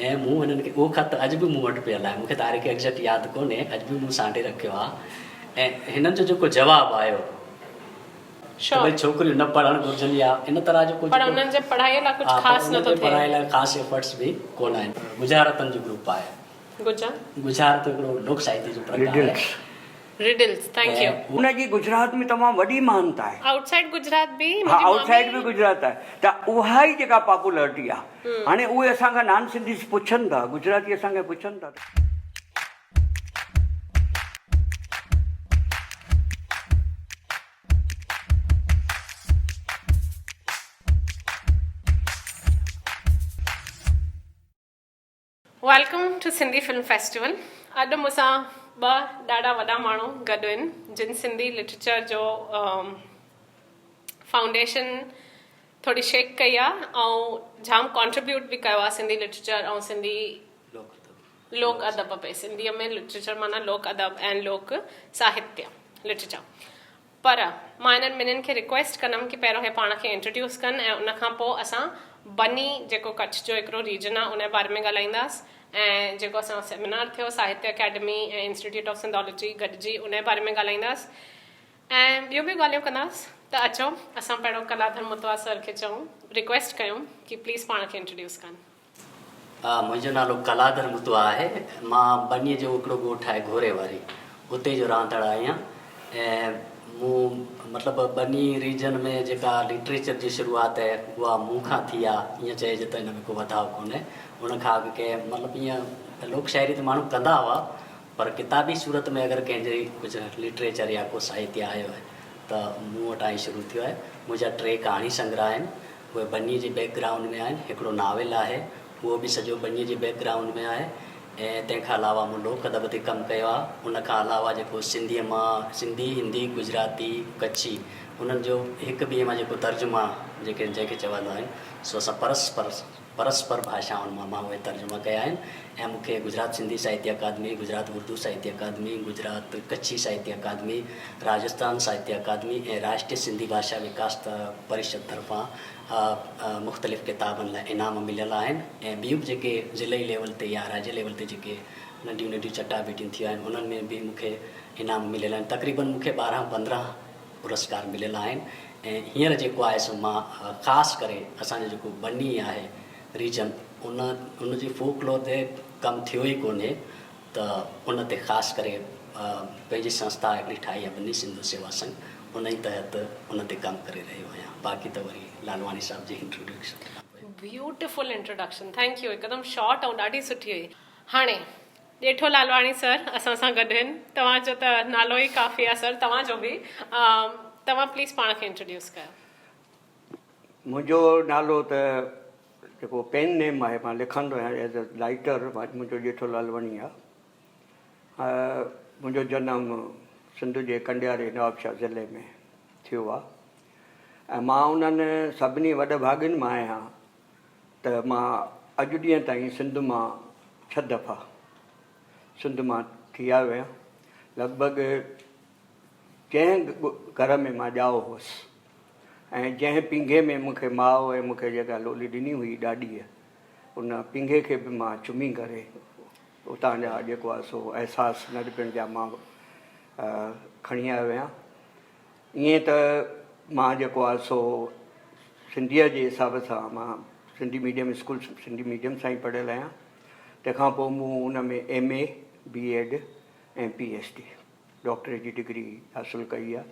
۽ مون هنن کي اهو خط اڄ به مون وٽ پيل آهي، مون کي تاريخ ايگزيڪٽ ياد ڪونهي، اڄ به مون سانڍي رکيو آهي ۽ هنن جو جيڪو جواب آيو ته ڀئي ڇوڪريون نه پڙهڻ گهرجن يا ان طرح جو ڪجهه پر انهن جي پڙهائي لاء ڪجهه خاص نه ٿو ٿئي. پڙهائي لاء خاص ايفرٽس به ڪونه آهن. ڳجهارتن جو گروپ آهي. ڳجهارت هڪڙو لوڪ ساهتيه جو پرڪار آهي. رڊلز thank you. ان جي گجرات ۾ تمام وڏي مهانتا آهي. آئوٽ سائيڊ گجرات به ها منهنجي آئوٽ سائيڊ مامي. به گجرات آهي ته اها ئي جيڪا پاپولرٽي آهي هاڻي اهي اسان کان نان سنڌيز پڇن ٿا گجراتي اسان کان پڇن ٿا ته. Welcome to Sindhi film festival اڄ مون سان ٻه ڏاڍا وڏا ماڻهو گڏ آهن جن سنڌي لٽريچر جو فائونڊيشن ٿوري شيڪ ڪئي آهي ۽ جام ڪانٽريبيوٽ به ڪيو آهي سنڌي لٽريچر ۽ سنڌي لوڪ ادب ۾ سنڌيء ۾ لٽريچر معنيٰ لوڪ ادب ۽ لوڪ ساهتيه لٽريچر پر مان انهن ٻنهين کي رڪويسٽ ڪندم ڪي پهريون هي پاڻ کي انٽروڊيوس ڪن ۽ ان کان پوء اسان بني جيڪو ڪڇ جو هڪڙو ريجن آ ان جي باري ۾ ڳالهائينداس ۽ جيڪو اسان جو سيمينار ٿيو Sahitya Akademi ۽ institute of Sindhology گڏجي ان جي باري ۾ ڳالهائينداس ۽ ٻيون به ڳالهيون ڪنداس ته اچو اسان پهريون ڪلاڌر متوا سر کي چئون رڪويسٽ ڪيون ڪي پليز پاڻ کي انٽروڊيوس ڪن. منهنجو نالو ڪلادر متوا آهي. مان ٻنيء جو هڪڙو ڳوٺ آهي گهوري واري اتي جو رهندڙ آهيان ۽ مون مطلب ٻني ريجن ۾ جيڪا لٽريچر جي شروعات آهي اها مون کان ٿي آهي ائين چئجي ته ان ۾ ڪو وڌاء ڪونهي ان کان اڳ ڪنهن مطلب ائين لوڪ شاعري ته ماڻهو ڪندا هئا پر ڪتابي صورت ۾ اگر ڪنهن جي ڪجهه لٽريچر يا ڪو ساهتيه آيو آهي ته مون وٽان ئي شروع ٿيو آهي منهنجا ٽي ڪهاڻي سنگرهه آهن اهي ٻنيء جي بيڪ گرائونڊ ۾ آهن. هڪڙو ناول آهي، اهو به سڄو ٻنيء جي بيڪ گرائونڊ ۾ آهي ۽ تنهن کان علاوه مون لوڪ ادب تي ڪم ڪيو آهي. ان کان علاوه جيڪو سنڌيء مان سنڌي، هندي، گجراتي، ڪڇي انهن جو هڪ ٻئي مان جيڪو ترجما جيڪي جنهن کي چوندا آهن سو اسان پرسپر پرسپر ڀاشائن مان مان اهي ترجما ڪيا آهن ۽ مون کي گجرات سنڌي ساهتيه اڪادمي، گجرات اردو ساهتيه اڪادمي، گجرات ڪڇي ساهتيه اڪادمي، راجستان ساهتيه اڪادمي ۽ راشٽريه سنڌي ڀاشا وڪاس پريشد طرفان مختلف ڪتابن لاء انعام مليل آهن ۽ ٻيون به جيڪي ضلعي ليول تي يا راجيه ليول تي جيڪي ننڍيون ننڍيون چٽاڀيٽيون ٿيون آهن انهن ۾ به مون کي انعام مليل آهن تقريبن مون کي 12 15 پرسڪار مليل آهن ۽ هينئر جيڪو آهي سو مان خاص ڪري اسان جو جيڪو ٻني آهي ريجن ان ان جي فوڪ لور تي ڪم ٿيو ئي ڪونهي ته ان تي خاص ڪري پنهنجي سنسٿا هڪڙي ٺاهي آهي ٻني سنڌو سيوا سنگهه ان ئي تحت ان تي ڪم ڪري رهيو آهيان باقي ته وري لالواڻي صاحب جي انٽروڊڪشن کان پوء. بيوٽيفل انٽروڊڪشن thank you هڪدم شارٽ ۽ ڏاڍي سٺي هئي هاڻي ڄيٺو لالواڻي سر اسان سان گڏ هن توهان جو ته نالو ئي ڪافي آ سر توهان جو به توهان پليز پاڻ کي انٽروڊيوس ڪيو. منهنجو نالو ته جيڪو پين نيم آهي مان لکندو آهيان ايز اي رائيٽر منهنجو ڄيٺو لالواڻي آ منهنجو جنم سنڌ جي ڪنڊياري نوابشاهه ضلعي ۾ ٿيو آ ۽ مان انهن سڀني وڏ ڀاڳين مان آهيان ته مان اڄ ڏينهن تائين سنڌ مان ڇهه دفعا سنڌ مان ٿي آيو آهيان. لڳ ڀڳ جنهن گهر ۾ مان ڄائو هوس ۽ جنهن پينگهي ۾ مون کي ماء ۽ مون کي جيڪا لولي ڏني هئي ڏاڏيء ان پينگهي کي به مان چمي ڪري اتان جا جيڪو آهي سو احساس ننڍپڻ جا مان کڻي آيو آهيان. ائين ته مان جيڪو آهي سو سنڌيء جي حساب سان مان Sindhi medium school Sindhi medium سان ئي پڙهيل آهيان تنهن کان پوء مون ان ۾ M A, B Ed ۽ P H D doctorate جي ڊگري حاصل ڪئي آهي.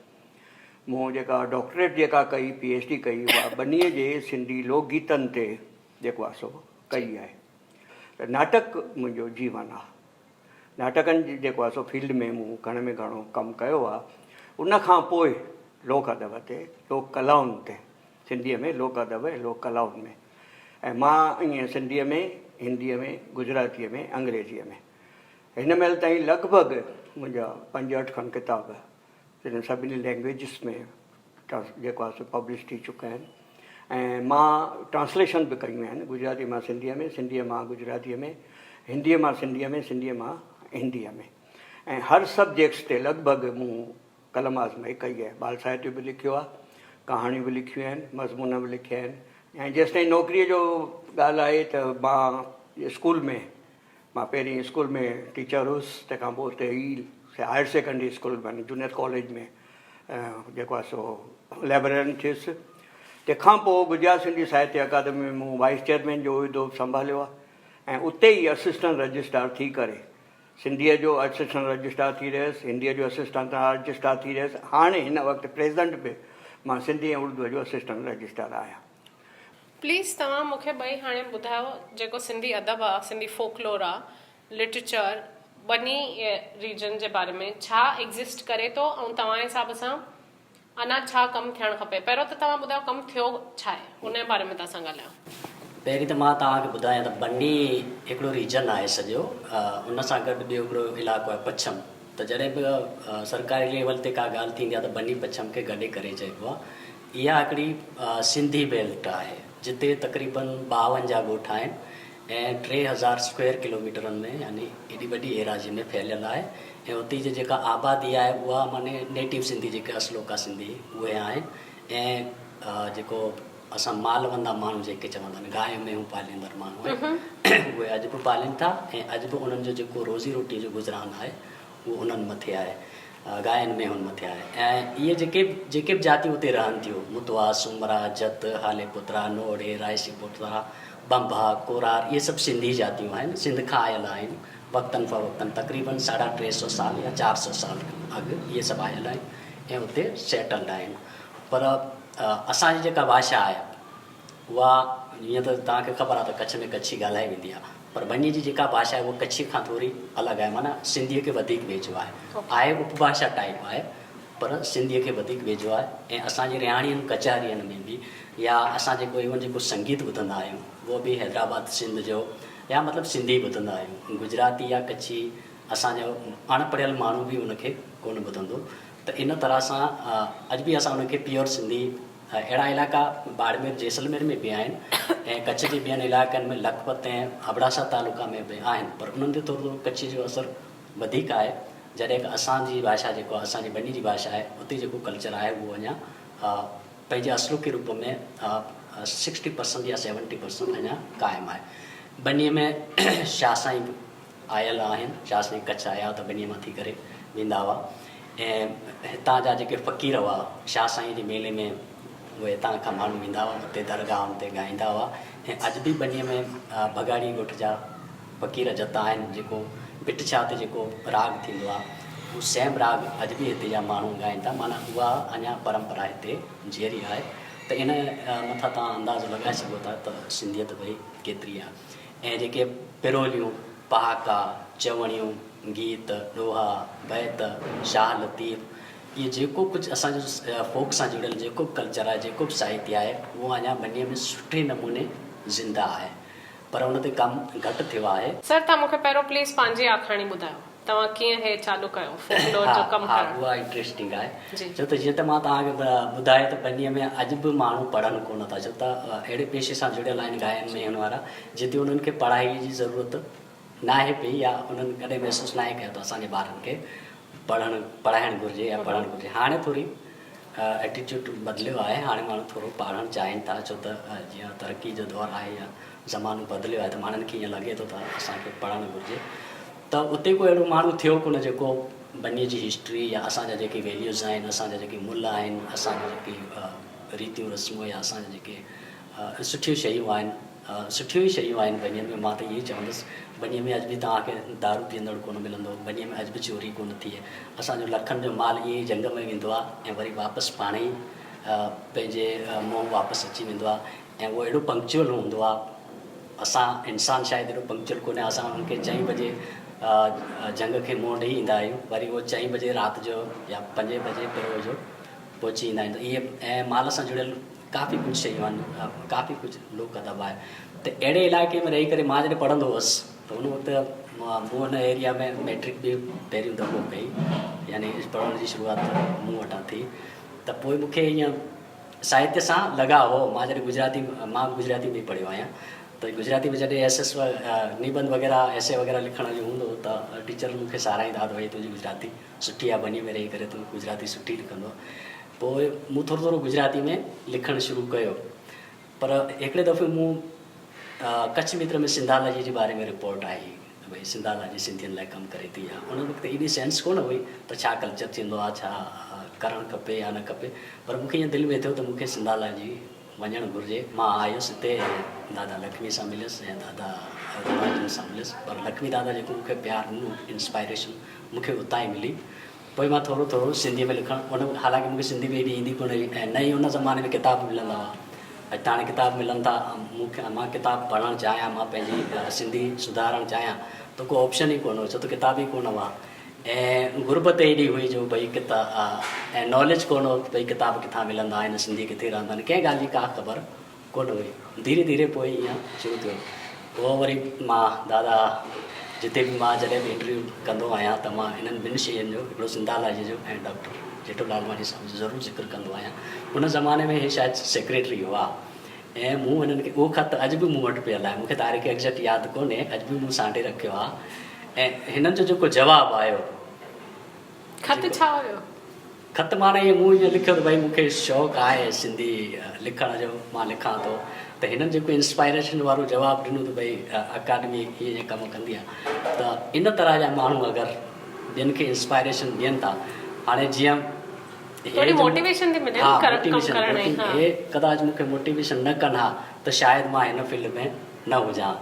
مون جيڪا ڊاڪٽريٽ جيڪا ڪئي پي ايڇ ڊي ڪئي اها ٻنيء جي سنڌي لوڪ گيتن تي جيڪو آهي سو ڪئي آهي ته ناٽڪ منهنجو جيون آهي. ناٽڪن جي جيڪو آهي سو فيلڊ ۾ مون گهڻي ۾ گهڻو ڪم ڪيو آهي. ان کان پوء لوڪ ادب تي، لوڪ ڪلائن تي، سنڌيء ۾ لوڪ ادب ۽ لوڪ ڪلائن ۾ ۽ مان ائين سنڌيء ۾، هنديء ۾، گجراتيء ۾، انگريزيء ۾ هن مهل تائين لڳ ڀڳ منهنجا 65 کن ڪتاب انهن سڀني لينگويجز ۾ جيڪو آهي سو پبلش ٿي چڪا آهن ۽ مان ٽرانسليشن به ڪيون آهن گجراتي مان سنڌيء ۾ سنڌيء مان گجراتيء ۾ هنديء مان سنڌيء ۾ سنڌيء مان هنديء ۾ ۽ هر سبجيڪٽس تي لڳ ڀڳ مون قلم آزمائي ڪئي آهي ٻال ساهتيه به لکيو آهي ڪهاڻيون به لکيون آهن مضمون به لکيا آهن ۽ جيستائين نوڪريء جو ڳالهه آهي ته مان اسڪول ۾ مان پهرين اسڪول ۾ ٽيچر هيس تنهن کان پوء اتي ئي هائر سيڪنڊري اسڪول يعني جونيئر ڪاليج ۾ جيڪو آهي سو لائبريرين ٿيس تنهن کان پوء گجرات سنڌي ساهتيه اڪادمي ۾ مون وائيس چيئرمين جو عهدو به سنڀاليو آهي ۽ اتي ئي اسسٽنٽ رجسٽرار ٿي ڪري سنڌيء جو اسسٽنٽ رجسٽرار ٿي رهيس هنديء جو اسسٽنٽ رجسٽرار ٿي رهيس هاڻي هن وقت پريزنٽ به مان سنڌي ۽ اردوء جو اسسٽنٽ رجسٽرار آهيان. پليز توهان مون کي ٻئي هاڻي ٻڌايو جيڪو سنڌي ادب آ سنڌي فوڪلور آ لٽريچر ٻنهي ريجن جي باري ۾ ڇا ايگزسٽ ڪري ٿو ۽ توهان جي حساب سان اڃا ڇا ڪم ٿيڻ کپي پهريون ته توهان ٻڌايو ڪم ٿيو ڇا آهي ان جي باري ۾ توهان سان ڳالهايان. پهرين ته مان توهان کي ٻڌايان ته ٻني هڪڙو ريجن آهي سڄو ان سان گڏ ٻيو هڪڙو علائقو آهي پڇم ته جڏهن به سرڪاري ليول تي ڪا ڳالهه ٿيندي آهي ته ٻني پڇم کي گڏي ڪري چئبو آهي اها هڪڙي سنڌي بيلٽ آهي جتي تقريبن 52 ڳوٺ آهن ۽ 3000 اسڪوائر ڪلوميٽرن ۾ يعني ايڏي وڏي ايراضي ۾ ڦهليل آهي ۽ اتي جي جيڪا آبادي آهي اها معني نيٽو سنڌي جيڪي اصلوڪا سنڌي اهي آهن ۽ جيڪو اسان مالوندا ماڻهو جيڪي چوندا آهن گايون مينهون پاليندڙ ماڻهو آهن اهي اڄ به پالين ٿا ۽ اڄ به انهن جو جيڪو روزي روٽي جو گذران آهي اهو انهن مٿي آهي، گاين مينهن مٿي آهي ۽ اهي جيڪي جيڪي به جاتيون اتي رهن ٿيون، متوا، سومرا، جت، هالي پوترا، نوڙي، رائسي پوترا، ٻنڀا، ڪورار، اهي سڀ سنڌي جاتيون آهن، سنڌ کان آيل آهن، وقتن فوقتن تقريبن ساڍا ٽي سو سال يا 400 سال اڳ اهي سڀ آيل آهن ۽ اتي سيٽلڊ آهن پر اسان جي جيڪا ڀاشا آهي اها جيئن ته توهان کي خبر آهي ته ڪڇ ۾ ڪڇي ڳالهائي ويندي آهي پر ٻني جي جيڪا ڀاشا آهي اها ڪڇي کان ٿوري الڳ آهي معنيٰ سنڌيء کي وڌيڪ ويجهو آهي آهي اپڀاشا ٽائيپ آهي پر سنڌيء کي وڌيڪ ويجهو آهي ۽ اسان جي رهاڻين ڪچهرين ۾ به يا اسان جيڪو ايون جيڪو سنگيت ٻڌندا آهيون اهو به حيدرآباد سنڌ جو يا مطلب سنڌي ٻڌندا آهيون گجراتي يا ڪڇي اسان جو اڻ پڙهيل ماڻهو به ان کي ڪونه ٻڌندو ته ان طرح سان اڄ به اسان ان کي پيور سنڌي اهڙا علائقا باڙمير جيسلمير ۾ به آهن ۽ ڪڇ جي ٻين علائقن ۾ لکپت ۽ ابڙاسا تعلقا ۾ به آهن پر انهن تي ٿورو ٿورو ڪڇي جو اثر وڌيڪ آهي جڏهن ته اسان جي ڀاشا جيڪو اسان جي ٻني جي ڀاشا آهي اتي جيڪو ڪلچر آهي اهو اڃا پنهنجي اصلوڪي روپ ۾ سڪسٽي پرسنٽ يا سيونٽي پرسنٽ اڃا قائم آهي. ٻني ۾ شاهه سائين به آيل آهن، شاهه سائين ڪڇ آيا ته ٻنيء مان ٿي ڪري ويندا هئا ۽ هتان جا جيڪي فقير هئا شاهه سائين جي ميلي ۾ اهي هتان کان ماڻهو ويندا هئا اتي درگاهن تي ڳائيندا هئا ۽ اڄ به ٻنيء ۾ ڀڳاڙي ڳوٺ جا فقير جتا آهن جيڪو ڀٽ شاهه تي جيڪو راڳ ٿيندو آهي اهو سيم راڳ اڄ به هتي جا ماڻهو ڳائين ٿا معنيٰ اها اڃا پرمپرا هتي جيئري آهي ته ان مٿان توهان اندازو لڳائي سگهو ٿا ته سنڌيت ڀئي ڪيتري آهي. ۽ جيڪي پروليون، پهاڪا، چوڻيون، گيت، ڏوها، بيت، شاهه لطيف، اهي جيڪو ڪجهه اسان جو فوڪ سان جڙيل جيڪو به ڪلچر آهي، جيڪو به ساهتيه آهي، اهو اڃا ٻنيء ۾ سٺي نموني زنده آهي، پر ان تي ڪم گهٽ ٿيو آهي. سر توهان مون کي پهريون پليز پنهنجي آکاڻي ٻڌايو. توهان ڪيئن هي چالو ڪيو فوڪلور جو ڪم ڪرڻ؟ ها اها انٽريسٽنگ آهي ڇو ته جيئن ته مان توهان کي ٻڌايو ته ٻنيء ۾ اڄ به ماڻهو پڙهن ڪونه ٿا ڇو ته اهڙي پيشي سان جڙيل آهن گاين مينهن وارا جتي انهن کي پڙهائي جي ضرورت ناهي پئي يا انهن ڪڏهن محسوس ناهي ڪيو ته اسان جي ٻارن کي پڙهڻ پڙهائڻ گهرجي يا پڙهڻ گهرجي هاڻي ٿوري ايٽيٽيوڊ بدليو آهي هاڻي ماڻهو ٿورو پاڙهڻ چاهين ٿا ڇو ته جيئن ترقي جو دور آهي يا زمانو بدليو آهي ته ماڻهن کي ائين لڳي ٿو ته اسان کي پڙهڻ گهرجي ته اتي ڪو اهڙو ماڻهو ٿيو ڪونه جيڪو ٻنيء جي هسٽري يا اسان جا جيڪي ويليوز آهن اسان جا جيڪي ملهه آهن اسان جا جيڪي ريتيون رسمون يا اسان جا جيڪي سٺيون شيون آهن سٺيون ئي شيون آهن ٻنيء ۾ مان ته ائين ئي چوندس ٻنيء ۾ اڄ به توهان کي دارو پيئندڙ ڪونه ملندو ٻنيء ۾ اڄ به چوري ڪونه ٿئي اسان جو لکن جو مال ائين ئي جهنگ ۾ ويندو آهي ۽ وري واپس پاڻ ئي پنهنجي منهن واپس اچي ويندو آهي ۽ اهو اهڙو پنڪچوئل هوندو آهي اسان انسان شايد ايڏو پنڪچوئل ڪونهي اسان انهن کي چئين بجي جهنگ کي منهن ڏئي ايندا آهيون وري اهو چئين بجي رات جو يا پنجين بجي پروء جو پهچي ايندا آهن ته اهي ۽ مال سان جڙيل ڪافي ڪجهه شيون آهن ڪافي ڪجهه لوڪ ادب آهي ته اهڙي علائقي ۾ رهي ڪري مان جڏهن پڙهندو هوس ته ان وقت مون ان ايريا ۾ ميٽرڪ به پهريون دفعو ڪئي يعني پڙهڻ جي شروعات مون وٽان ٿي ته پوء مون کي ائين ساهتيه سان لڳاء هو. مان جڏهن گجراتي مان به گجراتي ۾ ئي پڙهيو آهيان ته گجراتي ۾ جڏهن ايس ايس نيبنڌ وغيره ايسي وغيره لکڻ جو هوندو هو ته ٽيچر مون کي ساراهيندا هئا ته ڀئي تنهنجي گجراتي سٺي آهي ٻني ۾ رهي ڪري تون گجراتي سٺي لکندو آهين. پوء مون ٿورو ٿورو گجراتي ۾ لکڻ شروع ڪيو پر هڪڙي دفعي مون ڪڇ متر ۾ سنڌالاجي جي باري ۾ رپورٽ آئي ته ڀئي سنڌالاجي سنڌين لاء ڪم ڪري ٿي يا ان وقت ايڏي سينس ڪونه هئي ته ڇا ڪلچر ٿيندو آهي ڇا ڪرڻ کپي يا نه کپي پر مون کي ائين دل ۾ ٿيو ته مون کي سنڌالاجي وڃڻ گهرجي. مان آيس هتي ۽ دادا لکمي سان مليس ۽ دادا رواجن سان مليس پر لکمي دادا جيڪو مون کي پيار ڏنو انسپائريشن مون کي اتان ئي ملي. پوء مان ٿورو ٿورو سنڌيء ۾ لکڻ ان حالانڪه مون کي سنڌي به ايڏي ايندي ڪونه هئي ۽ نه ئي ان زماني ۾ ڪتاب ملندا هئا. اڄ ته هاڻي ڪتاب ملن ٿا مون کي مان ڪتاب پڙهڻ چاهيان مان پنهنجي سنڌي سڌارڻ چاهيان ته ڪو آپشن ئي ڪونه هو ڇو ته ڪتاب ئي ڪونه هئا. ۽ غربت ايڏي هئي جو ڀئي ڪتا ۽ ناليج ڪونه هو ڀئي ڪتاب ڪٿان ملندا آهن سنڌي ڪٿي رهندا آهن ڪنهن ڳالهه جي ڪا خبر ڪونه هئي ڌيري ڌيري پوء ائين شروع ٿيو پوء وري مان دادا جتي به مان جڏهن به انٽرويو ڪندو آهيان ته مان انهن ٻن شين جو هڪڙو سنڌالاجي جو ۽ ڊاڪٽر جيٺو لالواڻي صاحب جو ضرور ذڪر ڪندو آهيان ان زماني ۾ هي شايد سيڪريٽري هئا ۽ مون هنن کي اهو خط اڄ به مون وٽ پيل آهي مون کي تاريخ ايگزيڪٽ ياد ڪونهي اڄ به مون سانڍي رکيو آهي ۽ هنن جو جيڪو جواب آيو خط ڇا هيو؟ خط معنيٰ ائين مون ائين لکيو ته ڀئي مون کي شوق آهي سنڌي لکڻ جو مان لکان ٿو ته هنن جيڪو انسپائريشن وارو جواب ڏنو ته ڀئي اڪاڊمي ائين ائين ڪم ڪندي آهي ته ان طرح جا ماڻهو اگر ٻين کي انسپائريشن ڏين ٿا هاڻي جيئن ٿوري موٽيويشن ٿي ملي نه ڪم ڪرڻ جي ها. هي ڪداچ مون کي موٽيويشن نه ڪن ها ته شايد مان هن فيلڊ ۾ نه هجان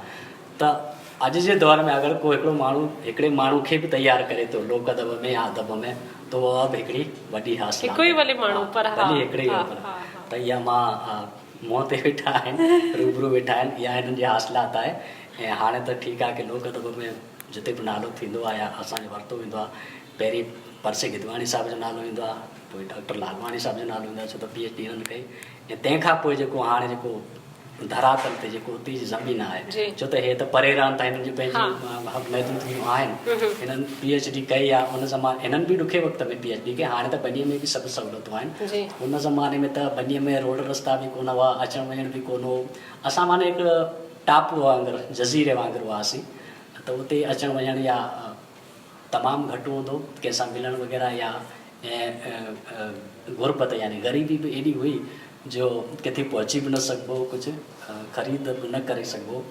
ته اڄ جي دور ۾ اگر ڪو هڪڙو ماڻهو هڪڙي ماڻهو کي به تيار ڪري ٿو لوڪ ادب ۾ يا ادب ۾ ته اها به هڪڙي وڏي حاصلات هڪ ئي ڀلي ماڻهو پر ها ڀلي هڪڙي ئي پر ته اها مان منهن تي ويٺا آهن روبرو ويٺا آهن اها هنن جي حاصلات آهي ۽ هاڻي ته ٺيڪ آهي ڪي لوڪ ادب ۾ جتي به نالو ٿيندو آهي يا اسان جو ورتو ويندو آهي پهرين پرسي گدواڻي صاحب جو نالو ايندو آهي، پوء ڊاڪٽر لالواڻي صاحب جو نالو ايندو آهي، ڇو ته پي ايڇ ڊي هنن ڪئي ۽ تنهن کان پوء جيڪو هاڻي جيڪو ڌراتل تي جيڪو اتي جي زمين آهي، ڇو ته هي ته پري رهن ٿا، هنن جون پنهنجون محدودگيون آهن، هنن پي ايڇ ڊي ڪئي آهي، ان زماني هنن به ڏکي وقت ۾ پي ايڇ ڊي ڪئي، هاڻي ته ٻنيء ۾ به سڀ سهولتون آهن، ان زماني ۾ ته ٻنيء ۾ روڊ رستا به ڪونه هئا، اچڻ وڃڻ به ڪونه هو، اسان معنيٰ هڪ ٽاپوء وانگر، جزيري وانگر هئاسين ته اتي اچڻ وڃڻ يا تمام گهٽ هوندو ڪنهن سان ملڻ وغيره يا غربت يعني غريبي به ايڏي هئي جو ڪٿي پهچي به نه سگهبو هو ڪجهه خريد به نه ڪري سگهبو هو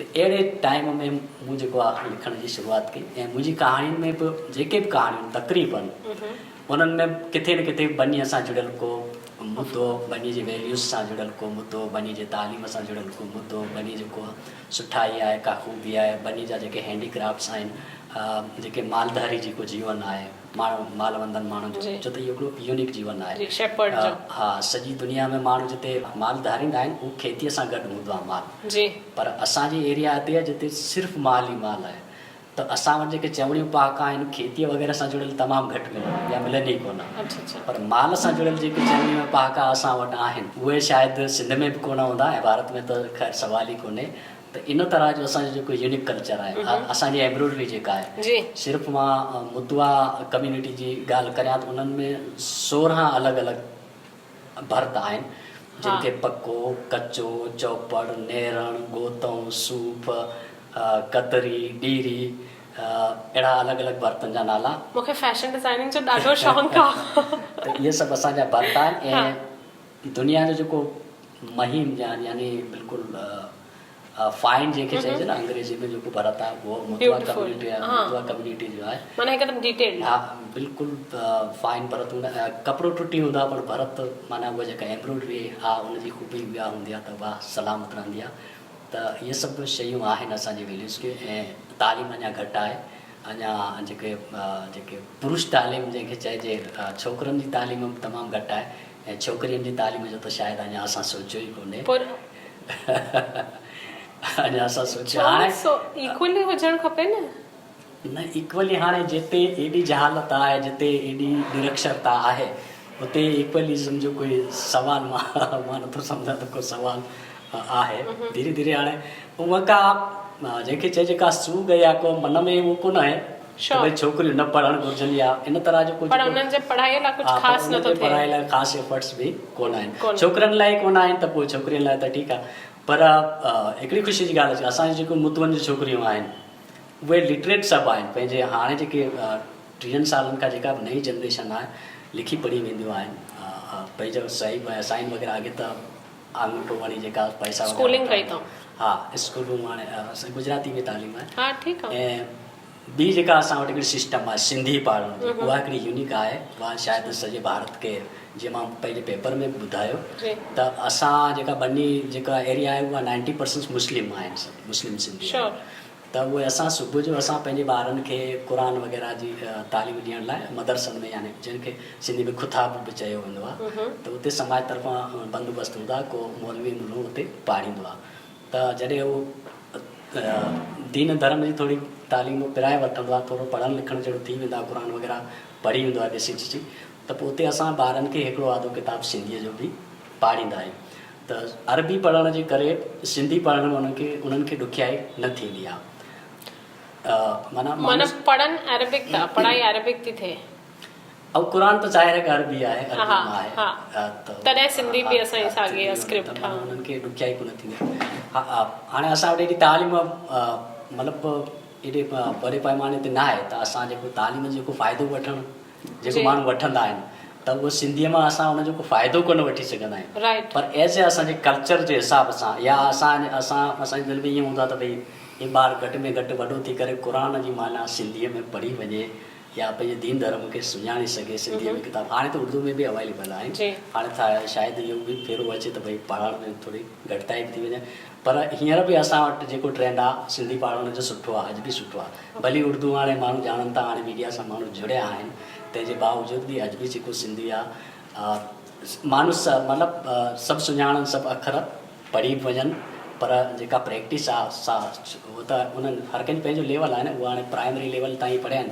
ته اهڙي ٽائيم ۾ مون جيڪو آهي لکڻ جي شروعات ڪئي ۽ منهنجي ڪهاڻين ۾ به جيڪي به ڪهاڻيون تقريبن انهن ۾ ڪٿي نه ڪٿي ٻنيء سان جڙيل ڪو مدو ٻنيء جي ويليوز سان جڙيل ڪو مدو ٻنيء جي تعليم سان جڙيل ڪو مدو ٻنيء جو ڪو سٺائي آهي ڪا خوبي آهي ٻني جا جيڪي هينڊي ڪرافٽس آهن جيڪي مالڌاري جيڪو جيون آهي مالوندن ماڻهن جو ڇو ته اهو هڪڙو يونيڪ جيون آهي ها سڄي دنيا ۾ ماڻهو جتي مال ڌاريندا آهن اهو کيتيء سان گڏ هوندو آهي مال پر اسان جي ايريا هتي آهي جتي صرف مال ئي مال آهي ته اسان وٽ جيڪي چوڻيون پهاڪا آهن کيتيء وغيره سان جڙيل تمام گهٽ ملن يا ملن ئي ڪونه پر مال سان جڙيل جيڪي چوڻيون ۽ پهاڪا اسان وٽ آهن اهي شايد سنڌ ۾ به ڪونه هوندا ۽ ڀارت ۾ ته خير سوال ئي ڪونهي ته ان طرح جو اسان جو جيڪو يونيڪ ڪلچر آهي اسان جي ايمبروڊري جيڪا آهي صرف مان متوا ڪميونٽي جي ڳالهه ڪريان ته انهن ۾ 16 الڳ الڳ ڀرت آهن جن کي پڪو، ڪچو، چوپڙ، نيرڻ، گوتئون، صوف، ڪتري، ڏيري اهڙا الڳ الڳ ڀرتن جا نالا. مون کي فيشن ڊزائننگ جو ڏاڍو شوق آ. ته اهي سڀ اسان جا ڀرت آهن ۽ دنيا جو جيڪو مهين يعني بلڪل فائن جنهن کي چئجي نه انگريزي ۾ جيڪو ڀرت آهي اهو متوا ڪميونٽي آهي متوا ڪميونٽي جو آهي معنيٰ هڪدم ڊيٽيلڊ ها بلڪل فائن ڀرت هوندا آهي ڪپڙو ٽٽي هوندو آهي پر ڀرت معنيٰ اها جيڪا ايمبروڊري آهي ان جي خوبي اها هوندي آهي ته اها سلامت رهندي آهي ته اهي سڀ شيون آهن اسان جي ويليوز کي ۽ تعليم اڃا گهٽ آهي اڃا جيڪي جيڪي پرش تعليم جنهن کي چئجي ڇوڪرن جي تعليم به تمام گهٽ آهي ۽ ڇوڪرين جي تعليم جو ته شايد اڃا اسان سوچيو ئي ڪونهي. پر اڃا اسان سوچيو هاڻي. سو ايڪولي هجڻ کپي نه. نه ايڪولي هاڻي جتي ايڏي جهالت آهي جتي ايڏي نرڪشرتا آهي اتي ايڪولزم جو ڪوئي سوال مان نٿو سمجهان ته ڪو سوال آهي ڌيري ڌيري هاڻي اها ڪا جنهن کي چئجي ڪا سوڳ يا ڪو من ۾ اهو ڪونه آهي ته ڀئي ڇوڪريون نه پڙهڻ گهرجن يا ان طرح جو ڪجهه پر انهن جي پڙهائي لاء ڪجهه خاص نه ٿو ٿئي. پڙهائي لاء خاص ايفرٽس به ڪونه آهن ڇوڪرن لاء ڪونه آهن ته پوء ڇوڪرين لاء ته ٺيڪ آهي پر هڪڙي خوشي جي ڳالهه آهي اسان جون جيڪو متون جون ڇوڪريون آهن اهي لٽريٽ سڀ آهن پنهنجي هاڻي جيڪي 30 سالن کان جيڪا به نئين جنريشن آهي لکي پڙهي وينديون آهن پنهنجو صحيح سائن وغيره اڳي ته آڱوٺو وڻي جيڪا پئسا اسڪولنگ ڪئي اٿئون. ها اسڪولون هاڻي گجراتي ۾ تعليم آهي. ها ٺيڪ آ. ۽ ٻي جيڪا اسان وٽ هڪڙي سسٽم آهي سنڌي پاڙهڻ جي اها هڪڙي يونيڪ آهي اها شايد سڄي ڀارت کي جيئن مان پنهنجي پيپر ۾ به ٻڌايو ته اسان جيڪا ٻني جيڪا ايريا آهي اها نائنٽي پرسنٽ مسلم آهن سڀ مسلم سنڌي آهن ته اهي اسان صبح جو اسان پنهنجي ٻارن کي قرآن وغيره جي تعليم ڏيڻ لاء مدرسن ۾ يعني جنهن کي سنڌي ۾ کٿاب به چيو ويندو آهي ته اتي سماج طرفان بندوبست هوندو آهي ڪو مولوي ملو اتي پاڙهيندو آهي ته جڏهن هو دين ڌرم جي ٿوري تعليم پرائي وٺندو آهي، ٿورو پڙهڻ لکڻ جهڙو ٿي ويندو آهي، قرآن وغيره پڙهي ويندو آهي ڏسي چسي ته پوء اتي اسان ٻارن کي هڪڙو آڌو ڪتاب سنڌيء جو به پاڙهيندا آهيون ته عربي پڙهڻ جي ڪري سنڌي پڙهڻ ۾ انهن کي انهن کي ڏکيائي نه ٿيندي آهي. معنيٰ معنيٰ پڙهن عربڪ ٿا، پڙهائي عربڪ ٿي ٿئي. او قرآن ته ظاهر آهي عربي آهي عربي مان آهي ته تڏهن سنڌي به اسان جي ساڳي اسڪرپٽ ها انهن کي ڏکيائي ڪونه ٿيندي ها هاڻي اسان وٽ ايڏي تعليم مطلب ايڏي وڏي پيماني تي نه آهي ته اسان جيڪو تعليم جو جيڪو فائدو وٺڻ جيڪو ماڻهو وٺندا آهن ته اهو سنڌيء مان اسان ان جو ڪو فائدو ڪونه وٺي سگهندا آهيون پر ايز اي اسان جي ڪلچر جي حساب سان يا اسان اسان اسان جي دل ۾ ائين هوندو آهي ته ڀئي هي ٻار گهٽ ۾ گهٽ وڏو ٿي ڪري قرآن جي معنيٰ سنڌيء ۾ پڙهي وڃي يا پنهنجي دين ڌرم کي سڃاڻي سگهي سنڌيء ۾ ڪتاب هاڻي ته اردو ۾ به اويليبل آهن هاڻي ته شايد اهو به ڦيرو اچي ته ڀئي پڙهڻ ۾ ٿوري گهٽتائي به ٿي وڃي پر هينئر به اسان وٽ جيڪو ٽرينڊ آهي سنڌي پاڙهڻ جو سٺو آهي اڄ به سٺو آهي ڀلي اردو هاڻي ماڻهو ڄاڻن ٿا هاڻي ميڊيا سان ماڻهو جڙيا آهن تنهن جي باوجود به اڄ به جيڪو سنڌي آهي ماڻهو مطلب سڀ سڃاڻن سڀ اکر پڙهي به وڃن پر جيڪا پريڪٽس آ سا هو ته انهن هر ڪنهن جو پنهنجو ليول آهي نه اهو هاڻي پرائمري ليول تائين پڙهيا آهن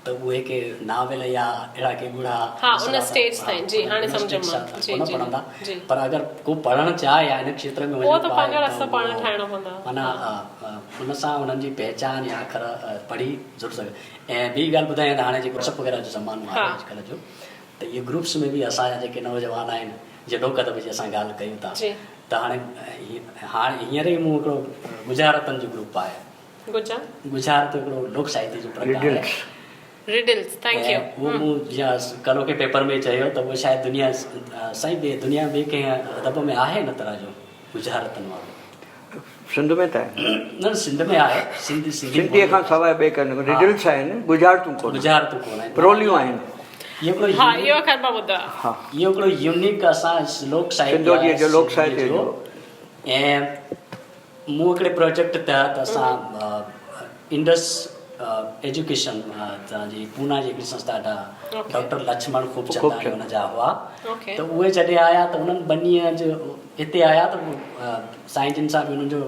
ته اهي ڪي ناول يا اهڙا ڪي ڳوڙها ها ان اسٽيج تائين جي هاڻي سمجهيم مان جي ڪونه پڙهندا پر اگر ڪو پڙهڻ چاهي يا ان کيتر ۾ وڃڻ چاهي پنهنجو رستو پاڻ ٺاهڻو پوندو معنيٰ ان سان انهن جي پهچان يا اکر پڙهي ضرور سگهن ۽ ٻي ڳالهه ٻڌايان ته هاڻي جيڪو واٽس اپ وغيره جو زمانو آهي اڄڪلهه جو ته اهي گروپس ۾ به اسان جا جيڪي نوجوان آهن جي لوڪ ادب جي اسان ڳالهه ڪيون ٿا ته هاڻي هاڻي هينئر ئي مون هڪڙو ڳجهارتن جو گروپ آهي. ڳجهارت هڪڙو لوڪ ساهتيه جو پرڪار آهي. رڊلز thank you. اهو مون جيئن ڪلهوڪي پيپر ۾ چيو ته اهو شايد دنيا سائين ٻي دنيا ٻي ڪنهن ادب ۾ آهي ان طرح جو ڳجهارتن وارو. سنڌ ۾ ته آهي. نه نه سنڌ ۾ آهي سنڌ سنڌي سنڌيء کان سواء ٻئي ڪنهن رڊلز آهن ڳجهارتون ڪونهن. ڳجهارتون ڪونه آهن. پروليون آهن. اهو هڪڙو ها اهو اکر مان ٻڌو آهي. ها. اهو هڪڙو يونيڪ اسان لوڪ ساهتيه سنڌوء جو لوڪ ساهتيه جو. ۽ مون هڪڙي پروجيڪٽ تحت اسان انڊس ايجوڪيشن تان جي پونا جي هڪڙي سنسٿا ڊاڪٽر لڇمڻ خوبچنداڻي ان جا هئا ته اهي جڏهن آيا ته انهن ٻنيء جو هتي آيا ته سائين جن سان به انهن جو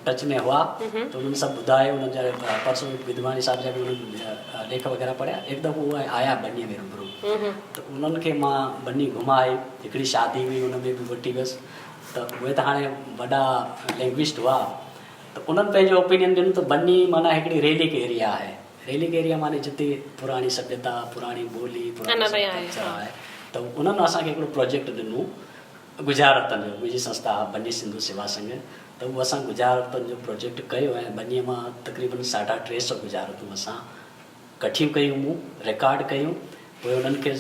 ٽچ ۾ هئا ته انهن سڀ ٻڌايو انهن جا پرسو گدواڻي صاحب جا به انهن ليک وغيره پڙهيا هڪ دفعو اهي آيا ٻنيء ۾ روبرو ته انهن کي مان ٻني گهمائي هڪڙي شادي هئي ان ۾ به وٺي ويس ته اهي ته هاڻي وڏا لينگوسٽ هئا ته انهن پنهنجو اوپينين ڏنو ته ٻني معنيٰ هڪڙي ريلڪ ايريا آهي ريلڪ ايريا معنيٰ جتي پراڻي سڀيتا پراڻي ٻولي پراڻو ڪلچر آهي ته انهن اسان کي هڪڙو پروجيڪٽ ڏنو ڳجهارتن جو منهنجي سنسٿا ٻني سنڌو سيوا سنگهه ته اهو اسان ڳجهارتن جو پروجيڪٽ ڪيو ۽ ٻنيء مان تقريبن ساڍا 300 ڳجهارتون اسان ڪٺيون ڪيون مون رڪارڊ ڪيون پوء انهن کي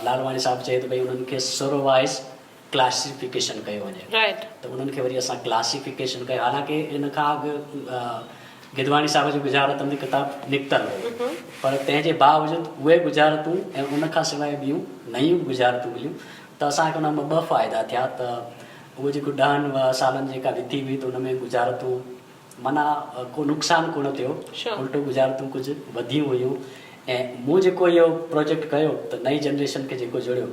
لالواڻي صاحب چيو ته ڀئي انهن کي سر وائز ڪلاسيفڪيشن ڪيو وڃي ته انهن کي وري اسان ڪلاسيفڪيشن ڪيو حالانڪه ان کان اڳ گدواڻي صاحب جي ڳجهارتن تي ڪتاب نڪتل هو پر تنهن جي باوجود اهي ڳجهارتون ۽ ان کان سواء ٻيون نيون به ڳجهارتون مليون ته اسان کي ان مان ٻه فائدا ٿيا ته اهو جيڪو ڏهن سالن جي جيڪا وٿي هئي ته ان ۾ ڳجهارتون معنيٰ ڪو نقصان ڪونه ٿيو الٽو ڳجهارتون ڪجهه وڌيون هيون ۽ مون جيڪو اهو پروجيڪٽ ڪيو ته نئين جنريشن کي جيڪو جوڙيو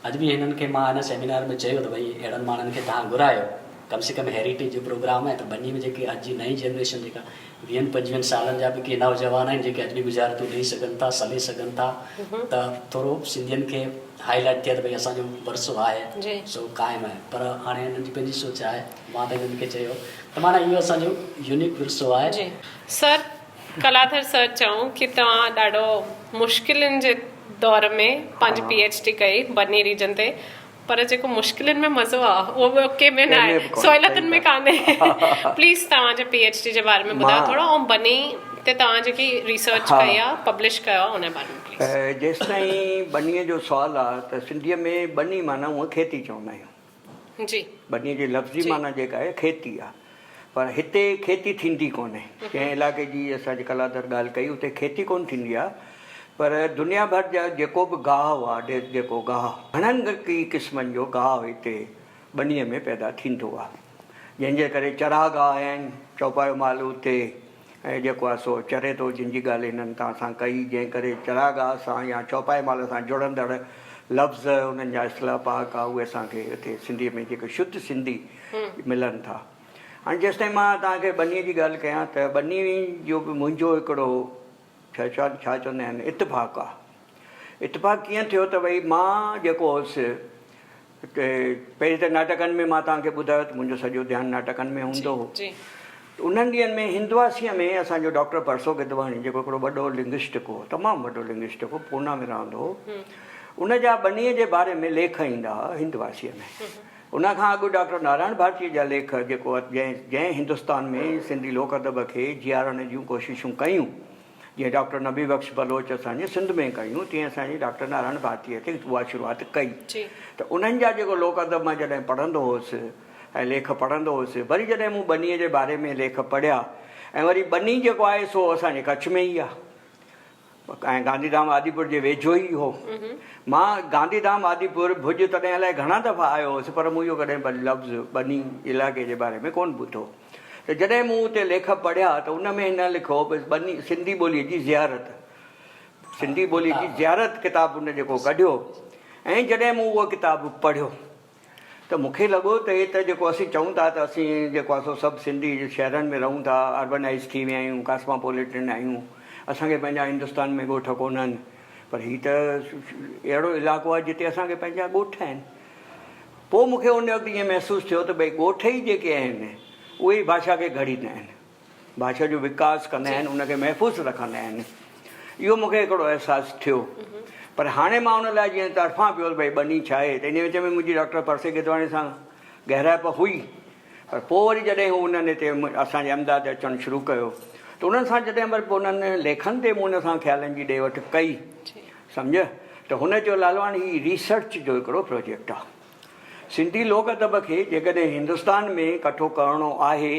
اڄ به هنن کي مان هن سيمينار ۾ چيو ته ڀئي اهڙن ماڻهن کي توهان گهرايو ڪم سي ڪم هيريٽيج جو پروگرام آهي ته ٻني ۾ جيڪي اڄ جي نئين جنريشن جيڪا ويهن پنجويهن سالن جا به ڪي نوجوان آهن جيڪي اڄ به ڳجهارتون ڏئي سگهن ٿا سلي سگهن ٿا ته ٿورو سنڌين کي هائي لائيٽ ٿئي ته ڀئي اسان جو ورثو آهي سو قائم آهي پر هاڻي هنن جي پنهنجي سوچ آهي مان ته هنن کي چيو ته معنيٰ اهو اسان جو يونيڪ ورثو آهي. جي سر ڪلاڌر سر چئون ڪي توهان ڏاڍو مشڪلن جي دور ۾ پنهنجي پي ايڇ ڊي ڪئي بني ريجن تي پر جيڪو مشڪلن ۾ مزو آ اهو ٻيو ڪنهن ۾ ناهي سهولتن ۾ ڪانهي پليز توهان جي پي ايڇ ڊي جي باري ۾ ٻڌايو ٿورو ۽ بني تي توهان جيڪي ريسرچ ڪئي آ پبلش ڪيو آ ان جي باري ۾ پليز. جيستائين ٻنيء جو سوال آ ته سنڌيء ۾ ٻني معنيٰ هونء کيتي چوندا آهيون. جي. ٻنيء جي لفظي معنيٰ جيڪا آهي کيتي آ. پر هتي کيتي ٿيندي ڪونهي. جنهن علائقي جي اسان جي ڪلادر ڳالهه ڪئي اتي کيتي ڪونه ٿيندي آهي پر دنيا ڀر جا جيڪو به گاهه آهي جيڪو گاهه گهڻن ئي قسمن جو گاهه هتي ٻنيء ۾ پيدا ٿيندو آهي جنهن جي ڪري چراگاهه آهن چوپايو مال اتي ۽ جيڪو آهي سو چري ٿو جنهن جي ڳالهه هنن توهان سان ڪئي جنهن ڪري چراگاهه سان يا چوپائي مال سان جڙندڙ لفظ انهن جا اصطلاح پهاڪا اهي اسان کي هتي سنڌيء ۾ جيڪي شڌ سنڌي ملن ٿا. هاڻي جيستائين مان توهان کي ٻنيء جي ڳالهه ڪيان ته ٻنيء جو به منهنجو هڪڙو ڇا ڇا چوندا آهن اتفاق آ. اتفاق ڪيئن ٿيو ته ڀئي مان جيڪو هوس پهرين ته ناٽڪن ۾ مان توهان کي ٻڌايو ته منهنجو سڄو ڌيان ناٽڪن ۾ هوندو هو. انهن ڏينهن ۾ هندواسيء ۾ اسان جو ڊاڪٽر پرسو گدواڻي جيڪو هڪڙو وڏو لنگسٽڪ هو تمام وڏو لنگسٽڪ هو پونا ۾ رهندو هو ان جا ٻنيء جي باري ۾ ليک ايندا هئا هندواسيء ۾. ان کان اڳ ڊاڪٽر نارائڻ ڀارتيء جا ليک جيڪو جنهن جنهن هندستان ۾ سنڌي لوڪ ادب کي جيارڻ جون ڪوششون ڪيون، جيئن ڊاڪٽر نبي بخش بلوچ اسان جي سنڌ ۾ ڪيون، تيئن اسان جي ڊاڪٽر نارائڻ ڀارتيء هتي اها شروعات ڪئي ته انهن جا جيڪو لوڪ ادب مان جڏهن پڙهندو هوس ۽ ليک پڙهندو هوس، وري جڏهن مون ٻنيء جي باري ۾ ليک پڙهيا ۽ وري ٻني جيڪو آهي سو اسان جي ڪڇ ۾ ئي آهي. ۽ گانڌي ڌام آديپور جي ويجهو ئي هو. مان گانڌي ڌام آديپور ڀڄ تڏهن الائي گهڻا دفعا آيو هوس پر مون اهو ڪڏهن به لفظ ٻني علائقي جي باري ۾ ڪونه ٻڌو. ته جڏهن مون اتي ليک پڙهيا ته ان ۾ هن لکيو به ٻني سنڌي ٻوليء جي زيارت سنڌي ٻوليء جي زيارت ڪتاب هن جيڪو ڪڍيو ۽ جڏهن مون اهو ڪتاب پڙهيو ته مون کي لڳو ته هي ته جيڪو اسين چئون ٿا ته اسين جيڪو آهي سو سڀ سنڌي شهرن ۾ رهون ٿا، اربنائيز ٿي ويا آهيون، ڪاسماپوليٽن آهيون، اسان کي پنهنجا هندستان ۾ ڳوٺ ڪونهن، پر هي ته اهڙو علائقو آهي جتي اسان کي پنهنجا ڳوٺ آهن. پوء مون کي ان وقت ائين محسوس ٿيو ته ڀئي ڳوٺ ئي جيڪي آهن اهي ئي ڀاشا کي گهڙيندا آهن. ڀاشا جو وڪاس ڪندا آهن، ان کي محفوظ رکندا آهن. اهو مون کي هڪڙو احساس ٿيو. پر هاڻي مان ان لاء جيئن تڙڦان پيو ته ڀئي ٻني ڇا آهي ته ان وچ ۾ منهنجي ڊاڪٽر پرسي گدواڻي سان گهرائپ هئي. پر پوء وري جڏهن هو انهن هتي اسان جي امداد اچڻ شروع ڪيو ته انهن سان جڏهن وري پوء انهن ليکن تي مون ان سان خيالن جي ڏي وٺ ڪئي سمجهه ته هن چيو لالواڻي هي ريسرچ جو هڪڙو پروجيڪٽ آهي. سنڌي لوڪ ادب کي جيڪڏهن هندستان ۾ ڪٺو ڪرڻو آهي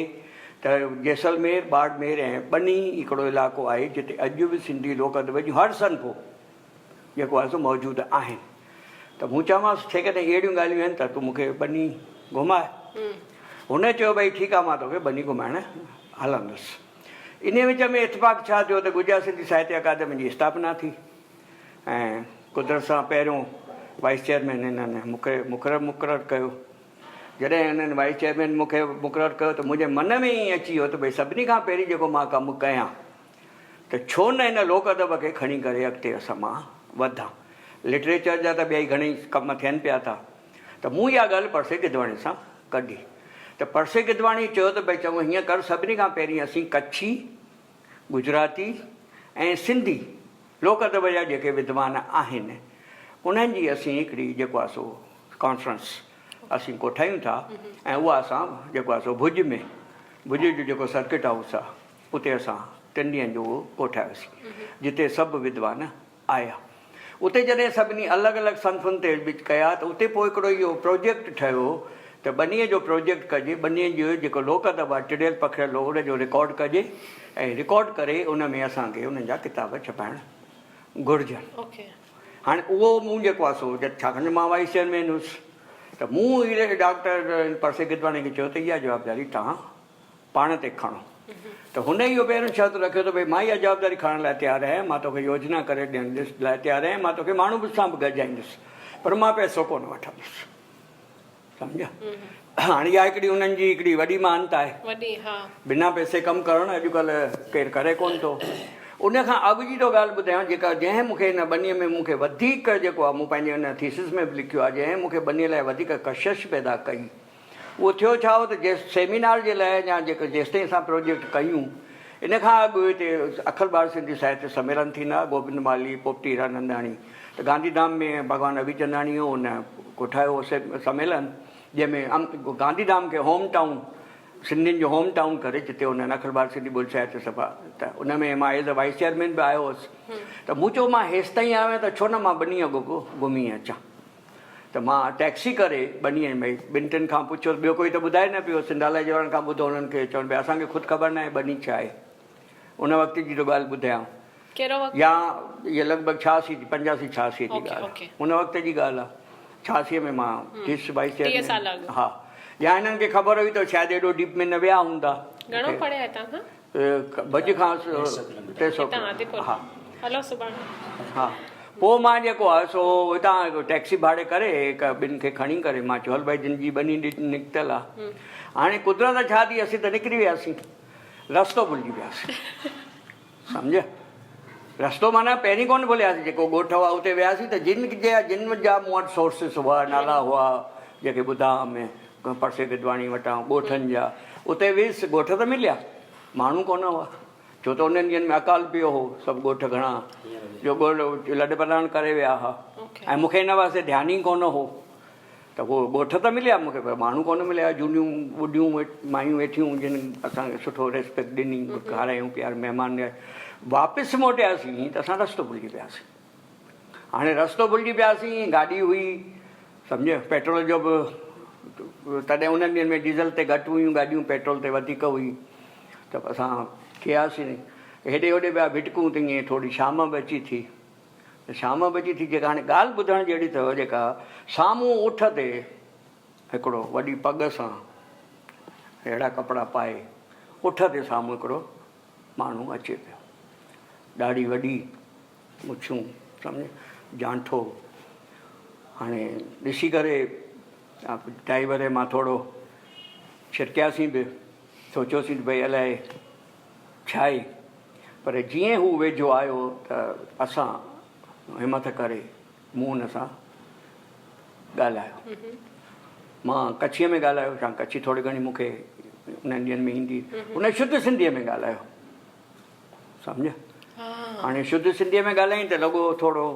ته جيسلمير، ٻاڙمير ۽ ٻني هڪڙو علائقو آهي جتي اڄ به سنڌي لوڪ ادب جون هر صنفون جيڪو آهي سو موجود آهن ته مون چيومانس جيڪڏهن اهڙيون ڳالهيون آهن ته تون مون کي ٻني گهماء. هن چيو ڀئي ٺيڪ آهي مان توکي ٻني گهمائڻ هلندس. انهي وچ ۾ اتفاق ڇا ٿيو ته گجرات سنڌي ساهتيه اڪادمي جي اسٿاپنا ٿي. ۽ قدرت سان پهريون وائيس چيئرمين هنن مون کي مقرر ڪيو. جڏهن هنن وائيس چيئرمين مون کي مقرر ڪيو ته منهنجي من ۾ ائين اچي ويو ته ڀئي سڀني کان پهرين جيڪو مان ڪم ڪيان ته ڇو نه هن لوڪ ادب کي کڻي ڪري اڳتي اسان مان وڌان. لٽريچر جا ته ٻيائي گهڻئي ڪم ٿين پيا ٿا ته مون اها ڳالهه پرسي گدواڻي سان ڪڍي ته پرسي گدواڻي چيو ته ڀئي چڱو هيئن ڪر سڀني کان پهرين اسين ڪڇي، گجراتي ۽ سنڌي لوڪ ادب جا جيڪي ودوان آهن، انهن جي اسين هڪڙي جيڪو آهي سو ڪانفرنس اسين ڪوٺايون ٿا ۽ اها اسان جيڪو آهي سو ڀڄ ۾ ڀڄ جو جيڪو سرڪٽ هائوس آهي اتي اسان ٽن ڏينهن جو اهو ڪوٺايوسين جتي سڀ ودوان آيا. اتي جڏهن سڀني الڳ الڳ صنفن تي به ڪيا ته اتي پوء هڪڙو اهو پروجيڪٽ ٺهيو ته ٻنيء جو پروجيڪٽ ڪجي، ٻنيء جو جيڪو لوڪ ادب آهي ٽڙيل پکڙيل ان جو رڪارڊ ڪجي ۽ رڪارڊ ڪري ان ۾ اسان کي انهن جا ڪتاب ڇپائڻ گهرجن. هاڻي اهو مون جيڪو آهي سو ڇاڪاڻ جو مان وائيس چيئرمين هيس ته مون ڊاڪٽر پرسي گدواڻي کي چيو ته اها جوابداري توهان پاڻ تي کڻو ته هن اهو پهريون شرط رکيو ته ڀئي مان اها جوابداري کڻڻ لاء تيار آهيان، مان توکي يوجنا ڪري ڏيڻ لاء تيار آهيان، مان توکي ماڻهو به سان به گڏجائيندس پر مان پئسو ڪونه وٺندس. سمجهيا؟ هاڻي اها هڪڙي انهن جي هڪڙي وڏي مهانتا آهي. وڏي ها. بنا پئسي ڪم ڪرڻ اڄڪلهه ڪير ڪري ڪونه ٿو. ان کان اڳ جي ٿو ڳالهه ٻڌايان جيڪا جنهن مون کي هن ٻنيء ۾ مون کي وڌيڪ جيڪو آهي مون پنهنجي ان ٿيسز ۾ به لکيو آهي جنهن مون کي ٻنيء لاء وڌيڪ ڪشش پيدا ڪئي اهو ٿيو ڇا هو ته جيس سيمينار جي لاء يا جيڪو جيستائين اسان پروجيڪٽ ڪيون ان کان اڳ هتي اکل ڀارت سنڌي ساهتيه سميلن ٿيندا هئا گوبند مالهي پوپٽي هيراننداڻي ته گانڌي ڌام ۾ ڀڳوان اڀيچنداڻي هو ان ڪوٺايو هو سميلن جنهن ۾ گانڌي ڌام کي هوم ٽائون سنڌين جو هوم ٽائون ڪري جتي انهن اکل ڀارت سنڌي ٻولي ساهتيه سڀا ته ان ۾ مان ايز اي وائيس چيئرمين به آيو هوس ته مون چيو مان هيستائين آيو آهيان ته ڇو نه مان ٻنهي اڳو پوء گهمي اچان. ته مان ٽيڪسي ڪري ٻنيء ۾ ٻن ٽن کان پڇيو ٻيو ڪوئي ته ٻڌائي نه پيو سنڌالاجي وارن کان ٻڌو انهن کي چون پيا اسان کي خود خبر ناهي ٻني ڇا آهي ان وقت جي ٿو ڳالهه ٻڌايان ڪهڙو وقت؟ يا هيء لڳ ڀڳ 86 جي 85 86 جي اوڪي ڳالهه اوڪي ان وقت جي ڳالهه آهي 86 ۾ مان ٿيس وائيس 30 چيئرمين سال اڳ. ها يا هنن کي خبر هئي ته شايد ايڏو ڊيپ ۾ نه ويا هوندا گهڻو پري آهي هتان کان؟ ڀڄ کان 150 هتان آديپور ها هلو سڀاڻي. ها پوء مان جيڪو آهي سو هتان هڪ ٽيڪسي ڀاڙي ڪري هڪ ٻن کي کڻي ڪري مان چيو هل ڀائي جن جي ٻني نڪتل آهي هاڻي قدرت ڇا ٿي اسين ته نڪري وياسين رستو ڀلجي وياسين سمجهه رستو معنيٰ پهرين ڪونه ڀلياسين جيڪو ڳوٺ هئا اتي وياسين ته جن جي جن جا مون وٽ سورسز هئا نالا هئا جيڪي ٻڌا هئم پرسي گدواڻي وٽان ڳوٺن جا اتي ويس ڳوٺ ته مليا ماڻهو ڪونه هئا ڇو ته انهن ڏينهن ۾ اڪال پيو هو سڀ ڳوٺ گهڻا جو ڳوٺ لڏ پلاڻ ڪري ويا هئا ۽ مون کي ان واسطي ڌيان ئي ڪونه هو ته هو ڳوٺ ته مليا مون کي پر ماڻهو ڪونه مليا جهونيون ٻڍيون مايون ويٺيون جن اسان کي سٺو ريسپيڪٽ ڏني کارايون پياريون مهمان واپس موٽياسين ته اسان رستو ڀلجي پياسين هاڻي رستو ڀلجي پياسين گاڏي هئي سمجهه پيٽرول جو به تڏهن انهن ڏينهن ۾ ڊيزل تي گهٽ هيون گاڏيون پيٽرول تي وڌيڪ هئي ته اسان ٿياسين هيڏي هوڏي پيا ڀٽڪون ته ائين ٿوري شام به اچي ٿي ته شام به اچي ٿي جيڪا هاڻي ڳالهه ٻڌڻ جهڙي اٿو جيڪا سامهون اٺ تي هڪڙو وڏي پڳ سان اهڙا ڪپڙا پائي اٺ تي سامهون هڪڙو ماڻهو اچي پيو ڏاڙهي وڏي مڇون سمجهه جانٺو هاڻي ڏسي ڪري ڊرائيور ۽ مان ٿورو ڇرڪياسين به سوچيوسين ته ڀئي الائي ڇا آهي پر جيئن هو ويجهو آيو ته اسان همٿ ڪري مون هن سان ڳالهايو. مان ڪڇيء ۾ ڳالهايو، ڇاڪاڻ ڪڇي ٿوري گهڻي مون کي انهن ڏينهن ۾ ايندي. هن شڌ سنڌيء ۾ ڳالهايو. سمجهه؟ هاڻي شڌ سنڌيء ۾ ڳالهايائين ته لڳو ٿورو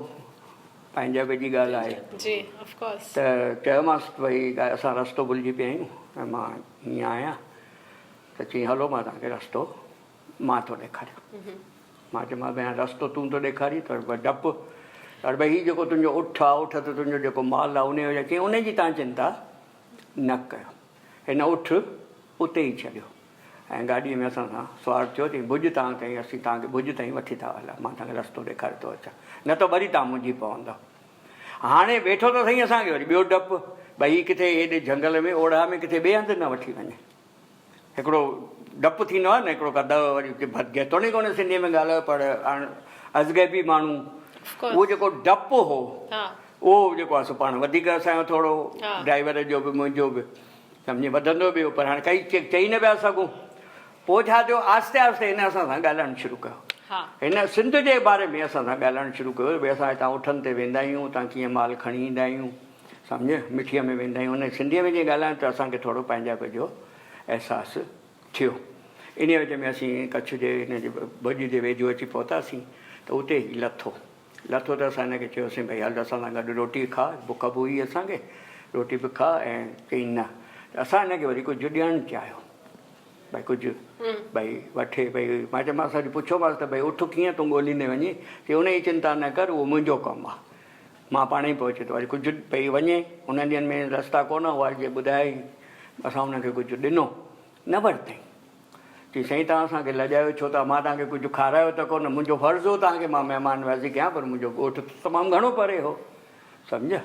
پنهنجائپ جي ڳالهه آهي. جي آف ڪورس. ته چيومانس ته ڀئي اسان رستو ڀلجي پيا آهيون ۽ مان هيئن آهيان. ته چيائين هلو مان توهان کي رستو مان ٿو ڏيکاريان. مان چيومانس ڀئي هاڻي رستو تون ٿو ڏيکارين ته ڀئي ڊپ اڙي ڀئي هي جيڪو تنهنجو اٺ آ اٺ تي تنهنجو جيڪو مال آ انهي جو چيائين انهي جي توهان چنتا نه ڪيو. هن اٺ اتي ئي ڇڏيو ۽ گاڏيء ۾ اسان سان سوار ٿيو چيائين ڀڄ توهان تائين اسين توهان کي ڀڄ تائين وٺي ٿا هلان مان توهان کي رستو ڏيکاري ٿو اچان نه ته وري توهان منجهي پوندؤ. هاڻي ويٺو ته سائين اسان کي وري ٻيو ڊپ ڀئي هي ڪٿي هيڏي جهنگل ۾ اوڙاهه ۾ ڪٿي ٻئي هنڌ نه وٺي وڃي. هڪڙو ڊپ ٿيندو آهي نه هڪڙو ڪا دء وري جيتوڻيڪ هن سنڌيء ۾ ڳالهايو پر هاڻ ازغيبي ماڻهو اهو جيڪو ڊپ هو اهو جيڪو آهي سو پاڻ وڌيڪ اسان جو ٿورو ڊرائيور جو به منهنجو به سمجهي وڌندو به هو پر هاڻي ڪئي چئي نه پيا سگهون پوء ڇا ٿيو آهستي آهستي هن اسان سان ڳالهائڻ شروع ڪيو هن سنڌ جي باري ۾ اسان سان ڳالهائڻ شروع ڪيو ڀئي اسان هتان اٺن تي ويندا آهيون اتان ڪيئن مال کڻي ايندا آهيون سمجهه مٺيء ۾ ويندا آهيون ان سنڌيء ۾ جيئن ڳالهايون ته اسان کي ٿورو پنهنجائپ جو احساس ٿيو. انهيء وچ ۾ اسين ڪڇ جي هن جي ڀڄ جي ويجهو اچي پهتاسين ته اتي هي لٿو. لٿو ته اسان هن کي چيوسين ڀئي هل اسان سان گڏ روٽي کاء، بک به هئي اسان کي، روٽي به کاء ۽ چيائين نه ته اسان هن کي وري ڪجهه ڏيڻ چاهيو ڀئي ڪجهه ڀئي وٺي ڀئي مان چيومانس وري پڇيومانس ته ڀئي اٺ ڪيئن تون ڳوليندي وڃين؟ چيائين انهيء جي چنتا نه ڪر اهو منهنجو ڪم آهي. مان پاڻ ئي پهچي ٿو. وري ڪجهه پئي وڃي. انهن ڏينهن ۾ رستا ڪونه هئا جي ٻڌايائين. اسان انهن کي ڪجهه ڏنو. نه ورتائين. چيائين سائين توهان اسان کي لڄايو ڇو ٿا. مان توهان کي ڪجهه کارايو ته ڪونه. منهنجو فرض هو توهان کي مان مهمان نوازي ڪيان پر منهنجو ڳوٺ ته تمام گهڻو پري هو. سمجهه.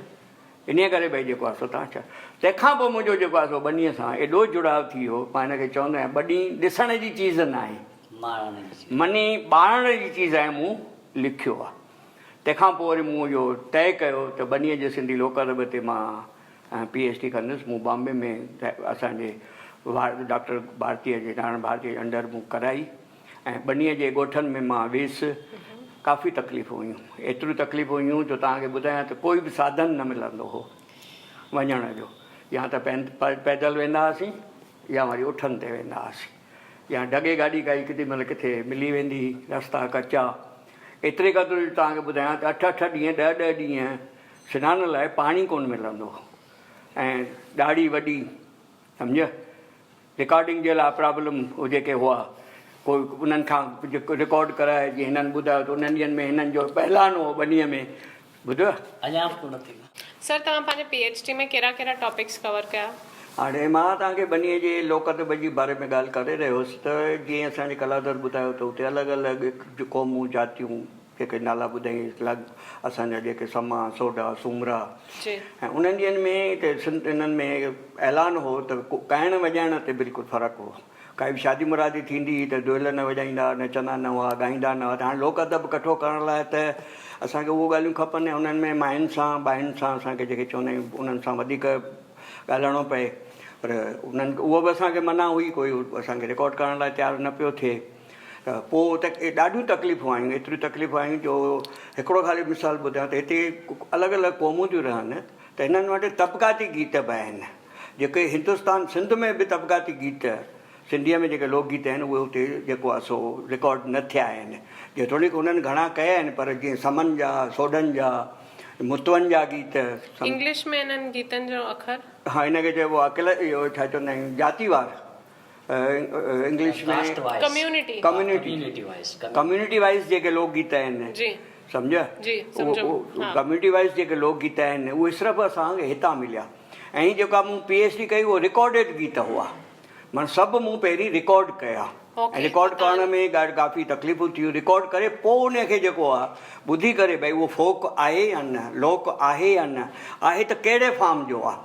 انهيء ڪري ڀئي جيڪو آهي سو توهان ڇا. تنهن کان پوء منهنجو جيڪو آهي سو ٻنيء سان ايڏو جڙاء ٿي ويو. مان هن کي چوندو آهيان ٻني ڏسڻ جي چيز ناهي. ماڻڻ جي چيز. مني ٻاڻڻ جي چيز آهي مون لکيو آهي. تنهن کان پوء وري مون اهو طئي ڪيو ته ٻنيء جي سنڌي لوڪ ادب تي مان پي ايڇ ڊي ڪندس. مون بامبي ۾ اسان جي ڊاڪٽر ڀارتيء جي نارائڻ ڀارتيء جي انڊر مون ڪرائي ۽ ٻنيء جي ڳوٺن ۾ مان ويس. ڪافي تڪليفون هيون. ايتريون تڪليفون هيون جو توهان کي ٻڌايان ته ڪوئي به ساڌن نه ملندو هو وڃڻ جو. يا ته پيدل ويندا هئاسين يا وري اٺن تي ويندا هئاسين. يا ڍڳي گاڏي ڪائي ڪيڏي مهل ڪٿي ملي ويندي هئي، رستا ڪچا. ايتري قدر جو توهان کي ٻڌايان ته اٺ اٺ ڏينهن، ڏهه ڏهه ڏينهن سنان لاء پاڻي ڪونه ملندو هو ۽ ڏاڙهي وڏي سمجهيو رڪارڊنگ جي لاء پرابلم هو جيڪي هئا ڪو انهن کان رڪارڊ ڪرائي جيئن هنن ٻڌايو ته انهن ڏينهن ۾ هنن جو اعلان هو ٻنيء ۾ ٻڌو. اڃا به ڪونه ٿيو. سر توهان پنهنجي پي ايڇ ڊي ۾ ڪهڙا ڪهڙا ٽاپڪس ڪور ڪيا؟ هاڻي مان توهان کي ٻنيء جي لوڪ ادب جي باري ۾ ڳالهه ڪري رهيو هوس ته جيئن اسان جي ڪلادر ٻڌايو ته اتي الڳ الڳ قومون جاتيون جيڪي نالا ٻڌائين لڳ اسان جا جيڪي سما، سوڍا، سومرا ۽ انهن ڏينهن ۾ هتي سنڌ انهن ۾ اعلان هو ته ڳائڻ وڄائڻ تي بلڪل فرق هو. ڪائي به شادي مرادي ٿيندي هئي ته دهل نه وڄائيندا هئا، نچندا نه هئا، ڳائيندا نه هئا ته هاڻي لوڪ ادب ڪٺو ڪرڻ لاء ته اسان کي اهو ڳالهيون کپن ۽ انهن ۾ ماين سان ٻاين سان اسان کي جيڪي چوندا آهيون انهن سان وڌيڪ ڳالهائڻو پئي پر انهن اهو به اسان کي منع هئي ڪوئي اسان کي رڪارڊ ڪرڻ لاء تيار نه پيو ٿئي. ته پوء ته ڏاڍيون تڪليفون آيون، ايتريون تڪليفون آيون جو هڪڙو خالي مثال ٻڌايان ته هتي الڳ الڳ قومون ٿيون رهن ته هنن وٽ طبقاتي گيت به آهن جيڪي هندستان سنڌ ۾ به طبقاتي گيت سنڌيء ۾ جيڪي لوڪ گيت آهن اهي اتي جيڪو آهي سو رڪارڊ نه ٿيا آهن جيتوڻيڪ هنن گهڻا ڪيا آهن پر جيئن سمن جا سوڍن جا متون جا گيت. انگلش ۾ انهن گيتن جو اکر. ها ان کي چئبو آهي اڪل اهو ڇا چوندا آهيون جاتيوار. English ۾ community community wise جيڪي لوڪ گيت آهن سمجهيا ڪميونٽي وائيز جيڪي لوڪ گيت آهن اهي صرف اسان کي هتان مليا ۽ جيڪا مون پي ايڇ ڊي ڪئي اهو رڪارڊيڊ گيت هئا معنيٰ سڀ مون پهرين رڪارڊ ڪيا ۽ رڪارڊ ڪرڻ ۾ ڪافي تڪليفون ٿيون رڪارڊ ڪري پوء ان کي جيڪو آهي ٻڌي ڪري ڀئي اهو فوڪ آهي يا نه لوڪ آهي يا نه آهي ته ڪهڙي فارم جو آهي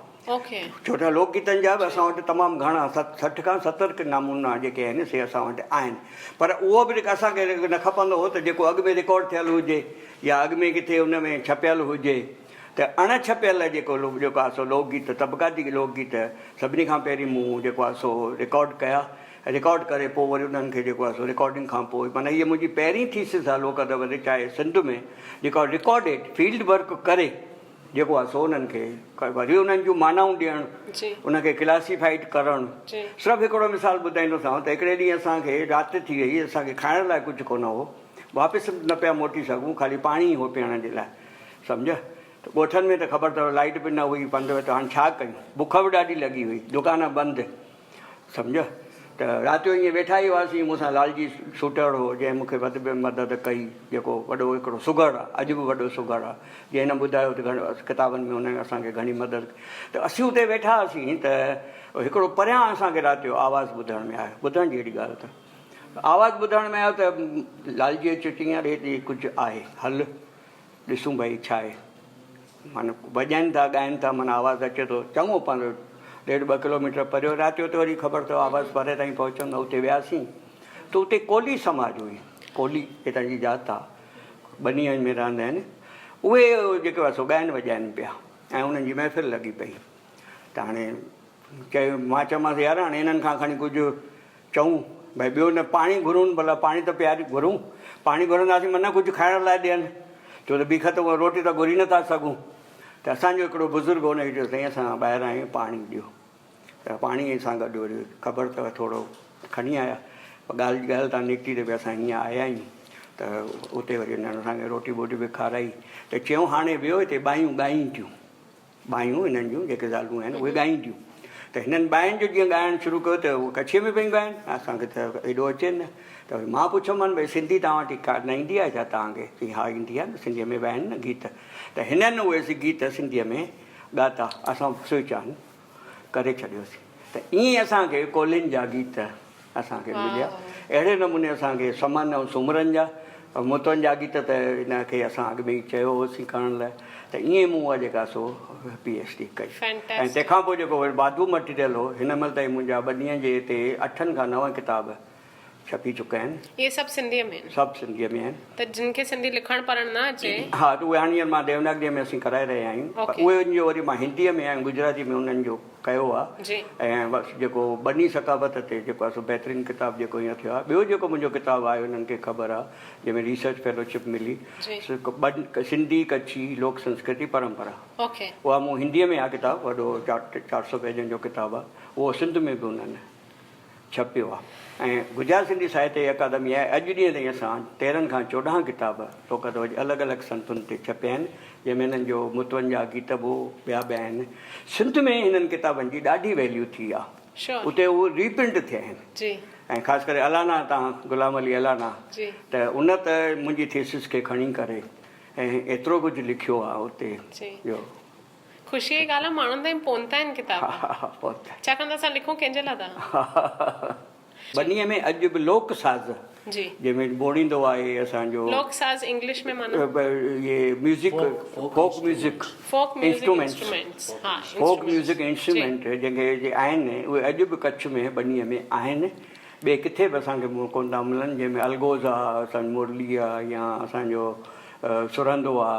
ڇو ته لوڪ گيتن جا به اسان وٽ تمام گهڻا 60 کان 70 نمونا جيڪي آهن سي اسان وٽ آهن پر اهو به اسان کي نه کپندو هو ته جيڪو اڳ ۾ رڪارڊ ٿيل هجي يا اڳ ۾ ڪٿي ان ۾ ڇپيل هجي ته اڻ ڇپيل جيڪو جيڪو آهي سو لوڪ گيت طبقاتي لوڪ گيت سڀني کان پهرين مون جيڪو آهي سو رڪارڊ ڪيا رڪارڊ ڪري پوء وري انهن کي جيڪو آهي سو رڪارڊنگ کان پوء معنيٰ هيء منهنجي پهرين ٿيسز آهي لوڪ ادب تي چاهي سنڌ ۾ جيڪا رڪارڊيڊ فيلڊ ورڪ ڪري جيڪو آهي سو انهن کي وري انهن جون معنائون ڏيڻ، ان کي ڪلاسيفائيڊ ڪرڻ. صرف هڪڙو مثال ٻڌائيندوسانو ته هڪڙي ڏينهن اسان کي رات ٿي وئي، اسان کي کائڻ لاء ڪجهه ڪونه هو، واپس به نه پيا موٽي سگهون، خالي پاڻي ئي هو پيئڻ جي لاء، سمجهه ته ڳوٺن ۾ ته خبر اٿو لائيٽ به نه هئي، پنڌ ته هاڻ ڇا ڪيون، بک به ڏاڍي لڳي هئي، دڪان بند. سمجهه ته رات جو ائين ويٺا ئي هئاسين، مون سان لالجي سوٽهڙ هو، جنهن مون کي وڌ ۾ مدد ڪئي، جيڪو وڏو هڪڙو سگهڙ آ، اڄ به وڏو سگهڙ آ، جنهن هن ٻڌايو ته گهڻ ڪتابن ۾ هن اسان کي گهڻي مدد ڪئي ته اسين اتي ويٺا هئاسين ته هڪڙو پريان اسان کي رات جو آواز ٻڌڻ ۾ آيو، ٻڌڻ جهڙي ڳالهه ته آواز ٻڌڻ ۾ آيو ته لالجيء چيو چيائين اڙي هتي ڪجهه آهي، هل ڏسون ڀئي ڇا آهي. معنيٰ وڄائين ٿا ڳائين ٿا معنيٰ آواز اچي ٿو چڱو پنڌ ڏيڍ ٻه ڪلوميٽر پريو رات جو ته وري خبر اٿو آواز پري تائين پهچندو اتي وياسين ته اتي ڪولهي سماج هئي ڪولهي هتان جي ذات آ ٻنين ۾ رهندا آهن اهي جيڪو آهي سو ڳائن وڄائن پيا ۽ انهن جي محفل لڳي پئي ته هاڻي چيو مان چيومانس يار هاڻي هنن کان کڻي ڪجهه چئون، ڀئي ٻيو نه پاڻي گهرون، ڀلا پاڻي ته پياري گهرون، پاڻي گهرنداسين من ڪجهه کائڻ لاء ڏين، ڇو ته بيک ته روٽي ته گهري نٿا سگهون. ته اسان جو هڪڙو بزرگ هو، ان کي چيو سائين اسان ٻاهر آيا آهيون پاڻي ڏيو. ته پاڻي سان گڏ وري خبر اٿو ٿورو کڻي آيا. ڳالهه ڳالهه تان نڪتي ته ڀئي اسان هيئن آيا آهيون. ته اتي وري هنن اسان کي روٽي ٻوٽي به کارائي. ته چيائون هاڻي ويهو هتي ٻايون ڳائين ٿيون. ٻايون هنن جون جيڪي زالون آهن اهي ڳائين ٿيون ته هنن ٻاين جو جيئن ڳائڻ شروع ڪيو ته اهي ڪڇي ۾ پيون ڳائن اسان کي ته ايڏو اچي نه ته وري مان پڇيومان ڀئي سنڌي توهان وٽ ڪا نه ايندي آهي ڇا توهان کي چيائين ها ايندي آهي نه سنڌيء ۾ به آهن نه گيت ته هنن اهي گيت سنڌيء ۾ ڳاتا اسان سوئچ آن ڪري ڇڏيوسين ته ائين اسان کي ڪولهين جا گيت اسان کي مليا. اهڙي نموني اسان کي سمن ۽ سومرن جا ۽ متون جا گيت ته ان کي اسان اڳ ۾ ئي چيو هوسين ڪرڻ لاء ته ائين مون اها جيڪا سو پي ايڇ ڊي ڪئي ۽ تنهن کان پوء جيڪو وري واڌو مٽيريل هو هن مهل تائين منهنجا ٻنيء جي هتي اٺن کان نون ڪتاب ڇپي چڪا آهن. اهي سڀ سنڌيء ۾ آهن؟ سڀ سنڌيء ۾ آهن. ته جن کي سنڌي لکڻ پڙهڻ نه اچي. ها ته اهي هاڻي هينئر مان ديوناگريء ۾ اسين ڪرائي رهيا آهيون پر اهي ان جو وري مان هنديء ۾ ۽ گجراتيء ۾ انهن جو ڪيو آهي ۽ بس جيڪو ٻني ثقافت تي جيڪو آهي سو بهترين ڪتاب جيڪو هينئر ٿيو آهي ٻيو جيڪو منهنجو ڪتاب آهي انهن کي خبر آهي جنهن ۾ ريسرچ فيلوشپ ملي سو سنڌي ڪڇي لوڪ سنسڪرتي پرمپرا اها مون هنديء ۾ آهي ڪتاب وڏو 400 پيجن جو ڪتاب آهي اهو سنڌ ۾ به انهن ڇپيو آهي ۽ گجرات سنڌي ساهتيه اڪادميء اڄ ڏينهن تائين اسان 13 کان 14 ڪتاب لوڪ ادب جي الڳ الڳ صنفن تي ڇپيا آهن، جنهن ۾ هنن جو متون جا گيت به ٻيا به آهن. سنڌ ۾ هنن ڪتابن جي ڏاڍي ويليو ٿي آهي. اتي اهي ري پرنٽ ٿيا آهن ۽ خاص ڪري الانا تان غلام علي الانا ته ان ته منهنجي ٿيسز کي کڻي ڪري ۽ ايترو ڪجهه لکيو آهي اتي جو. خوشيء جي ڳالهه آ ماڻهن تائين پهتا آهن ڪتاب. ها پهتا. ڇاڪاڻ ته اسان لکون ڪنهن جي لاء ٿا. ٻنيء ۾ اڄ به لوڪ ساز جي. جنهن ۾ ٻوڙيندو آهي اسان جو. لوڪ ساز انگلش ۾ معنيٰ. اهي music folk music folk music instruments ها فوڪ ميوزڪ انسٽرومينٽ جنهن کي جي آهن اهي اڄ به ڪڇ ۾ ٻنيء ۾ آهن ٻئي ڪٿي به اسان کي ڪونه ٿا ملن جنهن ۾ الغوز آ اسان جو مرلي آ يا اسان جو سرندو آ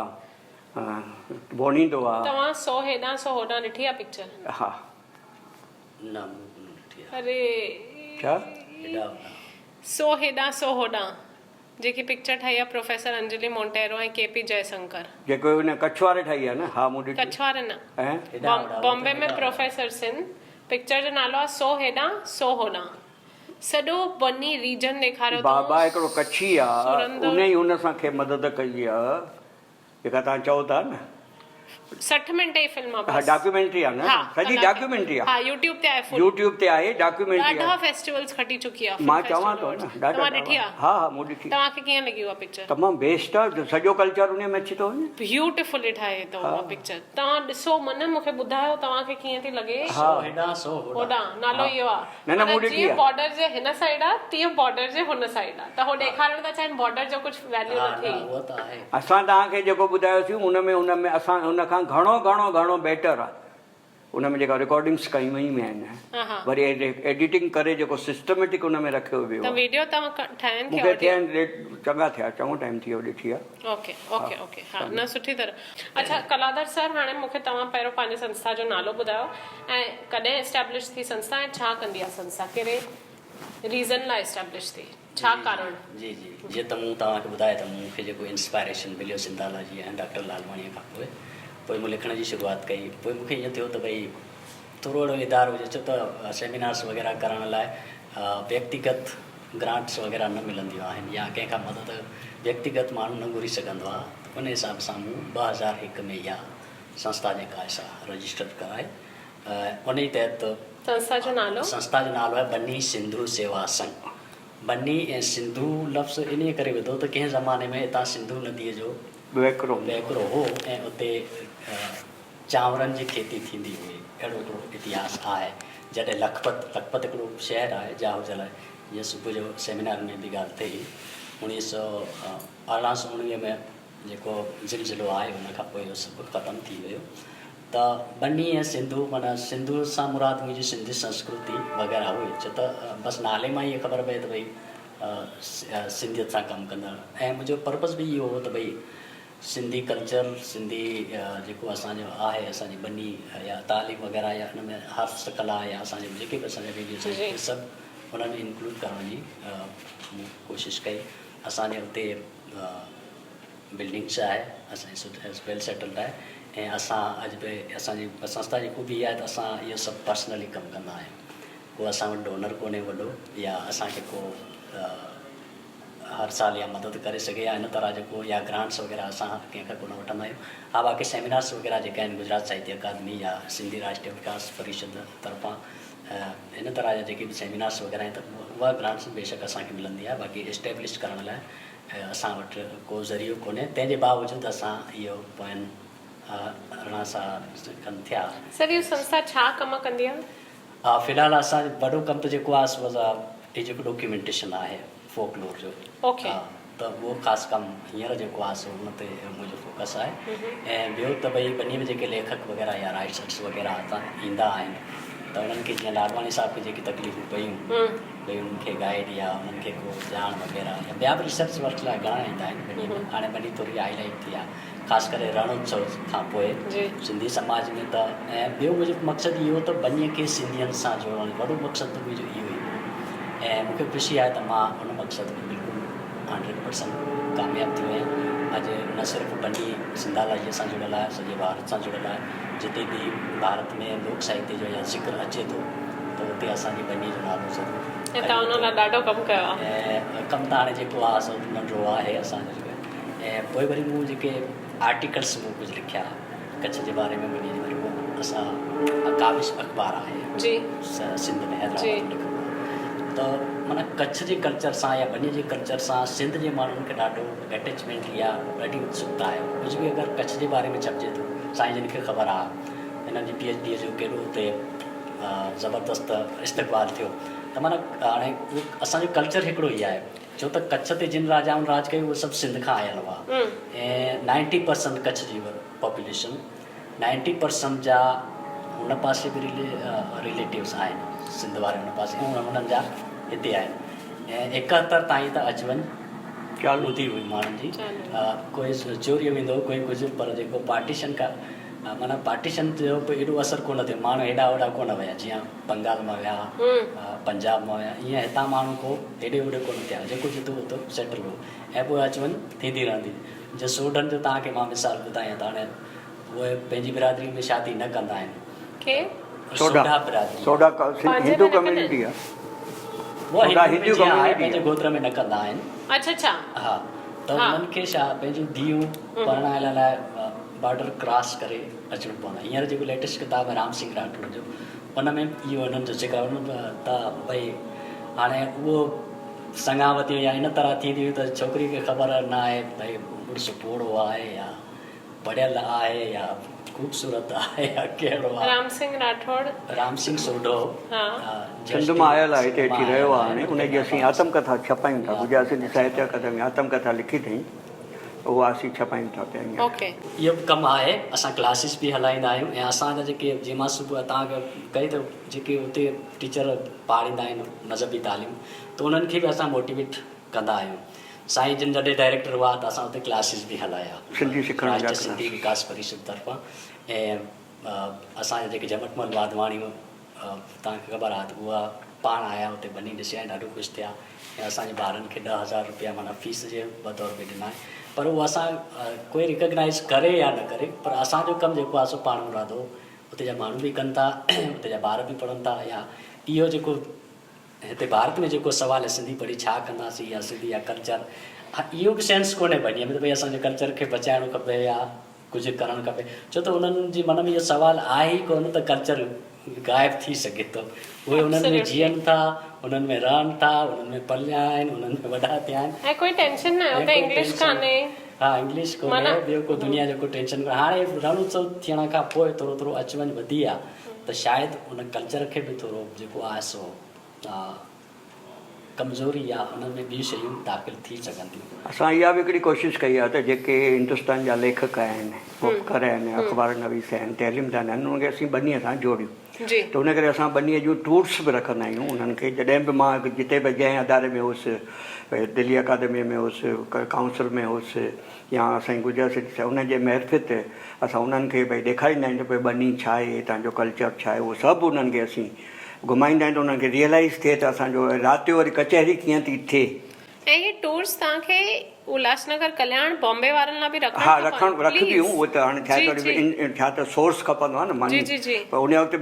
ڀوڻيندو آ. توهان سو هيڏانهن سو هوڏانهن ڏٺي آ پڪچر؟ ها. نه مون ڪونه ڏٺي آ. اري. ڇا؟ هيڏانهن هوڏانهن. سو هيڏانهن سو هوڏانهن جيڪي پڪچر ٺاهي آ professor Anjali Monteiro ۽ K P Jaishankar. جيڪو ان ڪڇ واري ٺاهي آ نه؟ ها مون ڏٺي. ڪڇ واري نه. ۽ هيڏانهن هوڏانهن. بامبي ۾ پروفيسر سن پڪچر جو نالو آ سو هيڏانهن سو هوڏانهن. سڄو بني ريجن ڏيکاريو اٿئون. بابا هڪڙو ڪڇي آ سرندو. ان ئي ان سان کي مدد ڪئي آ. جيڪا توهان چئو ٿا نه. 60 منٽ جي فلم آ ها بس. ڊاڪيومينٽري آ نه ها سڄي ڪلاڪ ڊاڪيومينٽري آ. ها يوٽيوب تي آهي فل. يوٽيوب تي آهي ڊاڪيومينٽري آ. ڏاڍا فيسٽيولز کٽي چڪي آ فلم مان چوان فيسٽيول ٿو نه ايوارڊز. ڏاڍا توهان ڏٺي آ؟ ها ها مون ڏٺي. توهان کي ڪيئن لڳي اها پڪچر؟ تمام بيسٽ آ سڄو ڪلچر انهي ۾ اچي ٿو وڃي. بيوٽيفلي ٺاهي اٿئون اها پڪچر. توهان ڏسو من مون کي ٻڌايو توهان کي ڪيئن ٿي لڳي. سو هيڏانهن سو هوڏانهن. هوڏانهن نالو اهو آ. نه نه مون معنيٰ ڏٺي جيئن آ. بارڊر جي هن سائيڊ آ تيئن بارڊر جي هن سائيڊ آ ته هو ڏيکارڻ ٿا چاهين بارڊر جو ڪجهه ويليو ها نه نه ٿي. اهو ته آهي. اسان توهان کي جيڪو ٻڌايوسين ان ۾ ان ۾ اسان ان کان گهڻو گهڻو گهڻو بيٽر آ. ان ۾ جيڪا رڪارڊنگس ڪيون ويون آهن وري ايڊيٽنگ ڪري جيڪو سسٽميٽڪ ان ۾ رکيو ويو ته آ. ويڊيو توهان ٺاهين مون کي کي آڊيو. ٿيا آهن چڱا ٿيا چڱو ٽائيم ٿي ويو ڏٺي آ. اوڪي اوڪي اوڪي ها نه سٺي طرح اڇا ڪلادر سر هاڻي مون کي توهان پهريون پنهنجي سنسٿا جو نالو ٻڌايو ۽ ڪڏهن اسٽيبلش ٿي سنسٿا ۽ ڇا ڪندي آهي سنسٿا ڪهڙي ريزن لاء اسٽيبلش ٿي ڇا ڪارڻ. جي جي جيئن ته مون توهان کي ٻڌايو ته مون کي جيڪو انسپائريشن مليو سنڌالاجي ۽ ڊاڪٽر لالواڻيء کان پوء پوء مون لکڻ جي شروعات ڪئي پوء مون کي ائين ٿيو ته ڀئي ٿورو اهڙو ادارو هجي ڇو ته سيمينارس وغيره ڪرڻ لاء ويڪتيگت گرانٽس وغيره نه ملنديون آهن يا ڪنهن کان مدد ويڪتيگت ماڻهو نه گهري سگهندو آهي ته ان حساب سان مون 2001 ۾ اها سنسٿا جيڪا آهي سا رجسٽر ڪرائي انهي تحت سنسٿا جو نالو؟ سنسٿا جو نالو آهي بني سنڌو سيوا سنگهه. بني ۽ سنڌو لفظ انهي ڪري وڌو ته ڪنهن زماني ۾ هتان سنڌو نديء جو وهڪرو هو ۽ اتي چانورن جي کيتي ٿيندي هئي. اهڙو هڪڙو اتهاس آهي. جڏهن لکپت، لکپت هڪڙو شهر آهي جاهو جل جيئن صبح جو سيمينار ۾ به ڳالهه ٿي 1819 ۾ جيڪو زلزلو آيو ان کان پوء اهو سڀ ختم ٿي ويو ته بني ۽ سنڌو معنيٰ سنڌو سان مراد منهنجي سنڌي سنسڪرتي وغيره هئي ڇو ته بس نالي مان ئي خبر پئي ته ڀئي سنڌيت سان ڪم ڪندڙ ۽ منهنجو پرپز به اهو هو ته ڀئي سنڌي ڪلچر سنڌي جيڪو اسان جو آهي اسان جي ٻني يا تعليم وغيره يا ان ۾ هست ڪلا يا اسان جا جيڪي به اسان جا ويليوز آهن اهي سڀ انهن ۾ انڪلوڊ ڪرڻ جي مون ڪوشش ڪئي اسان جي اتي بلڊنگس آهي اسان جي ويل سيٽلڊ آهي ۽ اسان اڄ به اسان جي سنسٿا جي خوبي اها آهي ته اسان اهو سڀ پرسنلي ڪم ڪندا آهيون ڪو اسان وٽ ڊونر ڪونهي وڏو يا اسان کي ڪو هر سال يا مدد ڪري سگهي يا ان طرح جو ڪو يا گرانٽس وغيره اسان ڪنهن کان ڪونه وٺندا آهيون ها باقي سيمينارس وغيره جيڪا آهن گجرات ساهتيه اڪادمي يا سنڌي راشٽريه وڪاس پريشد طرفان ان طرح جا جيڪي به سيمينارس وغيره آهن ته اها گرانٽس بيشڪ اسان کي ملندي آهي باقي اسٽيبلش ڪرڻ لاء اسان وٽ ڪو ذريعو ڪونهي تنهن جي باوجود اسان اهو پوين 18 سال کن ٿيا. سر اهو سنسٿا ڇا ڪم ڪندي آهي؟ في الحال اسان جو وڏو ڪم ته جيڪو آهي سو هي جيڪو ڊاڪيومينٽيشن آهي فوڪ لور جو ته اهو خاص ڪم هينئر جيڪو آهي سو ان تي منهنجو فوڪس آهي ۽ ٻيو ته ڀئي ٻنهي ۾ جيڪي ليکڪ وغيره يا رائٽرس وغيره هتان ايندا آهن ته انهن کي جيئن لاڏواڻي صاحب کي جيڪي تڪليفون پيون ڀئي انهن کي گائيڊ يا انهن کي ڪو ڄاڻ وغيره يا ٻيا به ريسرچ ورڪ لاء گهڻا ايندا آهن ٻنهي ۾ هاڻي ٻنهي ٿوري هائي لائيٽ ٿي آهي خاص ڪري رڻ اتسو کان پوء سنڌي سماج ۾ ته ۽ ٻيو منهنجو مقصد اهو ته ٻنيء کي سنڌين سان جوڙڻ وڏو مقصد ته منهنجو اهو ئي هو ۽ مون کي خوشي آهي ته مان ان مقصد ۾ بلڪل هنڊريڊ پرسنٽ ڪامياب ٿيو آهيان اڄ نه صرف ٻني سنڌالاجيء سان جڙيل آهي سڄي ڀارت سان جڙيل آهي جتي به ڀارت ۾ لوڪ ساهتيه جو يا ذڪر اچي ٿو ته اتي اسان جي ٻني جو نالو ضرور ۽ توهان ان لاء ڏاڍو ڪم ڪيو آهي. ۽ ڪم ته هاڻي جيڪو آهي سو ننڍڙو آهي اسان جو جيڪو ۽ پوء وري مون جيڪي آرٽيڪلس مون ڪجهه لکيا ڪڇ جي باري ۾ ٻني جي باري ۾ اسان ڪاوش اخبار آهي جي سنڌ ۾ حيدرآباد ۾ لکندو آهي ته معنيٰ ڪڇ جي ڪلچر سان يا ٻني جي ڪلچر سان سنڌ جي ماڻهن کي ڏاڍو اٽيچمينٽ يا ڏاڍي اتسڪتا آهي ڪجهه به اگر ڪڇ جي باري ۾ ڇپجي ٿو سائين جن کي خبر آهي. هنن جي پي ايڇ ڊيء جو ڪيڏو اتي زبردست استقبال ٿيو ته معنيٰ هاڻي اهو اسان جو ڪلچر هڪڙو ئي آهي ڇو ته ڪڇ تي جن راجائن راڄ ڪيو اهي سڀ سنڌ کان آيل هئا ۽ نائنٽي پرسنٽ ڪڇ جي پاپوليشن نائنٽي پرسنٽ جا هن پاسي به رليٽوز آهن سنڌ واري هن پاسي ۽ انهن جا هتي آهن ۽ ايڪهتر تائين ته اچ وڃ چالو هوندي هئي ماڻهن جي ڪوئي چوريء ويندو هو ڪوئي ڪجهه پر جيڪو پارٽيشن کان معنيٰ پارٽيشن جو به ايڏو اثر ڪونه ٿيو ماڻهو هيڏا هوڏا ڪونه ويا جيئن بنگال مان ويا پنجاب مان ويا ايئن هتان ماڻهو ڪو هيڏي هوڏي ڪونه ٿيا جيڪو جتي هو اتي سيٽل هو ۽ پوء اچ وڃ ٿيندي رهندي جي سوڍن جو توهان کي مان مثال ٻڌايان ته هاڻي اهي پنهنجي برادري ۾ شادي نه ڪندا آهن. ڪير؟ سوڍا برادري. سوڍا هندو ڪميونٽي آهي. سوڍا هندو ڪميونٽي پنهنجي گوتر ۾ نه ڪندا آهن. اڇا اڇا. ها ته انهن کي ڇا پنهنجون ڌيئون پرڻائڻ لاء بارڊر ڪراس ڪري اچڻو پوندو آهي. هينئر جيڪو ليٽيسٽ ڪتاب آهي رام سنگهه راٺوڙ جو ان ۾ اهو انهن جو ذڪر آهي ته ڀئي هاڻي اهو سڱاوتيون يا ان طرح ٿينديون ته ڇوڪري کي خبر نه آهي ڀئي مڙس پوڙهو آهي يا پڙهيل آهي يا خوبصورت آهي يا ڪهڙو آهي. رام سنگهه راٺوڙ. رام سنگهه سوڍو. ها. سنڌ مان آيل آهي هتي اچي رهيو آهي هاڻي ان جي اسين آتم ڪٿا ڇپايون ٿا گجرات سنڌي ساهتيه اڪادمي آتم ڪٿا لکي اٿئين اها اسين ڇپايون ٿا پيا هينئر. اوڪي. اهو به ڪم آهي اسان ڪلاسز به هلائيندا آهيون ۽ اسان جا جيڪي جيئن مان صبح توهان کي ڪئي ته جيڪي اتي ٽيچر پاڙهيندا آهن مذهبي تعليم ته انهن کي به اسان موٽيويٽ ڪندا آهيون. سائين جن جڏهن ڊائريڪٽر هئا ته اسان اتي ڪلاسز به هلايا سنڌي سکڻ جا راشٽر سنڌي وڪاس پريشد طرفان ۽ اسان جا جيڪي جهمٽمل واڌواڻي توهان کي خبر آهي ته اها پاڻ آيا اتي ٻني ڏسي ۽ ڏاڍو خوش ٿيا ۽ اسان جي ٻارن کي 10,000 روپيا معنيٰ فيس جي بطور به ڏنا پر اهو اسان ڪوئي ريڪگنائز ڪري يا نه ڪري پر اسان جو ڪم جيڪو آهي سو پاڻ مرادو اتي جا ماڻهو به ڪن ٿا اتي جا ٻار به پڙهن ٿا يا اهو جيڪو هتي ڀارت ۾ جيڪو سوال آهي سنڌي پڙهي ڇا ڪنداسين يا سنڌي يا ڪلچر اهو به سينس ڪونهي ٻنيء ۾ ته ڀئي اسان جي ڪلچر کي بچائڻو کپي يا ڪجهه ڪرڻ کپي ڇو ته انهن جي من ۾ اهو سوال آهي ئي ڪونه ته ڪلچر غائب ٿي سگهي ٿو اهي انهن ۾ جيئن ٿا انهن ۾ رهن ٿا انهن ۾ پليا آهن انهن ۾ وڏا ٿيا آهن ۽ ڪوئي ٽينشن نه آهي اتي انگلش ڪانهي ها انگلش ڪونهي ٻيو ڪو دنيا جو ڪو ٽينشن ڪونهي هاڻي رڻ اتسو ٿيڻ کان پوء ٿورو ٿورو اچ وڃ وڌي آهي ته شايد ان ڪلچر کي به ٿورو جيڪو آهي سو ڪمزوري يا ان ۾ ٻيون شيون داخل ٿي سگهن ٿيون. اسان اها به هڪڙي ڪوشش ڪئي آهي ته جيڪي هندستان جا ليکڪ آهن، مفڪر آهن، اخبار نويس آهن، تعليمدان آهن، انهن کي اسين ٻنيء سان جوڙيون ته ان ڪري اسان ٻنيء جون ٽوئرس به رکندا آهيون انهن کي جڏهن به مان جتي به جنهن اداري ۾ هوس دلي اڪادميء ۾ هوس، ڪائونسل ۾ هوس يا اسان جي گجرات سٽي سان انهن جي معرفت اسان انهن کي ڀئي ڏيکاريندا آهيون ته ڀئي ٻني ڇا آهي هتان جو ڪلچر ڇا آهي اهو سڀ انهن کي اسين گهمائيندا آهيون ته انهن کي ريئلائيز ٿئي ته اسان جو رات جو وري ڪچهري ڪيئن ٿي ٿئي. ۽ هي ٽورس توهان کي الهاس نگر ڪلياڻ بامبي وارن لاء به رکڻ ها رکڻ رکبيون اهي ته هاڻي ڇا آهي ته ڇا ته سورس کپندو آهي نه ماني پر ان وقت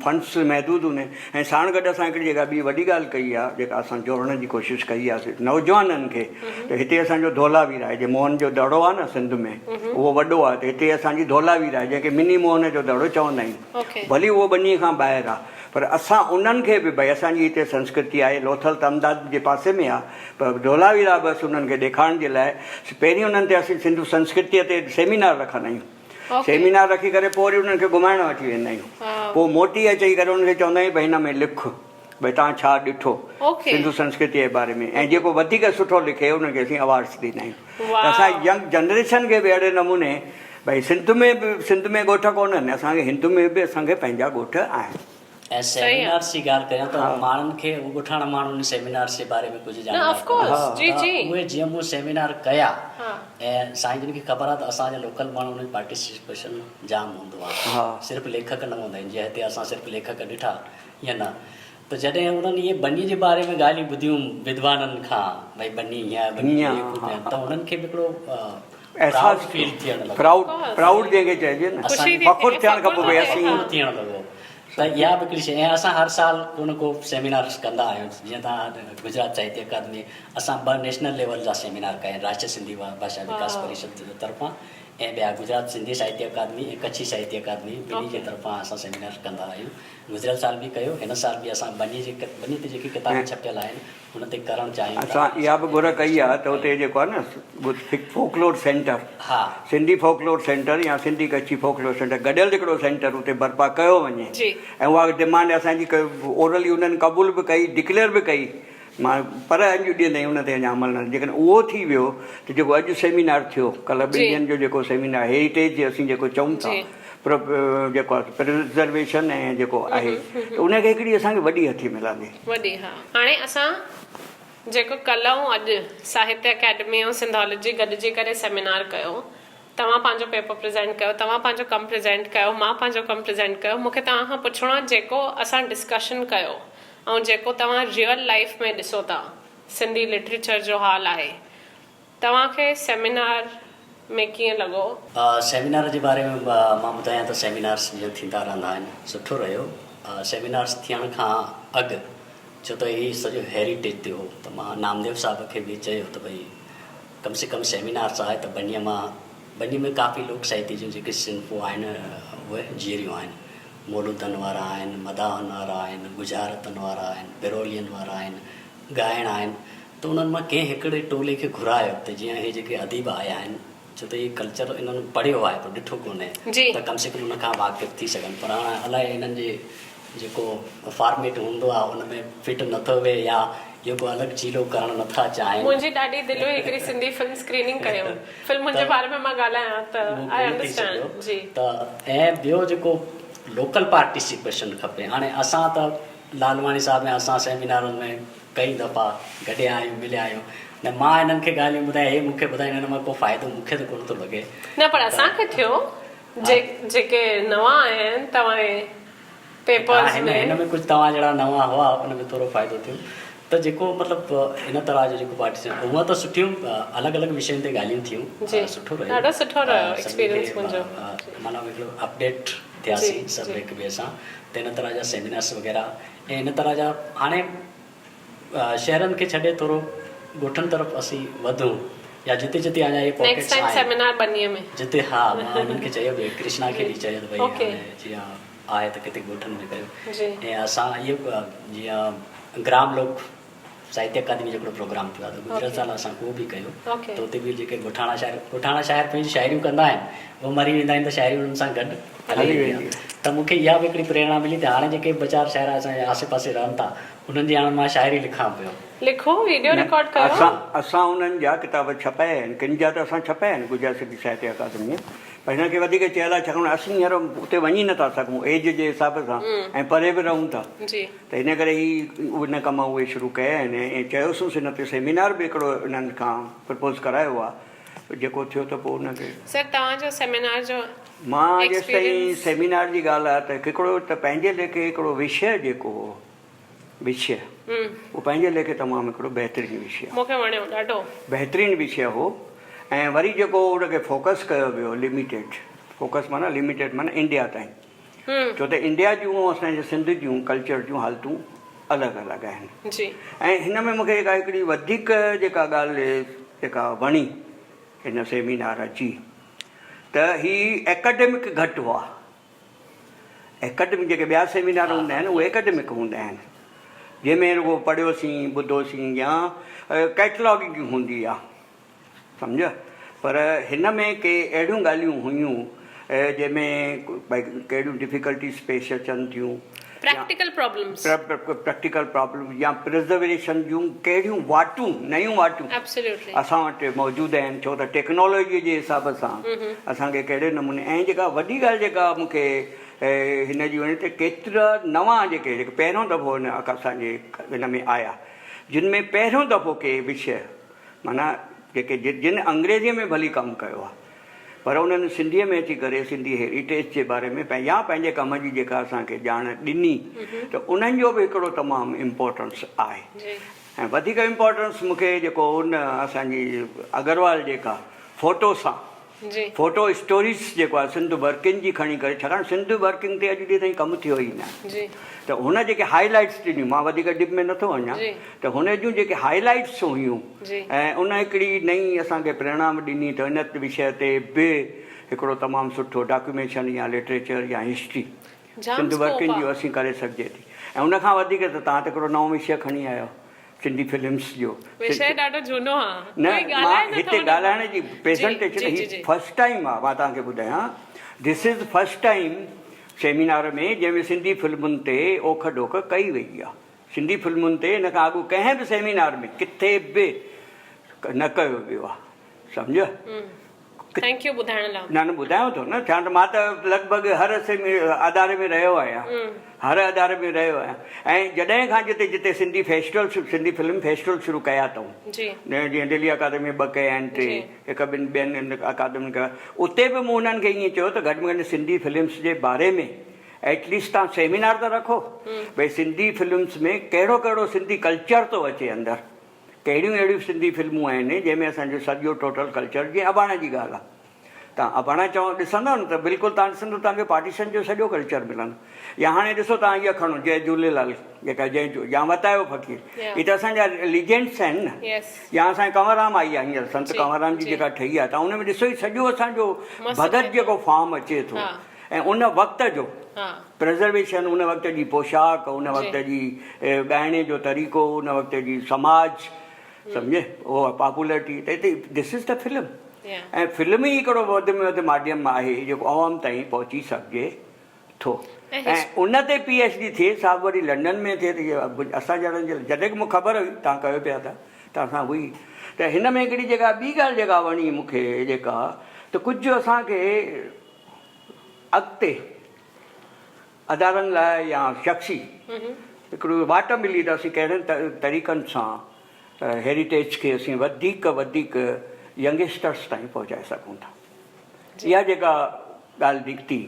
فنڊس محدود هوندا آهن ۽ ساڻ گڏ اسان هڪڙي جيڪا ٻي وڏي ڳالهه ڪئي آهي جيڪا اسان جوڙڻ جي ڪوشش ڪئي آهي نوجوانن کي ته هتي اسان جو ڌولاوير آهي جي موهن جو دڙو آهي نه سنڌ ۾ اهو وڏو آهي ته هتي اسان جي ڌولاوير آهي جنهن کي مني موهن جو دڙو چوندا آهيون ڀلي اهو ٻني کان ٻاهر آهي پر اسان انهن کي به ڀئي اسان جي هتي سنسڪرتي آهي لوٿل ته امداد جي پاسي ۾ آهي پر ڌولاوير آهي بس انهن کي ڏيکارڻ جي لاء پهرين انهن تي اسين سنڌو سنسڪرتيء تي سيمينار رکندا آهيون سيمينار رکي ڪري پوء وري انهن کي گهمائڻ وٺي ويندا آهيون پوء موٽي اچي ڪري انهن کي چوندا آهيون ڀئي هن ۾ لک ڀئي توهان ڇا ڏٺو سنڌو سنسڪرتيء جي باري ۾ ۽ جيڪو وڌيڪ سٺو لکي ان کي اسين اوارڊس ڏيندا آهيون ته اسان ينگ جنريشن کي به اهڙي نموني ڀئي سنڌ ۾ به سنڌ ۾ ڳوٺ ڪونهن اسان کي هند ۾ به اسان کي پنهنجا ڳوٺ آهن. ۽ سيمينارس جي ڳالهه ڪريان ته ماڻهن کي ڳوٺاڻا ماڻهو ان سيمينارس جي باري ۾ ڪجهه ڄاڻندا ڪونهن ته اهي جيئن مون سيمينار ڪيا ۽ سائين جن کي خبر آهي ته اسان جا لوڪل ماڻهو ان ۾ پارٽيسپيشن جام هوندو آهي صرف ليکڪ نه هوندا آهن جيئن هتي اسان صرف ليکڪ ڏٺا يا نه ته جڏهن انهن اهي ٻني جي باري ۾ ڳالهيون ٻڌيون ودوانن کان ڀئي ٻني هيئن آهي ٻني هيئن آهي ته انهن کي به هڪڙو پرائوڊ فيل ٿيڻ لڳو. پرائوڊ پرائوڊ جنهن کي چئجي نه فخر ٿيڻ کپي ڀئي اسين فخر ٿيڻ لڳو ته اها به هڪڙي شيء ۽ اسان هر سال ڪو نه ڪو سيمينارس ڪندا آهيون جيئن توهان گجرات ساهتيه اڪادمي اسان ٻه نيشنل ليول جا سيمينار ڪيا آهن راشٽريه سنڌي ڀاشا وڪاس پريشد طرفان. ۽ ٻيا گجرات سنڌي ساهتيه اڪادمي ۽ ڪڇي ساهتيه اڪادمي ٻنهي جي طرفان اسان سيمينار ڪندا آهيون. گذريل سال به ڪيو، هن سال به اسان ٻني جي ٻني تي جيڪي ڪتاب ڇپيل آهن ان تي ڪرڻ چاهيون ٿا. اسان اها به گهر ڪئي آهي ته اتي جيڪو آهي نه folklore centre Sindhi folklore centre يا سنڌي ڪڇي فوڪلور سينٽر گڏيل هڪڙو سينٽر اتي برپا ڪيو وڃي ۽ اها ڊمانڊ اسان جي اورلي انهن قبول به ڪئي ڊڪليئر به ڪئي مان پر اڄ ڏينهن تائين ان تي اڃا عمل نه جيڪڏهن اهو ٿي ويو ته جيڪو اڄ سيمينار ٿيو ڪلهه ٻن ڏينهن جو جيڪو سيمينار هيريٽيج اسين جيڪو چئون ٿا جيڪو آهي پرزرويشن ۽ جيڪو آهي ته ان کي هڪڙي اسان کي وڏي هٿي ملندي. وڏي ها هاڻي اسان جيڪو ڪلهه ۽ اڄ ساهتيه اڪيڊمي ۽ سنڌالاجي گڏجي ڪري سيمينار ڪيو توهان پنهنجو پيپر پريزينٽ ڪيو توهان پنهنجو ڪم پريزينٽ ڪيو مان پنهنجو ڪم پريزينٽ ڪيو مون کي توهان کان پڇڻو آهي جيڪو اسان ڊسڪشن ڪيو ۽ جيڪو توهان ريئل لائيف ۾ ڏسو ٿا سنڌي لٽريچر جو حال آهي توهان کي سيمينار ۾ ڪيئن لڳو؟ سيمينار جي باري ۾ مان ٻڌايان ته سيمينارس جيئن ٿيندا رهندا آهن سٺو رهيو سيمينارس ٿيڻ کان اڳ ڇو ته هي سڄو هيريٽيج تي هو ته مان نامديو صاحب کي به چيو ته ڀئي ڪم سي ڪم سيمينارس آهي ته ٻنيء مان ٻني ۾ ڪافي لوڪ ساهتيه جون جيڪي صنفون آهن اهي جيئريون آهن مولودن وارا آهن، مداحن وارا آهن، ڳجهارتن وارا آهن، پرولين وارا آهن، ڳائڻ آهن ته انهن مان ڪنهن هڪڙي ٽولي کي گهرايو ته جيئن اهي جيڪي اديب آيا آهن ڇو ته هي ڪلچر انهن پڙهيو آهي پر ڏٺو ڪونهي ته ڪم سي ڪم ان کان واقف ٿي سگهن پر هاڻ الائي انهن جي جيڪو فارميٽ هوندو آهي ان ۾ فٽ نٿو ويهي يا اهو ڪو الڳ چيلو ڪرڻ نٿا چاهين. منهنجي ڏاڍي دل هئي هڪڙي سنڌي فلم اسڪريننگ ڪيون فلمن جي باري ۾ مان ڳالهايان ته آء انڊرسٽينڊ جي. ته ۽ ٻيو جيڪو لوڪل پارٽيسپيشن کپي هاڻي اسان ته لالواڻي صاحب ۽ اسان سيمينارن ۾ ڪئي دفعا گڏيا آهيون مليا آهيون نه مان هنن کي ڳالهيون ٻڌايان هي مون کي ٻڌائين ان مان ڪو فائدو مون کي ته ڪونه ٿو لڳي. نه پر اسان کي ٿيو جيڪي نوان آيا آهن توهان جي پيپرز ۾. هن ۾ ڪجهه توهان جهڙا نوان هئا ان ۾ ٿورو فائدو ٿيو ته جيڪو مطلب هن طرح جو جيڪو پارٽيسپيشن هونء ته سٺيون الڳ الڳ وشين تي ڳالهيون ٿيون سٺو رهيو ڏاڍو سٺو رهيو ايڪسپيرينس منهنجو معنيٰ هڪڙو اپڊيٽ ٿياسين سڀ هڪ ٻئي سان ته هن طرح جا سيمينارس وغيره ۽ هن طرح جا هاڻي شهرن کي ڇڏي ٿورو ڳوٺن طرف اسين وڌون يا جتي جتي اڃا اهي پاڪيٽس آهن. نيڪسٽ ٽائيم سيمينار ٻنيء ۾. جتي ها مان انهن کي چيو به ڪرشنا کي به چيو ته ڀئي هاڻي جيئن آهي ته ڪٿي ڳوٺن ۾ ڪيو ۽ اسان اهو جيئن گرام لوڪ ساهتيه اڪادمي جو هڪڙو پروگرام ٿيو آهي ته گذريل سال اسان اهو به ڪيو ته اتي به جيڪي ڳوٺاڻا شاعر ڳوٺاڻا شاعر پنهنجون شاعريون ڪندا آهن اهي مري ويندا آهن ته شاعري انهن سان گڏ هلي ويندي آهي ته مون کي اها به هڪڙي پريرڻا ملي ته هاڻي جيڪي ٻه چار شاعر اسان جي آسي پاسي رهن ٿا انهن جي هاڻي مان شاعري لکان پيو. لکو، ويڊيو رڪارڊ ڪيو. اسان اسان انهن جا ڪتاب ڇپايا آهن، ڪن جا ته اسان ڇپايا آهن گجرات سنڌي ساهتيه اڪادميء پر هنن کي وڌيڪ چيل آهي ڇاڪاڻ اسين هينئر اتي وڃي نٿا سگهون ايج جي حساب سان ۽ پري به رهون ٿا ته ان ڪري هي ان ڪم اهي شروع ڪيا آهن ۽ چيوسونس ان تي سيمينار به هڪڙو انهن کان پرپوز ڪرايو آهي جيڪو ٿيو ته پوء ان کي. سر توهان جو سيمينار جو مان جيستائين سيمينار جي ڳالهه آهي ته هڪڙو ته پنهنجي ليکي هڪڙو وشيه جيڪو هو وشيه اهو پنهنجي ليکي تمام هڪڙو بهترين وشيه مون کي وڻيو ڏاڍو. بهترين وشيه هو ۽ وري جيڪو ان کي فوڪس ڪيو ويو لميٽيڊ فوڪس معنيٰ لميٽيڊ معنيٰ انڊيا تائين ڇو ته انڊيا جون ۽ اسان جي سنڌ جون ڪلچر جون حالتون الڳ الڳ آهن ۽ هن ۾ مون کي جيڪا هڪڙي وڌيڪ جيڪا ڳالهه جيڪا وڻي هن سيمينار جي ته هي ايڪڊمڪ گهٽ هئا. ايڪڊمڪ جيڪي ٻيا سيمينار هوندا آهن اهي ايڪڊمڪ هوندا آهن جنهن ۾ رڳو پڙهيوسين ٻڌوسين يا ڪيٽلاگنگ هوندي آهي سمجهيو پر هن ۾ ڪي اهڙيون ڳالهيون هيون جنهن ۾ ڀئي ڪهڙيون ڊفيڪلٽيز پيش اچن ٿيون پريڪٽيڪل پرابلمز پريڪٽيڪل پرابلمز يا پرزرويشن جون ڪهڙيون واٽون نيون واٽون اسان وٽ موجود آهن ڇو ته ٽيڪنالاجي جي حساب سان اسان کي ڪهڙي نموني ۽ جيڪا وڏي ڳالهه جيڪا مون کي هن جي وڻي ته ڪيترا نوان جيڪي جيڪي پهريون دفعو هن اسان جي هن ۾ آيا جن ۾ پهريون دفعو ڪي وشيه معنيٰ جيڪي جن انگريزي ۾ ڀلي ڪم ڪيو آهي پر انهن سنڌيء ۾ اچي ڪري سنڌي هيريٽيج جي باري ۾ يا پنهنجي ڪم جي جيڪا اسان کي ڄاڻ ڏني ته انهن جو به هڪڙو تمام امپورٽنس آهي ۽ وڌيڪ امپورٽنس مون کي جيڪو ان اسان جي اگروال جيڪا فوٽو سان. جي. فوٽو اسٽوريز جيڪو آهي سنڌ ورڪنگ جي کڻي ڪري ڇاڪاڻ سنڌ ورڪنگ تي اڄ ڏينهن تائين ڪم ٿيو ئي نه جي. ته هن جيڪي هائي لائيٽس ڏنيون مان وڌيڪ ڊپ ۾ نٿو وڃان جي. ته هن جون جيڪي هائي لائيٽس هيون جي. ۽ ان هڪڙي نئين اسان کي پريرڻا به ڏني ته ان وشيه تي به هڪڙو تمام سٺو ڊاڪيوميشن يا لٽريچر يا هسٽري جام سنڌ اسڪوپ ورڪنگ آ. جو اسين ڪري سگهجي ٿي ۽ ان کان وڌيڪ ته توهان ته هڪڙو نئون وشيه کڻي آيا آهيو سنڌي فلمس جو. وشيه ڏاڍو جهونو آ. نه ڪوئي مان ڳالهائي نٿو هتي ان ڳالهائڻ بابت. جي جي پريزنٽيشن جي هي جي جي. فرسٽ ٽائيم آ مان توهان کي ٻڌايان this is first time seminar ۾ جنهن ۾ سنڌي فلمن تي اوک ڊوک ڪئي وئي آ سنڌي فلمن تي ان کان اڳ ڪنهن به سيمينار ۾ ڪٿي به نه ڪيو ويو آ سمجهيو. Thank you ٻڌائڻ لاء. نه نه ٻڌايان ٿو نه ڇاڪاڻ ته مان ته لڳ ڀڳ هر اداري ۾ رهيو آهيان هر اداري ۾ رهيو آهيان ۽ جڏهن کان جتي جتي Sindhi festival Sindhi film festival شروع ڪيا اٿئون جيئن دلي اڪادمي ۾ ٻه ڪيا آهن ٽي هڪ ٻن ٻين اڪادمين ڪيا اتي به مون انهن کي ائين چيو ته گهٽ ۾ گهٽ سنڌي فلمس جي باري ۾ ايٽ ليسٽ توهان سيمينار ته رکو ڀئي سنڌي فلمس ۾ ڪهڙو ڪهڙو سنڌي ڪلچر ٿو اچي اندر ڪهڙيون اهڙيون سنڌي فلمون آهن جنهن ۾ اسان جو سڄو ٽوٽل ڪلچر جيئن اباڻي جي ڳالهه آهي توهان اباڻا چئو ڏسندؤ نه ته بلڪل توهان ڏسندو توهان کي پارٽيشن جو سڄو ڪلچر ملندو يا هاڻي ڏسو توهان اها کڻو جئي جهوليلال جيڪا جئي يا وتايو فقير هي ته اسان جا ليجنڊس آهن نه يا اسان جي ڪنور رام آئي آهي هينئر سنت ڪنور رام جي جيڪا ٺهي آهي توهان ان ۾ ڏسو هي سڄو اسان جو ڀڳت جيڪو فارم اچي ٿو ۽ ان وقت جو پرزرويشن ان وقت جي پوشاڪ ان وقت جي ڳائڻي جو طريقو ان وقت جي سماج سمجهي اها پاپولرٽي ته هتي دس از the film ۽ film ئي هڪڙو وڌ ۾ وڌ ماڌيم آهي جيڪو عوام تائين پهچي سگهجي ٿو ۽ ان تي پي ايڇ ڊي ٿئي سا به وري لنڊن ۾ ٿئي ته اسان جهڙن جي جڏهن به مون خبر هئي تان ڪيو پيا ته ته اسان هئي ته هن ۾ هڪڙي جيڪا ٻي ڳالهه جيڪا وڻي مون کي جيڪا ته ڪجهه اسان کي اڳتي ادارن لاء يا شخصي هڪڙي واٽ ملي ته اسين ڪهڙن طريقن سان هيريٽيج کي اسين وڌيڪ وڌيڪ ينگسٽرس تائين پهچائي سگهون ٿا. اها جيڪا ڳالهه نڪتي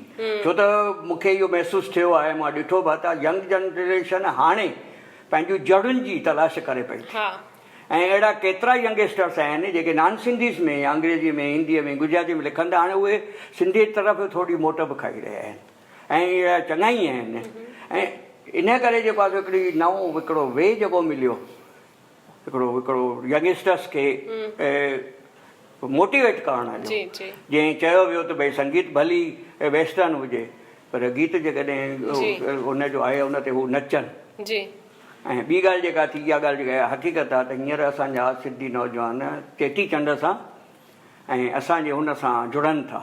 ڇو ته مون کي اهو محسوس ٿيو آهي مان ڏٺو به آهي ته ينگ جنريشن هاڻي پنهنجون جڙن جي تلاش ڪري پئي ٿي. ۽ اهڙا ڪيترا ينگسٽرس آهن جيڪي نان سنڌيز ۾ يا انگريزي ۾ هنديء ۾ گجراتي ۾ لکن ٿا هاڻي اهي سنڌيء طرف ٿوري موٽ به کائي رهيا آهن ۽ اهڙا چڱا ئي آهن ۽ ان ڪري جيڪو آهي سو هڪڙي نئون هڪڙو وي جيڪو مليو هڪڙو هڪڙو ينگسٽرس کي موٽيويٽ ڪرڻ جو جنهن چيو ويو ته ڀئي سنگيت ڀلي ويسٽرن هجي پر گيت جيڪڏهن ان جو آهي ان تي هو نچن. ۽ ٻي ڳالهه جيڪا ٿي اها ڳالهه جيڪا حقيقت آهي ته هينئر اسان جا سنڌي نوجوان چيٽي چنڊ سان ۽ اسان جي هن سان جڙن ٿا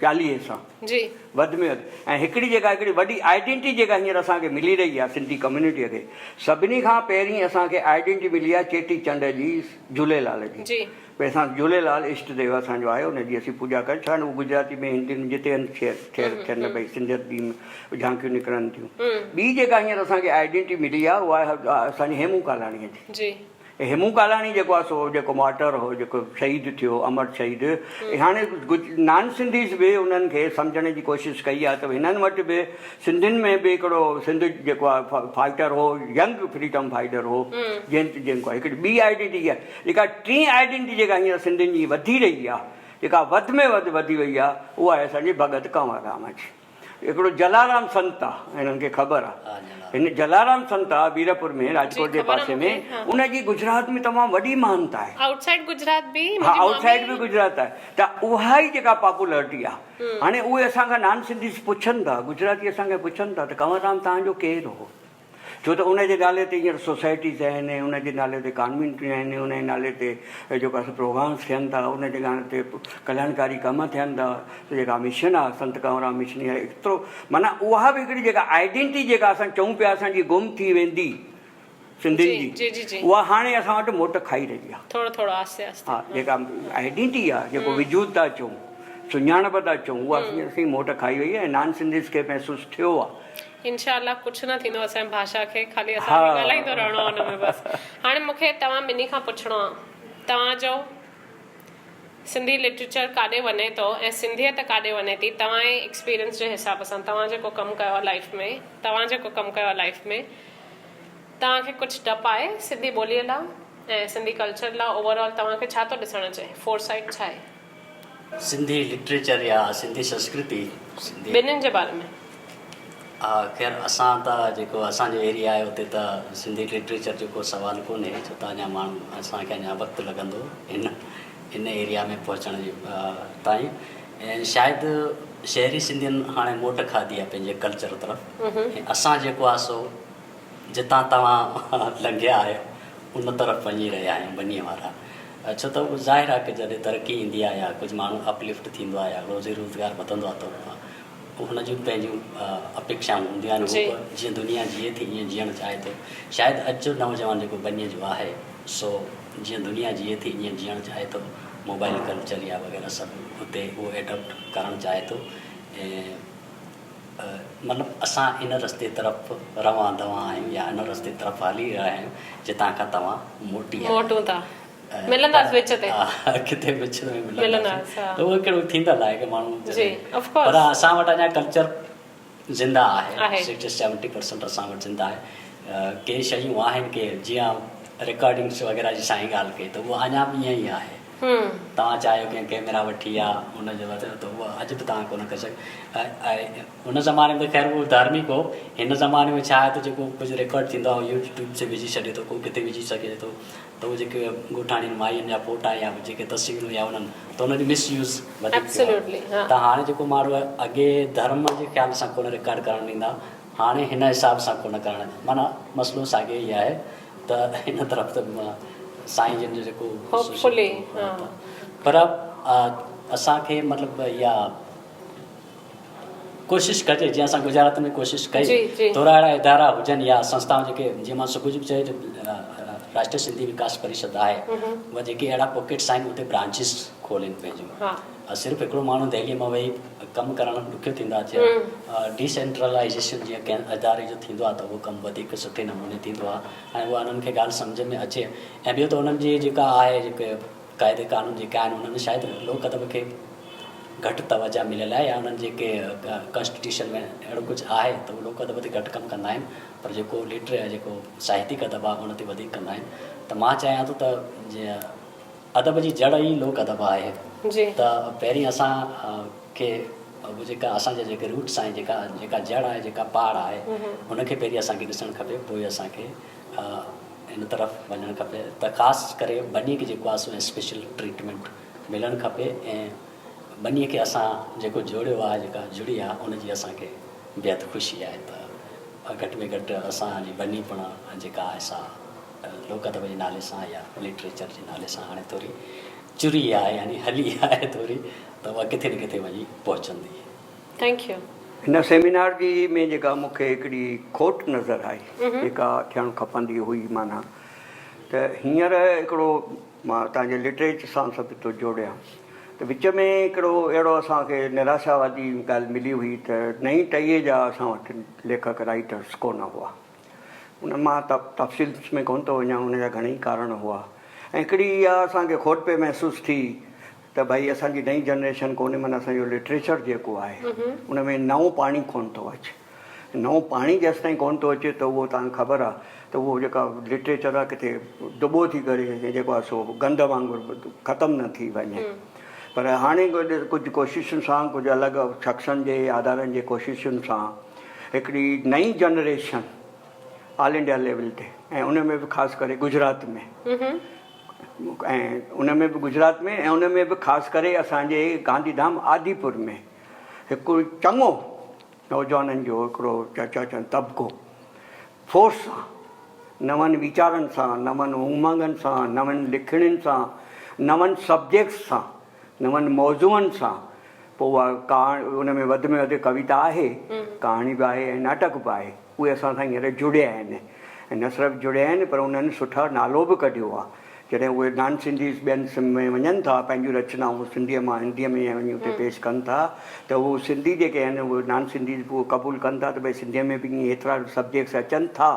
چاليهي سان جي. وڌ ۾ وڌ ۽ هڪڙي جيڪا هڪڙي وڏي آئيڊينٽي جيڪا هينئر اسان کي ملي رهي آهي سنڌي ڪميونٽيء کي سڀني کان پهرين اسان کي آئيڊينٽي ملي آهي چيٽي چنڊ جي جهوليلال جي. جي. ڀئي اسان جهوليلال اشٽ ديو اسان جو آهي ان جي اسين پوڄا ڪريون ڇاڪاڻ هو گجراتي ۾ هندي ۾ جتي هنڌ ٿيل ٿين ڀئي سنڌيت ڏينهن ۾ جهانڪيون نڪرن ٿيون ٻي جيڪا هينئر اسان کي آئيڊينٽي ملي آهي اها آهي اسان جي هيمون ڪالاڻيء جي جي. هيمون ڪالاڻي جيڪو آهي سو جيڪو مارٽر هو جيڪو شهيد ٿيو امر شهيد هاڻي نان سنڌيز به انهن کي سمجهڻ جي ڪوشش ڪئي آهي ته هنن وٽ به سنڌين ۾ به هڪڙو سنڌ جيڪو آهي فائٽر هو ينگ فريڊم فائٽر هو جنهن جيڪو هڪڙي ٻي آئيڊينٽي آهي جيڪا ٽين آئيڊينٽي جيڪا هينئر سنڌين جي وڌي رهي آ، جيڪا وڌ ۾ وڌ وڌي وئي آ، اها آهي اسان جي ڀڳت ڪنور رام جي. هڪڙو جلارام سنت آ، هنن کي خبر آ. هن جلارام سنت آ ويرپور ۾ راجڪوٽ جي پاسي ۾، ان جي گجرات ۾ تمام وڏي مهانتا آهي. آئوٽ سائيڊ گجرات به ها آئوٽ سائيڊ به گجرات آهي ته اها ئي جيڪا پاپولرٽي آ. هاڻي اهي اسان کان نان سنڌيز پڇن ٿا، گجراتي اسان کان پڇن ٿا ته ڪنور رام توهان جو ڪير هو؟ ڇو ته ان جي نالي تي هينئر سوسائٽيز آهن، ان جي نالي تي ڪانوينٽون آهن، ان جي نالي تي جيڪو آهي سو پروگرامس ٿين ٿا، ان جي نالي تي ڪلياڻڪاري ڪم ٿين ٿا، ته جيڪا مشن آهي سنت ڪنور رام مشن اها ايترو معنيٰ اها به هڪڙي جيڪا آئيڊينٽي جيڪا اسان چئون پيا اسان جي گم ٿي ويندي سنڌين جي اها هاڻي اسان وٽ موٽ کائي رهي آهي. ٿورو ٿورو آهستي آهستي. ها جيڪا آئيڊينٽي آهي جيڪو وجود ٿا چئون سڃاڻپ ٿا چئون اها اسين موٽ کائي وئي آهي ۽ نان سنڌيز کي محسوس ٿيو آهي. انشاء الله ڪجهه نه ٿيندو اسان جي ڀاشا کي خالي اسان کي ڳالهائيندو رهڻو آهي ان ۾ بس هاڻي مون کي توهان ٻنهي کان پڇڻو آهي توهان جو سنڌي لٽريچر ڪاڏي وڃي ٿو ۽ سنڌيت ڪاڏي وڃي ٿي توهان جي ايڪسپيرينس جي حساب سان توهان جيڪو ڪم ڪيو آهي لائف ۾ توهان جيڪو ڪم ڪيو آهي لائف ۾ توهان کي ڪجهه ڊپ آهي سنڌي ٻولي لاء ۽ سنڌي ڪلچر لاء اوور آل توهان کي ڇا ٿو ڏسڻ اچي فور سائيٽ ڇا آهي. سنڌي لٽريچر يا سنڌي سنسڪرتي سنڌي. ٻنهين جي باري ۾. ها خير اسان ته جيڪو اسان جو ايريا آهي اتي ته سنڌي لٽريچر جو ڪو سوال ڪونهي ڇو ته اڃا ماڻهو اسان کي اڃا وقت لڳندو ان ان ايريا ۾ پهچڻ جي تائين ۽ شايد شهري سنڌين هاڻي موٽ کاڌي آهي پنهنجي ڪلچر طرف ۽ اسان جيڪو آهي سو جتان توهان لنگهيا آهيو ان طرف وڃي رهيا آهيون ٻنيء وارا ڇو ته اهو ظاهر آهي ڪه جڏهن ترقي ايندي آهي يا ڪجهه ماڻهو اپ لفٽ ٿيندو آهي يا روزي روزگار وڌندو آهي ته هن جون پنهنجون اپيڪشائون هونديون آهن هو به جيئن دنيا جيئي ٿي ائين جيئڻ چاهي ٿو شايد اڄ جو نوجوان جيڪو ٻنيء جو آهي سو جيئن دنيا جيئي ٿي ائين جيئڻ چاهي ٿو موبائل ڪلچر يا وغيره سڀ اتي اهو ايڊاپٽ ڪرڻ چاهي ٿو ۽ مطلب اسان ان رستي طرف روان دوان آهيون يا ان رستي طرف هلي رهيا آهيون جتان کان توهان موٽي آيا موٽون ٿا ملنداس وچ تي ڪٿي وچ ۾ ملنداس ته اهو هڪڙو ٿيندل آهي ڪه ماڻهو جي آف ڪورس پر اسان وٽ اڃا ڪلچر زنده آهي سڪسٽي سيونٽي پرسنٽ اسان وٽ زنده آهي ڪي شيون آهن ڪي جيئن رڪارڊنگس وغيره جي سائين ڳالهه ڪئي ته اهو اڃا به ائين ئي آهي توهان چاهيو ڪنهن ڪئميرا وٺي يا ان جو ته اهو اڄ به توهان ڪونه ڪري سگهو ان زماني ۾ خير اهو ڌارمڪ هو هن زماني ۾ ڇا آهي ته جيڪو ڪجهه رڪارڊ ٿيندو آهي اهو يوٽيوب تي وجهي ڇڏي ٿو ڪو ڪٿي وجهي سگهي ٿو ته اهي جيڪي ڳوٺاڻين ماين جا فوٽا يا جيڪي تصويرون يا انهن ته انهن جو مس يوز وڌيڪ ٿيو آهي ته هاڻي جيڪو ماڻهو اڳي ڌرم جي خيال سان ڪونه رڪارڊ ڪرڻ ڏيندا هاڻي هن حساب سان ڪونه ڪرڻ معنيٰ مسئلو ساڳيو ئي آهي ته هن طرف ته سائين جن جو جيڪو Hopefully پر اسان کي مطلب اها ڪوشش ڪجي جيئن اسان گجرات ۾ ڪوشش ڪئي ٿورا اهڙا ادارا هجن يا سنستائون جيڪي جيئن مان صبح جو به چيو ته راشٽريه سنڌي وڪاس پريشد آهي اها جيڪي اهڙا پاڪيٽس آهن اتي برانچز کولين پنهنجون صرف هڪڙو ماڻهو دهلي مان ويهي ڪم ڪرڻ ڏکيو ٿيندو آهي جيئن ڊي سينٽرلائيزيشن جيئن ڪنهن اداري جو ٿيندو آهي ته اهو ڪم وڌيڪ سٺي نموني ٿيندو آهي ۽ اها انهن کي ڳالهه سمجهه ۾ اچي ۽ ٻيو ته انهن جي جيڪا آهي جيڪي قاعدي قانون جيڪي آهن انهن ۾ شايد لوڪ ادب کي گهٽ توجه مليل آهي يا انهن جيڪي ڪانسٽيٽيوشن ۾ اهڙو ڪجهه آهي ته اهو لوڪ ادب تي گهٽ ڪم ڪندا آهن پر جيڪو لٽري جيڪو ساهتيڪ ادب آهي ان تي وڌيڪ ڪندا آهن ته مان چاهيان ٿو ته جيئن ادب جي جڙ ئي لوڪ ادب آهي ته پهرين اسان کي اهو جيڪا اسان جا جيڪي روٽس آهن جيڪا جيڪا جڙ آهي جيڪا پاڙ آهي ان کي پهرين اسان کي ڏسڻ کپي پوء اسان کي ان طرف وڃڻ کپي ته خاص ڪري ٻني کي جيڪو آهي سو اسپيشل ٽريٽمينٽ ملڻ کپي ۽ ٻني کي اسان جيڪو جوڙيو آهي جيڪا جڙي آهي ان جي اسان کي بيحد خوشي آهي ته گهٽ ۾ گهٽ اسان جي ٻني پڻ جيڪا آهي سا لوڪ ادب جي نالي سان يا لٽريچر جي نالي سان هاڻي ٿوري چري آهي يعني هلي آهي ٿوري ته اها ڪٿي نه ڪٿي وڃي پهچندي. Thank you. هن سيمينار جي ۾ جيڪا مون کي هڪڙي کوٽ نظر آئي جيڪا ٿيڻ کپندي هئي معنيٰ ته هينئر هڪڙو مان توهان جي لٽريچر سان سڀ ٿو جوڙيان ته وچ ۾ هڪڙو اهڙو اسان کي نراشاوادي ڳالهه ملي هئي ته نئين ٽهيء جا اسان وٽ ليکڪ رائيٽرس ڪونه هئا. ان مان تفصيل ۾ ڪونه ٿو وڃان ان جا گهڻئي ڪارڻ هئا ۽ هڪڙي اها اسان کي کوٽ پئي محسوس ٿي ته ڀئي اسان جي نئين جنريشن ڪونهي معنيٰ اسان جو لٽريچر جيڪو آهي ان ۾ نئون پاڻي ڪونه ٿو اچي نئون پاڻي جيستائين ڪونه ٿو اچي ته اهو توهان کي خبر آهي ته اهو جيڪا لٽريچر آهي ڪٿي ڊٻو ٿي ڪري جيڪو آهي سو گند وانگر ختم نه ٿي وڃي پر هاڻي ڪجهه ڪوششن سان ڪجهه الڳ شخصن جي ادارن جي ڪوششن سان هڪڙي نئين جنريشن آل انڊيا ليول تي ۽ ان ۾ به خاص ڪري گجرات ۾ ۽ ان ۾ به گجرات ۾ ۽ ان ۾ به خاص ڪري اسان جي گانڌي ڌام آديپور ۾ هڪ چڱو نوجوانن جو هڪڙو چا چون طبقو فورس سان نون ويچارن سان نون امنگن سان نون لکڻين سان نون سبجيڪٽس سان نون موضوعن سان پوء اها ڪهاڻي ان ۾ وڌ ۾ وڌ ڪويتا آهي، ڪهاڻي به آهي ۽ ناٽڪ به آهي. اهي اسان سان هينئر جڙيا آهن ۽ نه صرف جڙيا آهن پر انهن سٺا نالو به ڪڍيو آهي. جڏهن اهي نان سنڌيز ٻين ۾ وڃن ٿا پنهنجون رچنائون سنڌيء مان هنديء ۾ وڃي اتي پيش ڪن ٿا ته اهو سنڌي جيڪي آهن اهي نان سنڌيز به اهو قبول ڪن ٿا ته ڀئي سنڌيء ۾ به ائين هيترا سبجيڪٽس اچن ٿا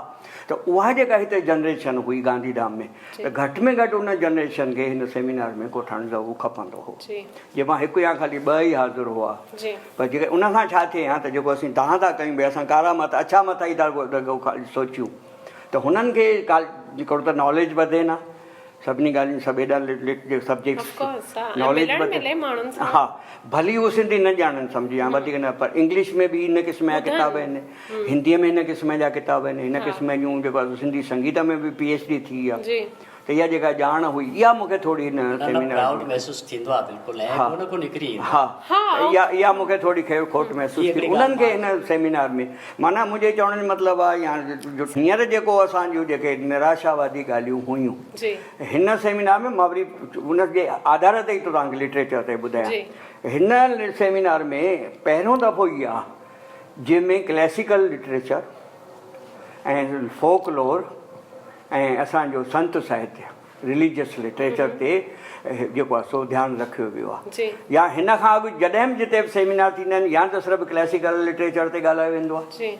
ته اها جيڪا هتي جنريشن هئي گانڌيڌام ۾ ته گهٽ ۾ گهٽ ان جنريشن کي هن سيمينار ۾ ڪوٺائڻ ضرور کپندو هو. جنهن مان هڪ يا خالي ٻه ئي حاضر هئا. پر جيڪڏهن ان سان ڇا ٿئي ها ته جيڪو اسين دانهن ٿا ڪيون ڀئي اسان ڪارا مٿا اڇا مٿا ئي ٿا رڳو خالي سوچيون ته هنن کي هڪڙو ته ناليج وڌي نه سڀني ڳالهين سڀ ايڏا لٽ جي سبجيڪٽس ناليج ها ڀلي هو سنڌي نه ڄاڻن سمجهي يا وڌيڪ نه پر انگلش ۾ به ان قسم جا ڪتاب آهن هندي ۾ هن قسم جا ڪتاب آهن هن قسم جون جيڪو سنڌي سنگيت ۾ به پي ايڇ ڊي ٿي آهي ته اها جيڪا ڄاڻ هئي اها مون کي ٿوري هن سيمينار پرائوڊ محسوس ٿيندو آهي بلڪل ۽ ڪو نه ڪو نڪري ايندو ها اها اها مون کي ٿوري خير کوٽ محسوس ٿي انهن کي هن سيمينار ۾ معنيٰ منهنجي چوڻ جو مطلب آهي يا جو هينئر جيڪو اسان جون جيڪي نراشاوادي ڳالهيون هيون هن سيمينار ۾ مان وري ان جي آڌار تي ئي ٿو توهان کي لٽريچر تي ٻڌايان هن سيمينار ۾ پهريون دفعو ئي آهي جنهن ۾ ڪلاسيڪل لٽريچر ۽ فوڪ لور ۽ اسان جو سنت ساهتيه، Religious Literature، تي جيڪو آهي سو ڌيان رکيو ويو آهي يا هن کان اڳ جڏهن به جتي به سيمينار ٿيندا آهن يا ته صرف ڪلاسيڪل لٽريچر تي ڳالهايو ويندو آهي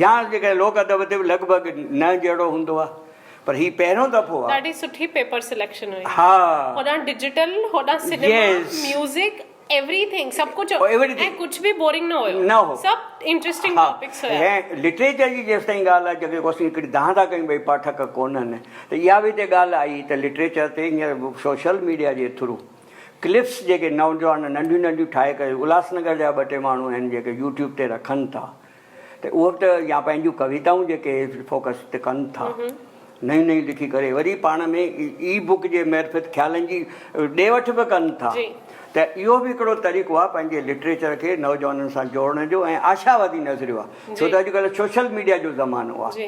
يا جيڪڏهن لوڪ ادب تي به لڳ ڀڳ نه جهڙو هوندو آهي پر هي پهريون دفعو آهي. ڏاڍي سٺي پيپر سليڪشن هئي. ها. هوڏانهن ڊجيٽل هوڏانهن سئنيما ميوزڪ. ايوري ٿنگ سڀ ڪجهه ۽ ڪجهه به بورنگ نه هيو نه هو سڀ انٽريسٽنگ ٽاپڪس هيا. ۽ لٽريچر جي جيستائين ڳالهه آهي جيڪي اسين هڪڙي دانهن ٿا ڪيون ڀئي پاٺڪ ڪونهن ته اها به هتي ڳالهه آئي ته لٽريچر تي هينئر سوشل ميڊيا جي ٿرو ڪلپس جيڪي نوجوان ننڍيون ننڍيون ٺاهي ڪري الهاس نگر جا ٻه ٽي ماڻهو آهن جيڪي يوٽيوب تي رکن ٿا ته اهو به ته يا پنهنجون ڪويتائون جيڪي فوڪس تي ڪن ٿا نيون نيون لکي ڪري وري پاڻ ۾ اي بڪ جي معرفت خيالن جي ڏي وٺ به ڪن ٿا ته اهو به هڪڙو طريقو آهي پنهنجي لٽريچر کي نوجوانن سان جوڙڻ جو ۽ آشاوادي نظريو آهي ڇو ته اڄڪلهه سوشل ميڊيا جو زمانو آهي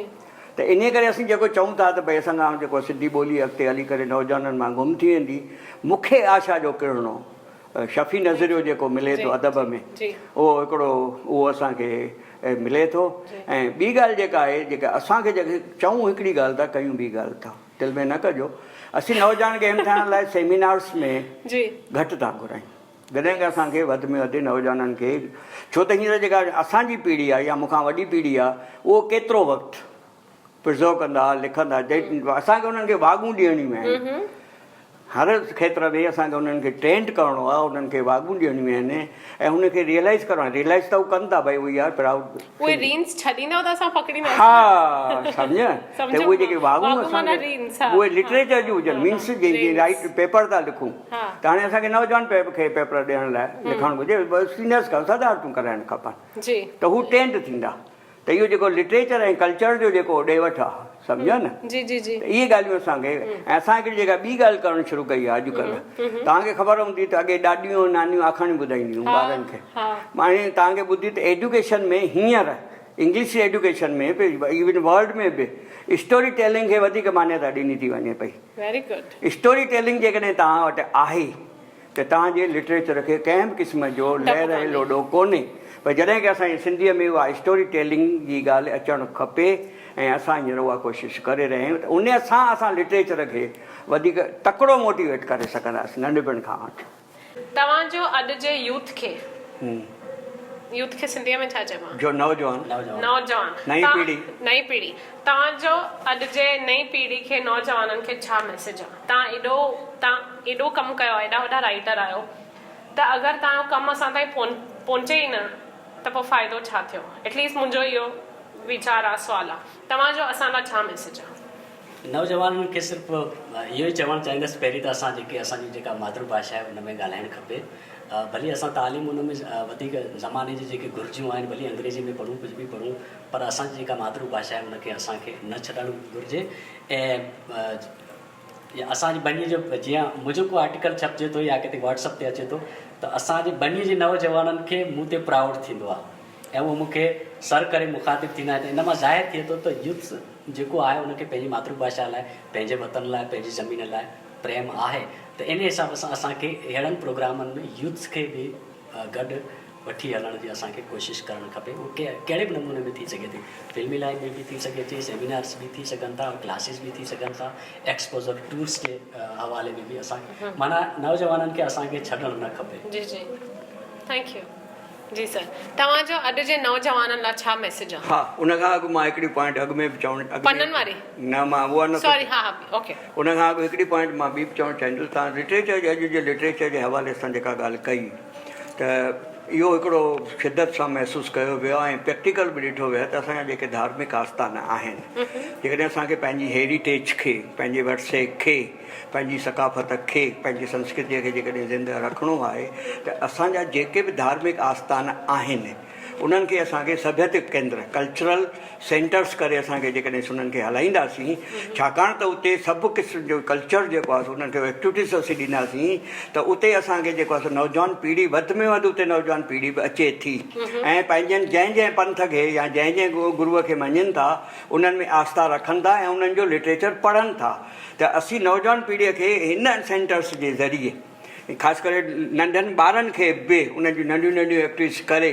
ته انهي ڪري اسين جيڪو چئون ٿا ته ڀئي اسان کان جيڪو سنڌي ٻولي اڳتي هلي ڪري نوجوانن مان گم ٿي ويندي مون کي آشا جو ڪرڻو شفي نظريو جيڪو ملي ٿو ادب ۾ اهو هڪڙو اهو اسان کي ملي ٿو ۽ ٻي ڳالهه جيڪا آهي جيڪا اسان کي جيڪي چئون هڪڙي ڳالهه ٿا ڪيون ٻي ڳالهه ٿا دل ۾ نه ڪجو اسين نوجوان کي همٿائڻ لاء سيمينارس ۾ گهٽ ٿا گهرايون جڏهن ڪه اسان کي وڌ ۾ وڌ نوجوانن کي ڇو ته هينئر جيڪا اسان جي پيڙهي آهي يا مون کان وڏي پيڙهي آهي اهو ڪيترو وقت پرزو ڪندا لکندا اسان کي انهن کي واڳون ڏيڻيون آهن هر کيتر ۾ اسان کي انهن کي ٽرينڊ ڪرڻو آهي انهن کي واڳون ڏيڻيون آهن ۽ انهن کي ريئلائز ڪرڻو آهي ريئلائز ته هو ڪن ٿا ڀئي وي آر پرائوڊ اهي رينس ڇڏيندؤ ته اسان پڪڙينداسين ها سمجهيا ته اهي جيڪي واڳون اسان کي اهي لٽريچر جون هجن مينس جي رائيٽ پيپر ٿا لکون ته هاڻي اسان کي نوجوان کي پيپر ڏيڻ لاء لکڻ گهرجي سينيئرس کان صدارتون ڪرائڻ کپن ته هو ٽرينڊ ٿيندا ته اهو جيڪو لٽريچر ۽ ڪلچر جو جيڪو ڏي وٺ آ سمجهيو نه جي جي جي ته اهي ڳالهيون اسان کي ۽ اسان هڪڙي جيڪا ٻي ڳالهه ڪرڻ شروع ڪئي آ اڄڪلهه توهان کي خبر هوندي ته اڳي ڏاڏيون ۽ نانيون آکاڻيون ٻڌائينديون هيون ٻارن کي هاڻي توهان کي ٻڌي ته ايڊيوڪيشن ۾ هينئر انگلش ايڊيوڪيشن ۾ به ايون ورلڊ ۾ به اسٽوري ٽيلنگ کي وڌيڪ مانيتا ڏني ٿي وڃي پئي ويري گڊ اسٽوري ٽيلنگ جيڪڏهن توهان وٽ آهي ته توهان جي لٽريچر کي ڪنهن به قسم جو لهر ۽ لوڏو ڪونهي پر جڏهن ڪه اسان جي سنڌيء ۾ اها اسٽوري ٽيلنگ جي ڳالهه اچڻ کپي ۽ اسان هينئر اها ڪوشش ڪري رهيا آهيون ته ان سان اسان لٽريچر کي وڌيڪ تڪڙو موٽيويٽ ڪري سگهنداسين ننڍپڻ کان وٺي. توهان جو اڄ جي يوٿ کي يوٿ کي سنڌيء ۾ ڇا چئبو آهي؟ جو نوجوان. نوجوان. نئين پيڙهي. نئين پيڙهي. توهان جو اڄ جي نئين پيڙهي کي نوجوانن کي ڇا ميسيج آهي؟ توهان ايڏو توهان ايڏو ڪم ڪيو آهي ايڏا وڏا رائيٽر آهيو ته اگر توهان جو ڪم اسان تائين پهچي ئي نه ته پوء فائدو ڇا ٿيو؟ ايٽليسٽ منهنجو اهو ويچار آهي سوال آهي. توهان جو اسان لاء ڇا ميسيج آهي؟ نوجوانن کي صرف اهو ئي چوڻ چاهيندس پهرين ته اسان جيڪي اسان جي جيڪا مادر ڀاشا آهي ان ۾ ڳالهائڻ کپي ڀلي اسان تعليم ان ۾ وڌيڪ زماني جي جيڪي گهرجون آهن ڀلي انگريزي ۾ پڙهون ڪجهه به پڙهون پر اسان جي جيڪا ماتر ڀاشا آهي ان کي اسان کي نه ڇڏڻ گهرجي ۽ اسان جي ٻني جو جيئن منهنجو ڪو آرٽيڪل ڇپجي ٿو يا ڪٿي واٽس اپ تي اچي ٿو ته اسان جي ٻني جي نوجوانن کي مون تي پرائوڊ ٿيندو آهي ۽ اهو مون کي سر ڪري مخاطب ٿيندا آهن ته ان مان ظاهر ٿئي ٿو ته يوٿ جيڪو آهي ان کي پنهنجي ماتر ڀاشا لاء پنهنجي وطن لاء پنهنجي زمين لاء پريم آهي ته ان حساب سان اسان کي اهڙن پروگرامن ۾ يوٿس کي به گڏ وٺي هلڻ جي اسان کي ڪوشش ڪرڻ کپي اهو ڪهڙي به نموني ۾ ٿي سگهي ٿي فلمي لائن ۾ به ٿي سگهي ٿي سيمينارس به ٿي سگهن ٿا ڪلاسز به ٿي سگهن ٿا ايڪسپوزر ٽورس جي حوالي ۾ به اسان معنيٰ نوجوانن کي اسان کي ڇڏڻ نه کپي. جي جي thank you جي سر توهان جو اڄ جي نوجوانن لا ڇا ميسيج آ. ها ان کان اڳ مان هڪڙي پوائنٽ اڳ ۾ به چوڻ اڳ ۾ پنن واري نه مان اها نه سوري ها ها اوڪي. ان کان اڳ هڪڙي پوائنٽ مان ٻي به چوڻ چاهيندس توهان لٽريچر جي اڄ جي لٽريچر جي حوالي سان جيڪا ڳالهه ڪئي ته اهو هڪڙو شدت سان محسوس ڪيو ويو آهي ۽ پريڪٽيڪل به ڏٺو ويو آهي ته اسان جا جيڪي ڌارمڪ آستانا آهن جيڪڏهن اسان کي پنهنجي هيريٽيج کي پنهنجي ورثي کي پنهنجي ثقافت کي پنهنجي سنسڪرتيء کي جيڪڏهن زنده رکڻو آهي ته اسان جا جيڪي به ڌارمڪ آستانا آهن انهن کي اسان کي سڀيتڪ ڪيندر، Cultural Centers، ڪري اسان کي جيڪڏهن انهن کي هلائينداسين ڇاڪاڻ ته اتي سڀ قسم جو ڪلچر جيڪو آهي سو انهن کي ايڪٽيوٽيز اسين ڏينداسين ته اتي اسان کي جيڪو آهي سو نوجوان پيڙهي وڌ ۾ وڌ اتي نوجوان پيڙهي به اچي ٿي ۽ پنهنجن جنهن جنهن پنٿ کي يا جنهن جنهن گروء کي مڃين ٿا انهن ۾ آسٿا رکن ٿا ۽ انهن جو لٽريچر پڙهن ٿا ته اسين نوجوان پيڙهي کي هن سينٽرس جي ذريعي خاص ڪري ننڍن ٻارن کي به انهن جون ننڍيون ننڍيون ايڪٽيوٽيز ڪري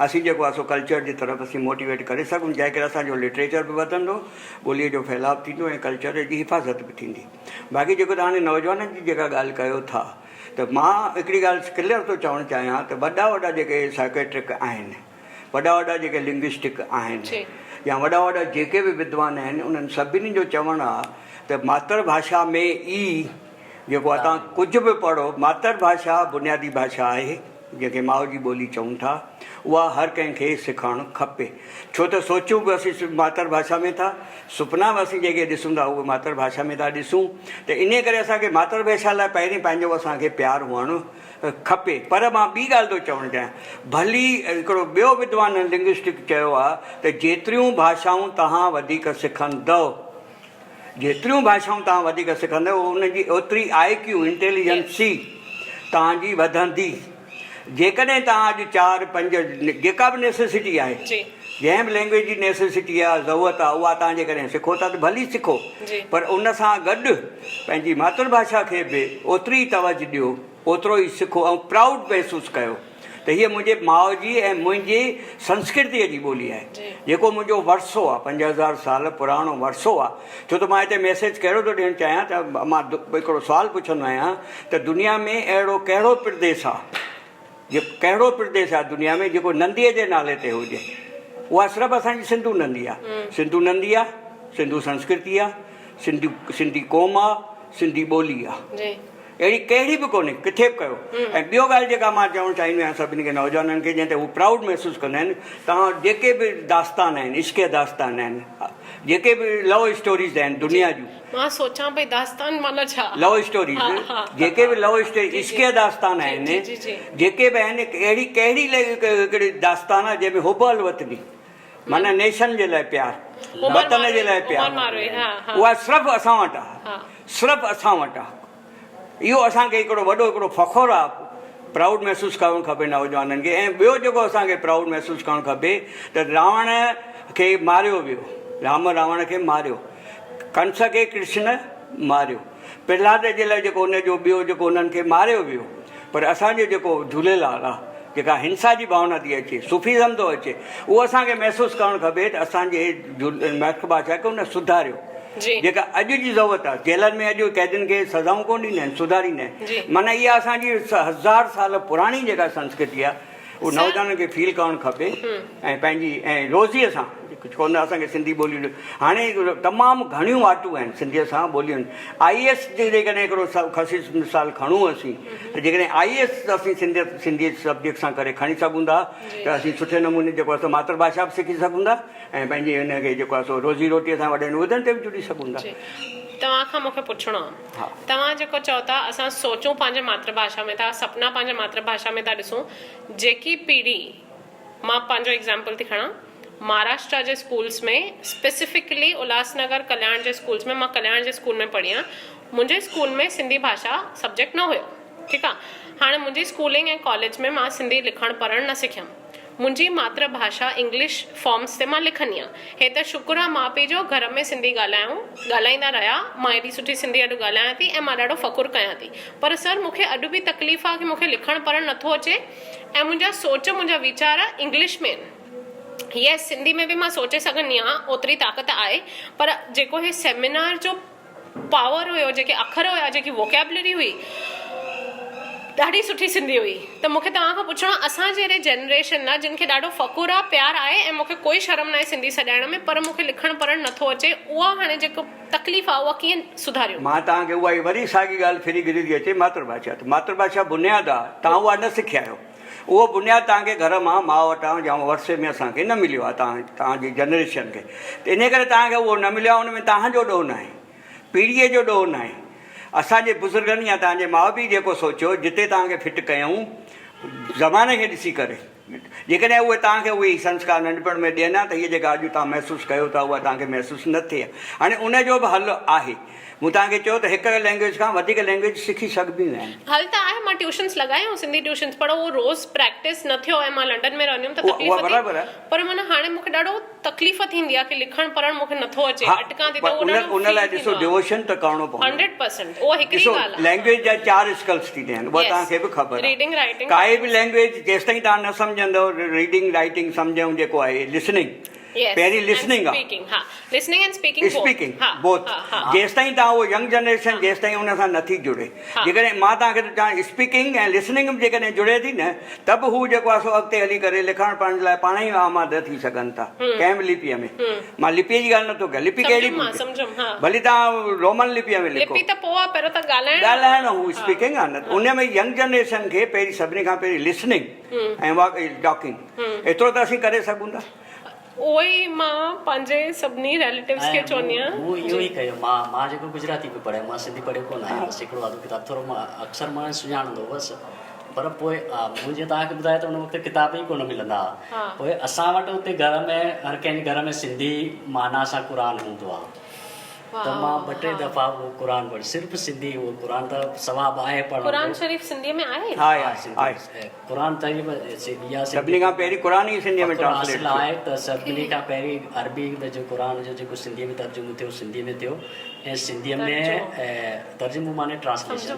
اسين جيڪو آهي سو ڪلچر جي طرف اسين موٽيويٽ ڪري سگهون جنهن ڪري اسان جو لٽريچر به وڌندو ٻوليء جو ڦهلاء به ٿيندو ۽ ڪلچر جي حفاظت به ٿيندي باقي جيڪو توهان هاڻي نوجوانن جي جيڪا ڳالهه ڪيو ٿا ته مان هڪڙي ڳالهه ڪليئر ٿو چوڻ چاهيان ته وڏا وڏا جيڪي سائڪيٽرڪ آهن وڏا وڏا جيڪي لنگوسٽڪ آهن يا وڏا وڏا جيڪي به ودوان آهن انهن سڀني جو چوڻ آهي ته ماتر ڀاشا ۾ ئي جيڪو آ توهان ڪجهه به پڙهو، ماتر ڀاشا بنيادي ڀاشا آهي، جنهن کي ماء جي ٻولي چئون ٿا، اها هر ڪنهن کي سکڻ کپي. ڇو ته سوچون به اسين ماتر ڀاشا ۾ ٿا، سپنا به اسين جيڪي ڏسون ٿا اهي به ماتر ڀاشا ۾ ٿا ڏسون ته انهيء ڪري اسان کي ماتر ڀاشا لاء پهرين پنهنجو اسان کي پيار هئڻ کپي. پر مان ٻي ڳالهه ٿو چوڻ چاهيان، ڀلي هڪڙو ٻيو ودوان لنگوسٽڪ چيو آ ته جيتريون ڀاشائون توهان وڌيڪ سکندؤ، جيتريون ڀاشائون توهان وڌيڪ سکندؤ ان جي اوتري آء ڪيو، انٽيليجنسي، توهان جي وڌندي. جيڪڏهن توهان اڄ چار پنج جيڪا به نيسيسٽي آهي جنهن به لينگويج جي نيسيسٽي آهي ضرورت آهي اها توهان جيڪڏهن سکو ٿا ته ڀلي سکو پر ان سان گڏ پنهنجي ماتر ڀاشا کي به اوتري ئي توجه ڏيو اوترو ئي سکو ۽ پرائوڊ محسوس ڪيو. ته هيء منهنجي ماء جي ۽ منهنجي سنسڪرتيء جي ٻولي آهي، جيڪو منهنجو ورثو آهي، 5000 سال پراڻو ورثو آهي. ڇو ته مان هتي ميسيج ڪهڙو ٿو ڏيڻ چاهيان ته مان هڪڙو سوال پڇندو آهيان ته دنيا ۾ اهڙو ڪهڙو پرديس آهي، ڪهڙو پرديس آهي دنيا ۾ جيڪو نديء جي نالي تي هجي؟ اها صرف اسان جي سنڌو ندي آهي. سنڌو ندي آهي، سنڌو سنسڪرتي آهي، سنڌي قوم آهي، سنڌي ٻولي آهي. اهڙي ڪهڙي به ڪونهي ڪٿي به ڪيو ۽ ٻيو ڳالهه جيڪا مان چوڻ چاهيندو آهيان سڀني کي نوجوانن کي جنهن تي هو پرائوڊ محسوس ڪندا آهن توهان وٽ جيڪي به داستان آهن عشقيه داستان آهن جيڪي به لو اسٽوريز آهن دنيا جون. مان سوچان پئي داستان معنيٰ ڇا؟ لو اسٽوريز جيڪي به لو اسٽوري عشقيه داستان آهن جيڪي به آهن اهڙي ڪهڙي هڪڙي داستان آهي جنهن ۾ حب الوطني معنيٰ نيشن جي لاء پيار، وطن جي لاء پيار، اها صرف اسان وٽ آ، صرف اسان وٽ آ. اهو اسان کي هڪڙو وڏو هڪڙو فخر آ، پرائوڊ محسوس ڪرڻ کپي نوجوانن کي ۽ ٻيو جيڪو اسان کي پرائوڊ محسوس ڪرڻ کپي ته راوڻ کي ماريو ويو، رام راوڻ کي ماريو، ڪنس کي ڪرشن ماريو. پرهلاد جي لاء جيڪو ان جو ٻيو جيڪو انهن کي ماريو ويو پر اسان جو جيڪو جهوليلال آ جيڪا هنسا جي ڀاونا ٿي اچي صوفيزم ٿو اچي اهو اسان کي محسوس ڪرڻ کپي ته اسان جي ملڪ بادشاهه کي ان سڌاريو جيڪا اڄ جي ضرورت آ جيلن ۾ اڄ قيدين کي سزائون ڪونه ڏيندا آهن سڌاريندا آهن معنيٰ اها اسان جي هزار سال پراڻي جيڪا سنسڪرتي آ اهو نوجوانن کي فيل ڪرڻ کپي ۽ پنهنجي ۽ روزيء سان ڇو نه اسان کي سنڌي ٻولي هاڻي تمام گهڻيون واٽون آهن سنڌيء سان ٻولين I S جي جيڪڏهن هڪڙو خصيص مثال کڻون اسين ته جيڪڏهن I S اسين سنڌي سنڌي سبجيڪٽ سان ڪري کڻي سگهون ٿا ته اسين سٺي نموني جيڪو آهي سو ماتر ڀاشا به سکي سگهون ٿا ۽ پنهنجي ان کي جيڪو آهي سو روزي روٽيء سان وڏن عهدن تي به جڙي سگهون ٿا. توهان کان مون کي پڇڻو آهي. توهان جيڪو چئو ٿا اسان سوچون پنهنجي ماتر ڀاشا ۾ ٿا سپنا پنهنجي ماتر ڀاشا ۾ ٿا ڏسون جيڪي پيڙهي مان پنهنجو ايگزامپل ٿي کڻان مهاراشٽرا جي اسڪولس ۾ اسپيسفڪلي الهاس نگر ڪلياڻ جي اسڪولس ۾ مان ڪلياڻ جي اسڪول ۾ پڙهي آهيان منهنجي اسڪول ۾ سنڌي ڀاشا سبجيڪٽ نه هيو ٺيڪ آهي هاڻي منهنجي اسڪولنگ ۽ ڪاليج ۾ مان سنڌي لکڻ پڙهڻ نه سکيم منهنجي ماتر ڀاشا انگلش فارمس تي مان لکندي آهيان. هي ته شڪر آ ماء پيء جو گهر ۾ سنڌي ڳالهايون ڳالهائيندا رهيا. مان ايڏي سٺي سنڌي اڄ ڳالهايان ٿي ۽ مان ڏاڍو فخر ڪيان ٿي. پر سر مون کي اڄ به تڪليف آ ڪي مون کي لکڻ پڙهڻ نٿو اچي ۽ منهنجا سوچ منهنجا ويچار انگلش ۾ آهن. يس سنڌي ۾ به مان سوچي سگهندي آهيان اوتري طاقت آهي پر جيڪو هي سيمينار جو پاور هيو جيڪي اکر هيا جيڪي ووڪيبلري هئي ڏاڍي سٺي سنڌي هئي ته مونکي توهان کان پڇڻو آهي اسان جهڙي جنريشن لاء جن کي ڏاڍو فخر آهي پيار آهي ۽ مونکي ڪوئي شرم ناهي سنڌي سڏائڻ ۾ پر مونکي لکڻ پڙهڻ نٿو اچي اها هاڻي جيڪو تڪليف آهي اها ڪيئن سڌاريون. مان توهان کي اها ئي وري ساڳي ڳالهه ڦري گهري ٿي اچي ماتر ڀاشا ته ماتر ڀاشا بنياد آهي توهان اها نه سکيا آهيو. اهو بنياد توهان کي گهر مان ماء وٽان يا ورثي ۾ اسان کي نه مليو آهي توهان توهان جي جنريشن کي ته انهي ڪري توهان کي اهو نه مليو آهي ان ۾ توهان جو ڏوهه ناهي پيڙهيء جو ڏوهه ناهي اسان جي بزرگن يا توهان جي ماء پيء جيڪو سوچيو جتي توهان کي فٽ ڪيائون زماني کي ڏسي ڪري جيڪڏهن اهي توهان کي اهي ئي سنسڪار ننڍپڻ ۾ ڏين ها ته هيء جيڪا اڄ توهان محسوس ڪيو ٿا اها توهان کي محسوس نه ٿئي ها. هاڻي ان جو به حل آهي. مون توهان کي چيو ته هڪ لينگويج کان وڌيڪ لينگويج سکي سگهبيون آهن. حل ته آهي مان ٽيوشنس لڳايون سنڌي ٽيوشنس پر اهو روز پريڪٽس نه ٿيو ۽ مان لنڊن ۾ رهندي هيم ته اها تڪليف برابر ٿي آهي. پر معنيٰ هاڻي مون کي ڏاڍو تڪليف ٿيندي آهي ڪي لکڻ پڙهڻ مون کي نٿو اچي ها اٽڪان ٿي ته پر اهو ان ڏاڍو ان لاء فيل ڏسو ٿيندو آهي. ڊيووشن ته ڪرڻو پوندو. 100% اها هڪڙي ڏسو ڳالهه آهي. لينگويج جا چار اسڪلس ٿيندا آهن اها يس توهان کي به خبر آهي. ريڊنگ رائيٽنگ ڪائي به لينگويج جيستائين توهان نه سمجهندؤ ريڊنگ رائيٽنگ سمجهون جيڪو آهي لسننگ يس پهرين اينڊ لسننگ آهي. اسپيڪنگ ها listening and speaking both speaking ها بوٿ ها ها جيستائين توهان اهو ينگ جنريشن ها جيستائين ان سان نٿي جڙي ها جيڪڏهن مان توهان کي ٿو چوان اسپيڪنگ ۽ لسننگ به جيڪڏهن جڙي ٿي نه ته به هو جيڪو آهي سو اڳتي هلي ڪري لکڻ پڙهڻ جي لاء پاڻ ئي آماده ٿي سگهن ٿا ڪنهن به لپيء ۾ مان لپيء جي ڳالهه نٿو ڪيان لپي ڪهڙي سمجهيم به مان هجي سمجهيم ها ڀلي توهان رومن لپيء ۾ لکو لپي ته پوء آهي پهريون ته ڳالهائڻ ڳالهائڻ هو ها اسپيڪنگ آهي نه ها ان ۾ ينگ جنريشن کي پهرين سڀني کان پهرين لسننگ ۽ ٽاڪنگ ايترو ته اسين ڪري سگهون ٿا. اهو ئي مان پنهنجي سڀني ريليٽوز کي ۽ چوندي مون آهيان مون اهو جي. ئي ڪيو مان مان جيڪو گجراتي به پڙهيو مان سنڌي پڙهيو ڪونه آهيان بس هڪڙو آڌو ڪتاب ٿورو مان اڪثر مان سڃاڻندو هوس پر پوء مون جيئن توهان کي ٻڌايو ته ان وقت ڪتاب ئي ڪونه ملندا هئا ها. پوء اسان وٽ اتي گهر ۾ هر ڪنهن جي گهر ۾ سنڌي معنيٰ سان قرآن هوندو آهي ته مان ٻه ٽي دفعا اهو قرآن پڙهيو صرف سنڌي اهو قرآن ته ثواب آهي پڙهڻ قرآن جو. شريف سنڌيء ۾ آهي؟ آهي ها آهي سنڌي آهي. قرآن طيب اها سڀني کان پهرين قرآن ئي سنڌيء ۾ فخر ٽرانسليٽ حاصل ٿيو. آهي ته سڀني کان پهرين عربي ۾ جو قرآن جو جيڪو سنڌيء ۾ ترجمو ٿيو سنڌيء ۾ ٿيو ۽ سنڌيء ۾ ترجمو معني ٽرانسليشن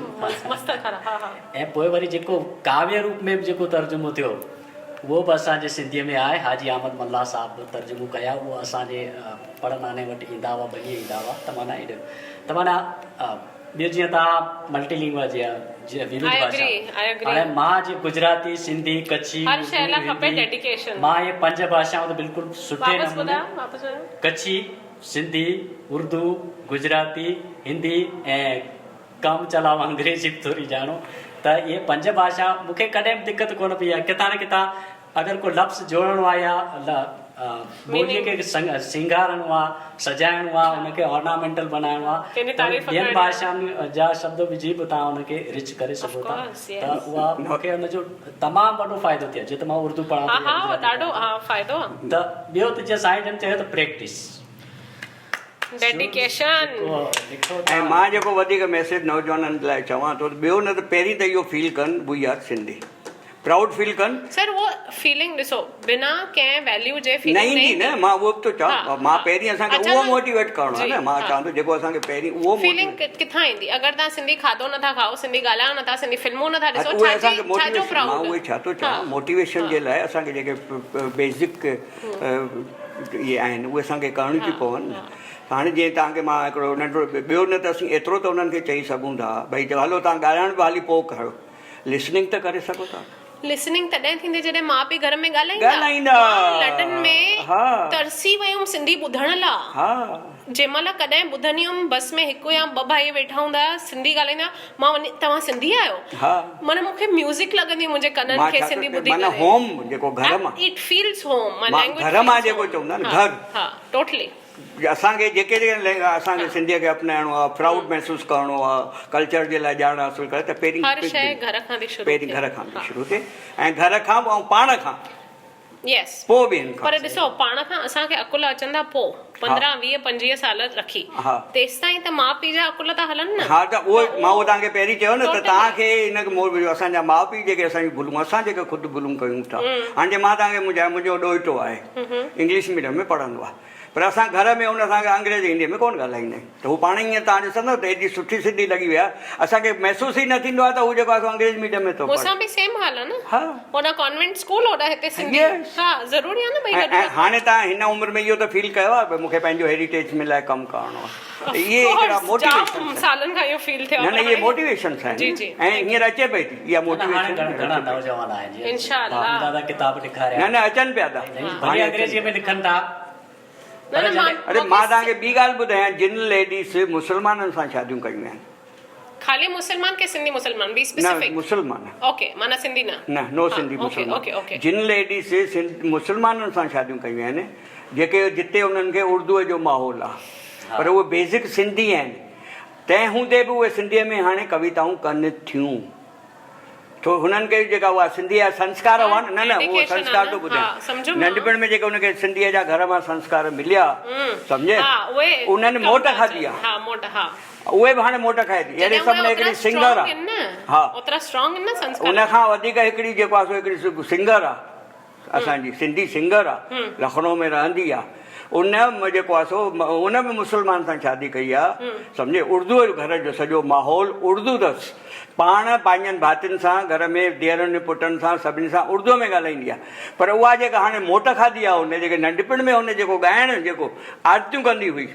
۽ پوء وري جيڪو ڪاويه روپ ۾ به جيڪو ترجمو ٿيو اهو به اسان جي سنڌيء ۾ آهي حاجي احمد ملاح صاحب به ترجمو ڪيا اهو اسان جي پڙ ناني وٽ ايندا هئا ٻنيء ايندا هئا ته معنيٰ ايڏو ته معنيٰ ٻيو جيئن توهان ملٽي لنگوئل جيئن ووڌ ڀاشا هاڻي مان جيئن گجراتي سنڌي ڪڇي اردو هندي مان اهي پنج ڀاشائون ته بلڪل سٺي نموني ڪڇي سنڌي اردو گجراتي هندي ۽ ڪم چلاء انگريزي به ٿوري ڄاڻو ته اهي پنج ڀاشا مون کي ڪڏهن به دقت ڪونه پئي آهي ڪٿان نه ڪٿان اگر ڪو لفظ جوڙڻو آهي يا ٻوليء کي سينگارڻو آهي، سجائڻو آهي، ان کي آرنامينٽل بنائڻو آهي ته ٻين ڀاشائن جا شبد وجهي به توهان ان کي رچ ڪري سگهو ٿا ته اها مون کي ان جو تمام وڏو فائدو ٿيو جيئن ته مان اردو پڙهان ٿو يا گجراتي پڙهان ٿو ته ٻيو ته جيئن سائين جن چيو ته پريڪٽس. ڊيڊيڪيشن. ۽ مان جيڪو وڌيڪ ميسيج نوجوانن لاء چوان ٿو ته ٻيو نه ته پهرين ته اهو فيل ڪن we are Sindhi proud feel ڪن. سر اهو فيلنگ ڏسو بنا ڪنهن ويليو جي نه فيلنگ نه ايندي ايندي نه مان اهو به ٿو ها چوان مان ها پهرين اسان کي اڇا اهو مان موٽيويٽ ڪرڻو آهي جي نه مان ها چوان ٿو جيڪو اسان کي پهرين اهو فيلنگ موٽيويٽ ڪٿان ايندي اگر توهان سنڌي کاڌو نٿا کائو سنڌي ڳالهايو نٿا سنڌي فلمون نٿا ها ڏسو ته اهي ڇا اسان جي کي ڇا جو موٽيويشن مان پرائوڊ اهو ئي ڇا ٿو ها چوان موٽيويشن ها جي لاء اسان کي جيڪي بيسڪ اهي آهن اهي اسان کي ڪرڻيون ٿيون پون نه هاڻي جيئن توهان کي مان هڪڙو ننڍڙو ٻيو نه ته اسين ايترو ته انهن کي چئي سگهون ٿا ڀئي هلو توهان ڳالهائڻ به حالي پوء ڪريو لسننگ ته ڪري سگهو ٿا. لسننگ تڏهن ٿيندي جڏهن ماء پيء گهر ۾ ڳالهائيندا. ڳالهائيندا. مان لنڊن ۾ ها. ترسي ويم سنڌي ٻڌڻ لا. ها. جنهن مهل ڪڏهن ٻڌندي هيم بس ۾ هڪ يا ٻه ڀائي ويٺا هوندا هيا سنڌي ڳالهائيندا هيا مان وڃي توهان سنڌي آهيو؟ ها. معنيٰ مون کي ميوزڪ لڳندي هئي منهنجي ڪنن مان کي ڇا ٿو سنڌي چوان ٻڌي معنيٰ ڪري. هوم جيڪو گهر مان. It feels home my مان لينگويج گهر مان فيلز جيڪو هوم. چوندا آهن ها گهر. ها ٽوٽلي. اسان کي جيڪي جيڪي اسان کي سنڌيء کي اپنائڻو آهي پرائوڊ محسوس ڪرڻو آهي ڪلچر جي لاء ڄاڻ حاصل ڪري ته پهرين هر شيء گهر کان ٿي شروع پهرين ٿئي. گهر کان ٿي شروع ٿئي ۽ گهر کان به ۽ پاڻ کان يس پوء ٻين کان. پر ڏسو پاڻ کان اسان کي عقل اچن ٿا پوء پندرهن ويهه پنجويهه سال رکي ها. تيستائين ته ماء پيء جا عقل ٿا هلن نه ها ته اهو مان اهو توهان کي پهرين چيو نه ته Totally. توهان کي ان کي مور اسان جا ماء پيء جيڪي اسان جون ڀلون اسان جيڪي خود ڀلون ڪيون ٿا هاڻي جي مان توهان کي منهنجا منهنجو ڏوهٽو آهي انگلش ميڊيم ۾ پڙهندو آهي پر اسان گهر ۾ ان سان انگريزي هندي ۾ ڪونه ڳالهائيندا آهيون ته هو پاڻ ئي ائين توهان ڏسندو ته ايڏي سٺي سنڌي لڳي وئي آهي اسان کي محسوس ئي نه ٿيندو آهي ته هو جيڪو آهي سو انگريزي ميڊيم ۾ ٿو مون پڙهي. سان به سيم حال آهي نه ها. هوڏانهن ڪانوينٽ اسڪول هوڏانهن هتي سنڌي Yes. ها ضروري آهي نه ٻئي ۽ گڏ ۽ رکڻ. هاڻي توهان هن عمر ۾ اهو ته فيل ڪيو آهي ڀئي مون کي پنهنجو هيريٽيج ۾ لاء ڪم ڪرڻو آهي ته اهي Of هڪڙا course جام موٽيويشنس آهن. سالن کان اهو فيل ٿيو نه آهي نه پر اهي هاڻي موٽيويشنس آهن جي جي ۽ thank هينئر you. اچي پئي ٿي اها نه نه هاڻي موٽيويشن گهڻا گهڻا اچي پئي. نوجوان آهن جيئن انشاء الله. دادا ڪتاب ڏيکاريا نه نه اچن پيا ٿا ڀلي هاڻي اچن انگريزيء پيا. ۾ لکن ٿا نه نه مان اڙي مون مان کي توهان کي ٻي ڳالهه ٻڌايان جن ليڊيز مسلمانن سان شاديون ڪيون آهن. خالي مسلمان ڪي سنڌي مسلمان بي نه اسپيسيفڪ. مسلمان. اوڪي معنيٰ سنڌي نه. نه نو سنڌي مسلمان. Okay okay. جن ليڊيز سنڌ مسلمانن سان شاديون ڪيون آهن جيڪي جتي انهن کي اردوء جو ماحول آ پر اهي بيسڪ سنڌي آهن تنهن هوندي به اهي سنڌيء ۾ هاڻي ڪويتائون ڪن ٿيون. ٿو هنن کي جيڪا اها سنڌيء جا سنسڪار هئا نه نه اهو سنسڪار ٿو ٻڌايان ننڍپڻ ۾ جيڪي هن کي سنڌيء جا گهر مان سنسڪار مليا سمجهي انهن موٽ کاڌي آ اهي به هاڻي موٽ کائي ٿي اهڙي حساب ۾ هڪڙي سنگر آ ها ان کان وڌيڪ هڪڙي جيڪو آ سو هڪڙي سنگر آ اسان جي سنڌي سنگر آ لکنو ۾ رهندي آ ان جيڪو آ سو ان به مسلمان سان شادي ڪئي آ سمجهي اردو گهر جو سڄو ماحول اردو اٿس پاڻ پنهنجن ڀاتين سان گهر ۾ ڌيئرن پٽن سان سڀني سان اردو ۾ ڳالهائيندي آ پر اها جيڪا هاڻي موٽ کاڌي آ ان جيڪي ننڍپڻ ۾ ان جيڪو ڳائڻ جيڪو آرتيون ڪندي هئي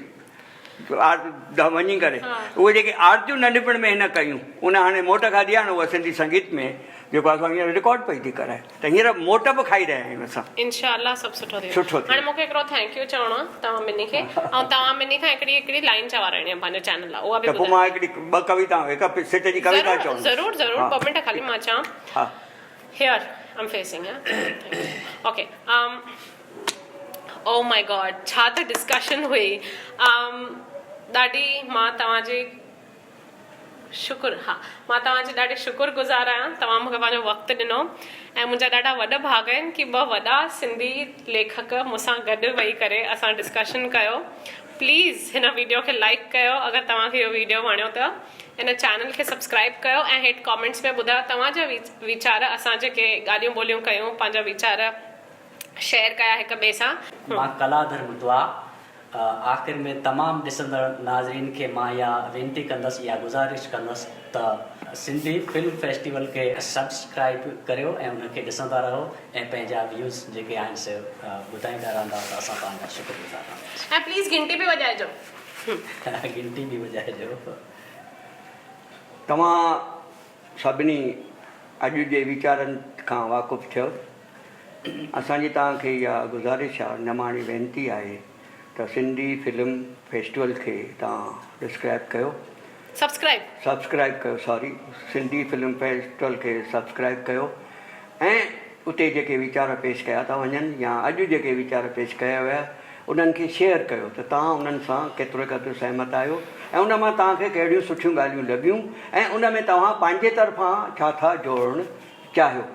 وڃي ڪري اهي جيڪي آرتيون ننڍپڻ ۾ هن ڪيون ان هاڻي موٽ کاڌي آهي اها سنڌي سنگيت ۾ جيڪو آهي سو هينئر رڪارڊ پئي ٿي ڪرائي ته هينئر موٽ به کائي رهيا آهيون اسان. انشاء الله سڀ سٺو ٿي ويندو. هاڻي مونکي هڪڙو thank you چوڻو آهي توهان ٻنهي کي ۽ توهان ٻنهي کان هڪڙي هڪڙي لائين چوارائڻي آهي پنهنجو چينل لاء اها به ته پوء مان هڪڙي ٻه ڪويتا هڪ سٽ جي ڪويتا چوندس. ضرور ضرور ٻه منٽ خالي مان اچان. ها. Here I'm facing okay oh my God ڇا ته ڊسڪشن هئي ڏاڍي مان توهان جي شڪر ها مان توهان جي ڏاڍي شڪر گذار آهيان توهان مونکي پنهنجو وقت ڏنو ۽ منهنجا ڏاڍا وڏا ڀاڳ آهن ڪي ٻه وڏا سنڌي ليکڪ مون سان گڏ ويهي ڪري اسان ڊسڪشن ڪيو پليز هن ويڊيو کي لائڪ ڪيو اگر توهان کي اهو ويڊيو وڻيو ته هن چينل کي سبسڪرائب ڪيو ۽ هيٺ ڪامينٽس ۾ ٻڌايو توهان جا ويچار اسان جيڪي ڳالهيون ٻولهيون ڪيون پنهنجا ويچار شيئر ڪيا هڪ ٻئي سان. مان ڪلاڌر متوا آخر ۾ تمام ڏسندڙ ناظرين کي مان اها وينتي ڪندس اها گذارش ڪندس ته سنڌي فلم فيسٽيول کي سبسڪرائب ڪريو ۽ ان کي ڏسندا رهو ۽ پنهنجا ويوز جيڪي آهن سي ٻڌائيندا رهندا ته اسان توهان جا شڪر گذار رهنداسين. ۽ پليز گهنٽي به وڄائجو. گهنٽي به وڄائجو. توهان سڀني اڄ جي ويچارن کان واقف ٿيو. اسان جي توهان کي اها گذارش آ نماڻي وينتي آهي ته سنڌي فلم فيسٽيول کي توهان ڊسڪرائب ڪيو. سبسڪرائب. سبسڪرائب ڪيو سوري سنڌي فلم فيسٽيول کي سبسڪرائب ڪيو ۽ اتي جيڪي ويچار پيش ڪيا ٿا وڃن يا اڄ جيڪي ويچار پيش ڪيا ويا انهن کي شيئر ڪيو ته توهان انهن سان ڪيتري قدر سهمت آهيو ۽ ان مان توهان کي ڪهڙيون سٺيون ڳالهيون لڳيون ۽ ان ۾ توهان پنهنجي طرفان ڇا ٿا جوڙڻ چاهيو.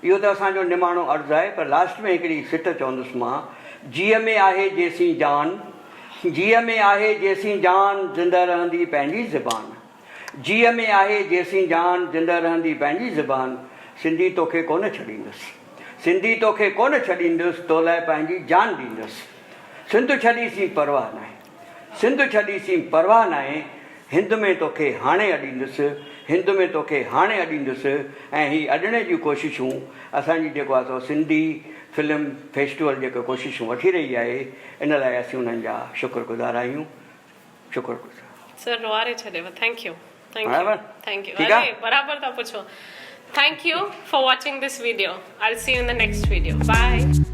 اهو ته اسان جو نماڻو عرض آهي پر لاسٽ ۾ هڪڙي سٽ چوندس مان، جيء ۾ آهي جيسين جان، جيء ۾ آهي جيسين جان، زنده رهندي پنهنجي زبان. جيء ۾ آهي جيسين جان، زنده رهندي پنهنجي زبان، سنڌي توکي ڪونه ڇڏيندس. سنڌي توکي ڪونه ڇڏيندس، تو لاء پنهنجي جان ڏيندس. سنڌ ڇڏيسين پرواهه ناهي. سنڌ ڇڏيسين پرواهه ناهي، هند ۾ توکي هاڻي اڏيندس، هند ۾ توکي هاڻي اڏيندس ۽ هي اڏڻي جون ڪوششون اسان جي جيڪو آهي سو سنڌي فلم فيسٽيول جيڪو ڪوششون وٺي رهي آهي ان لاء اسين انهن جا شڪر گذار آهيون شڪر گذار. سر روئاري ڇڏيو thank you thank you thank you اري برابر ٿا پڇو thank you for watching this video I will see you in the next video bye.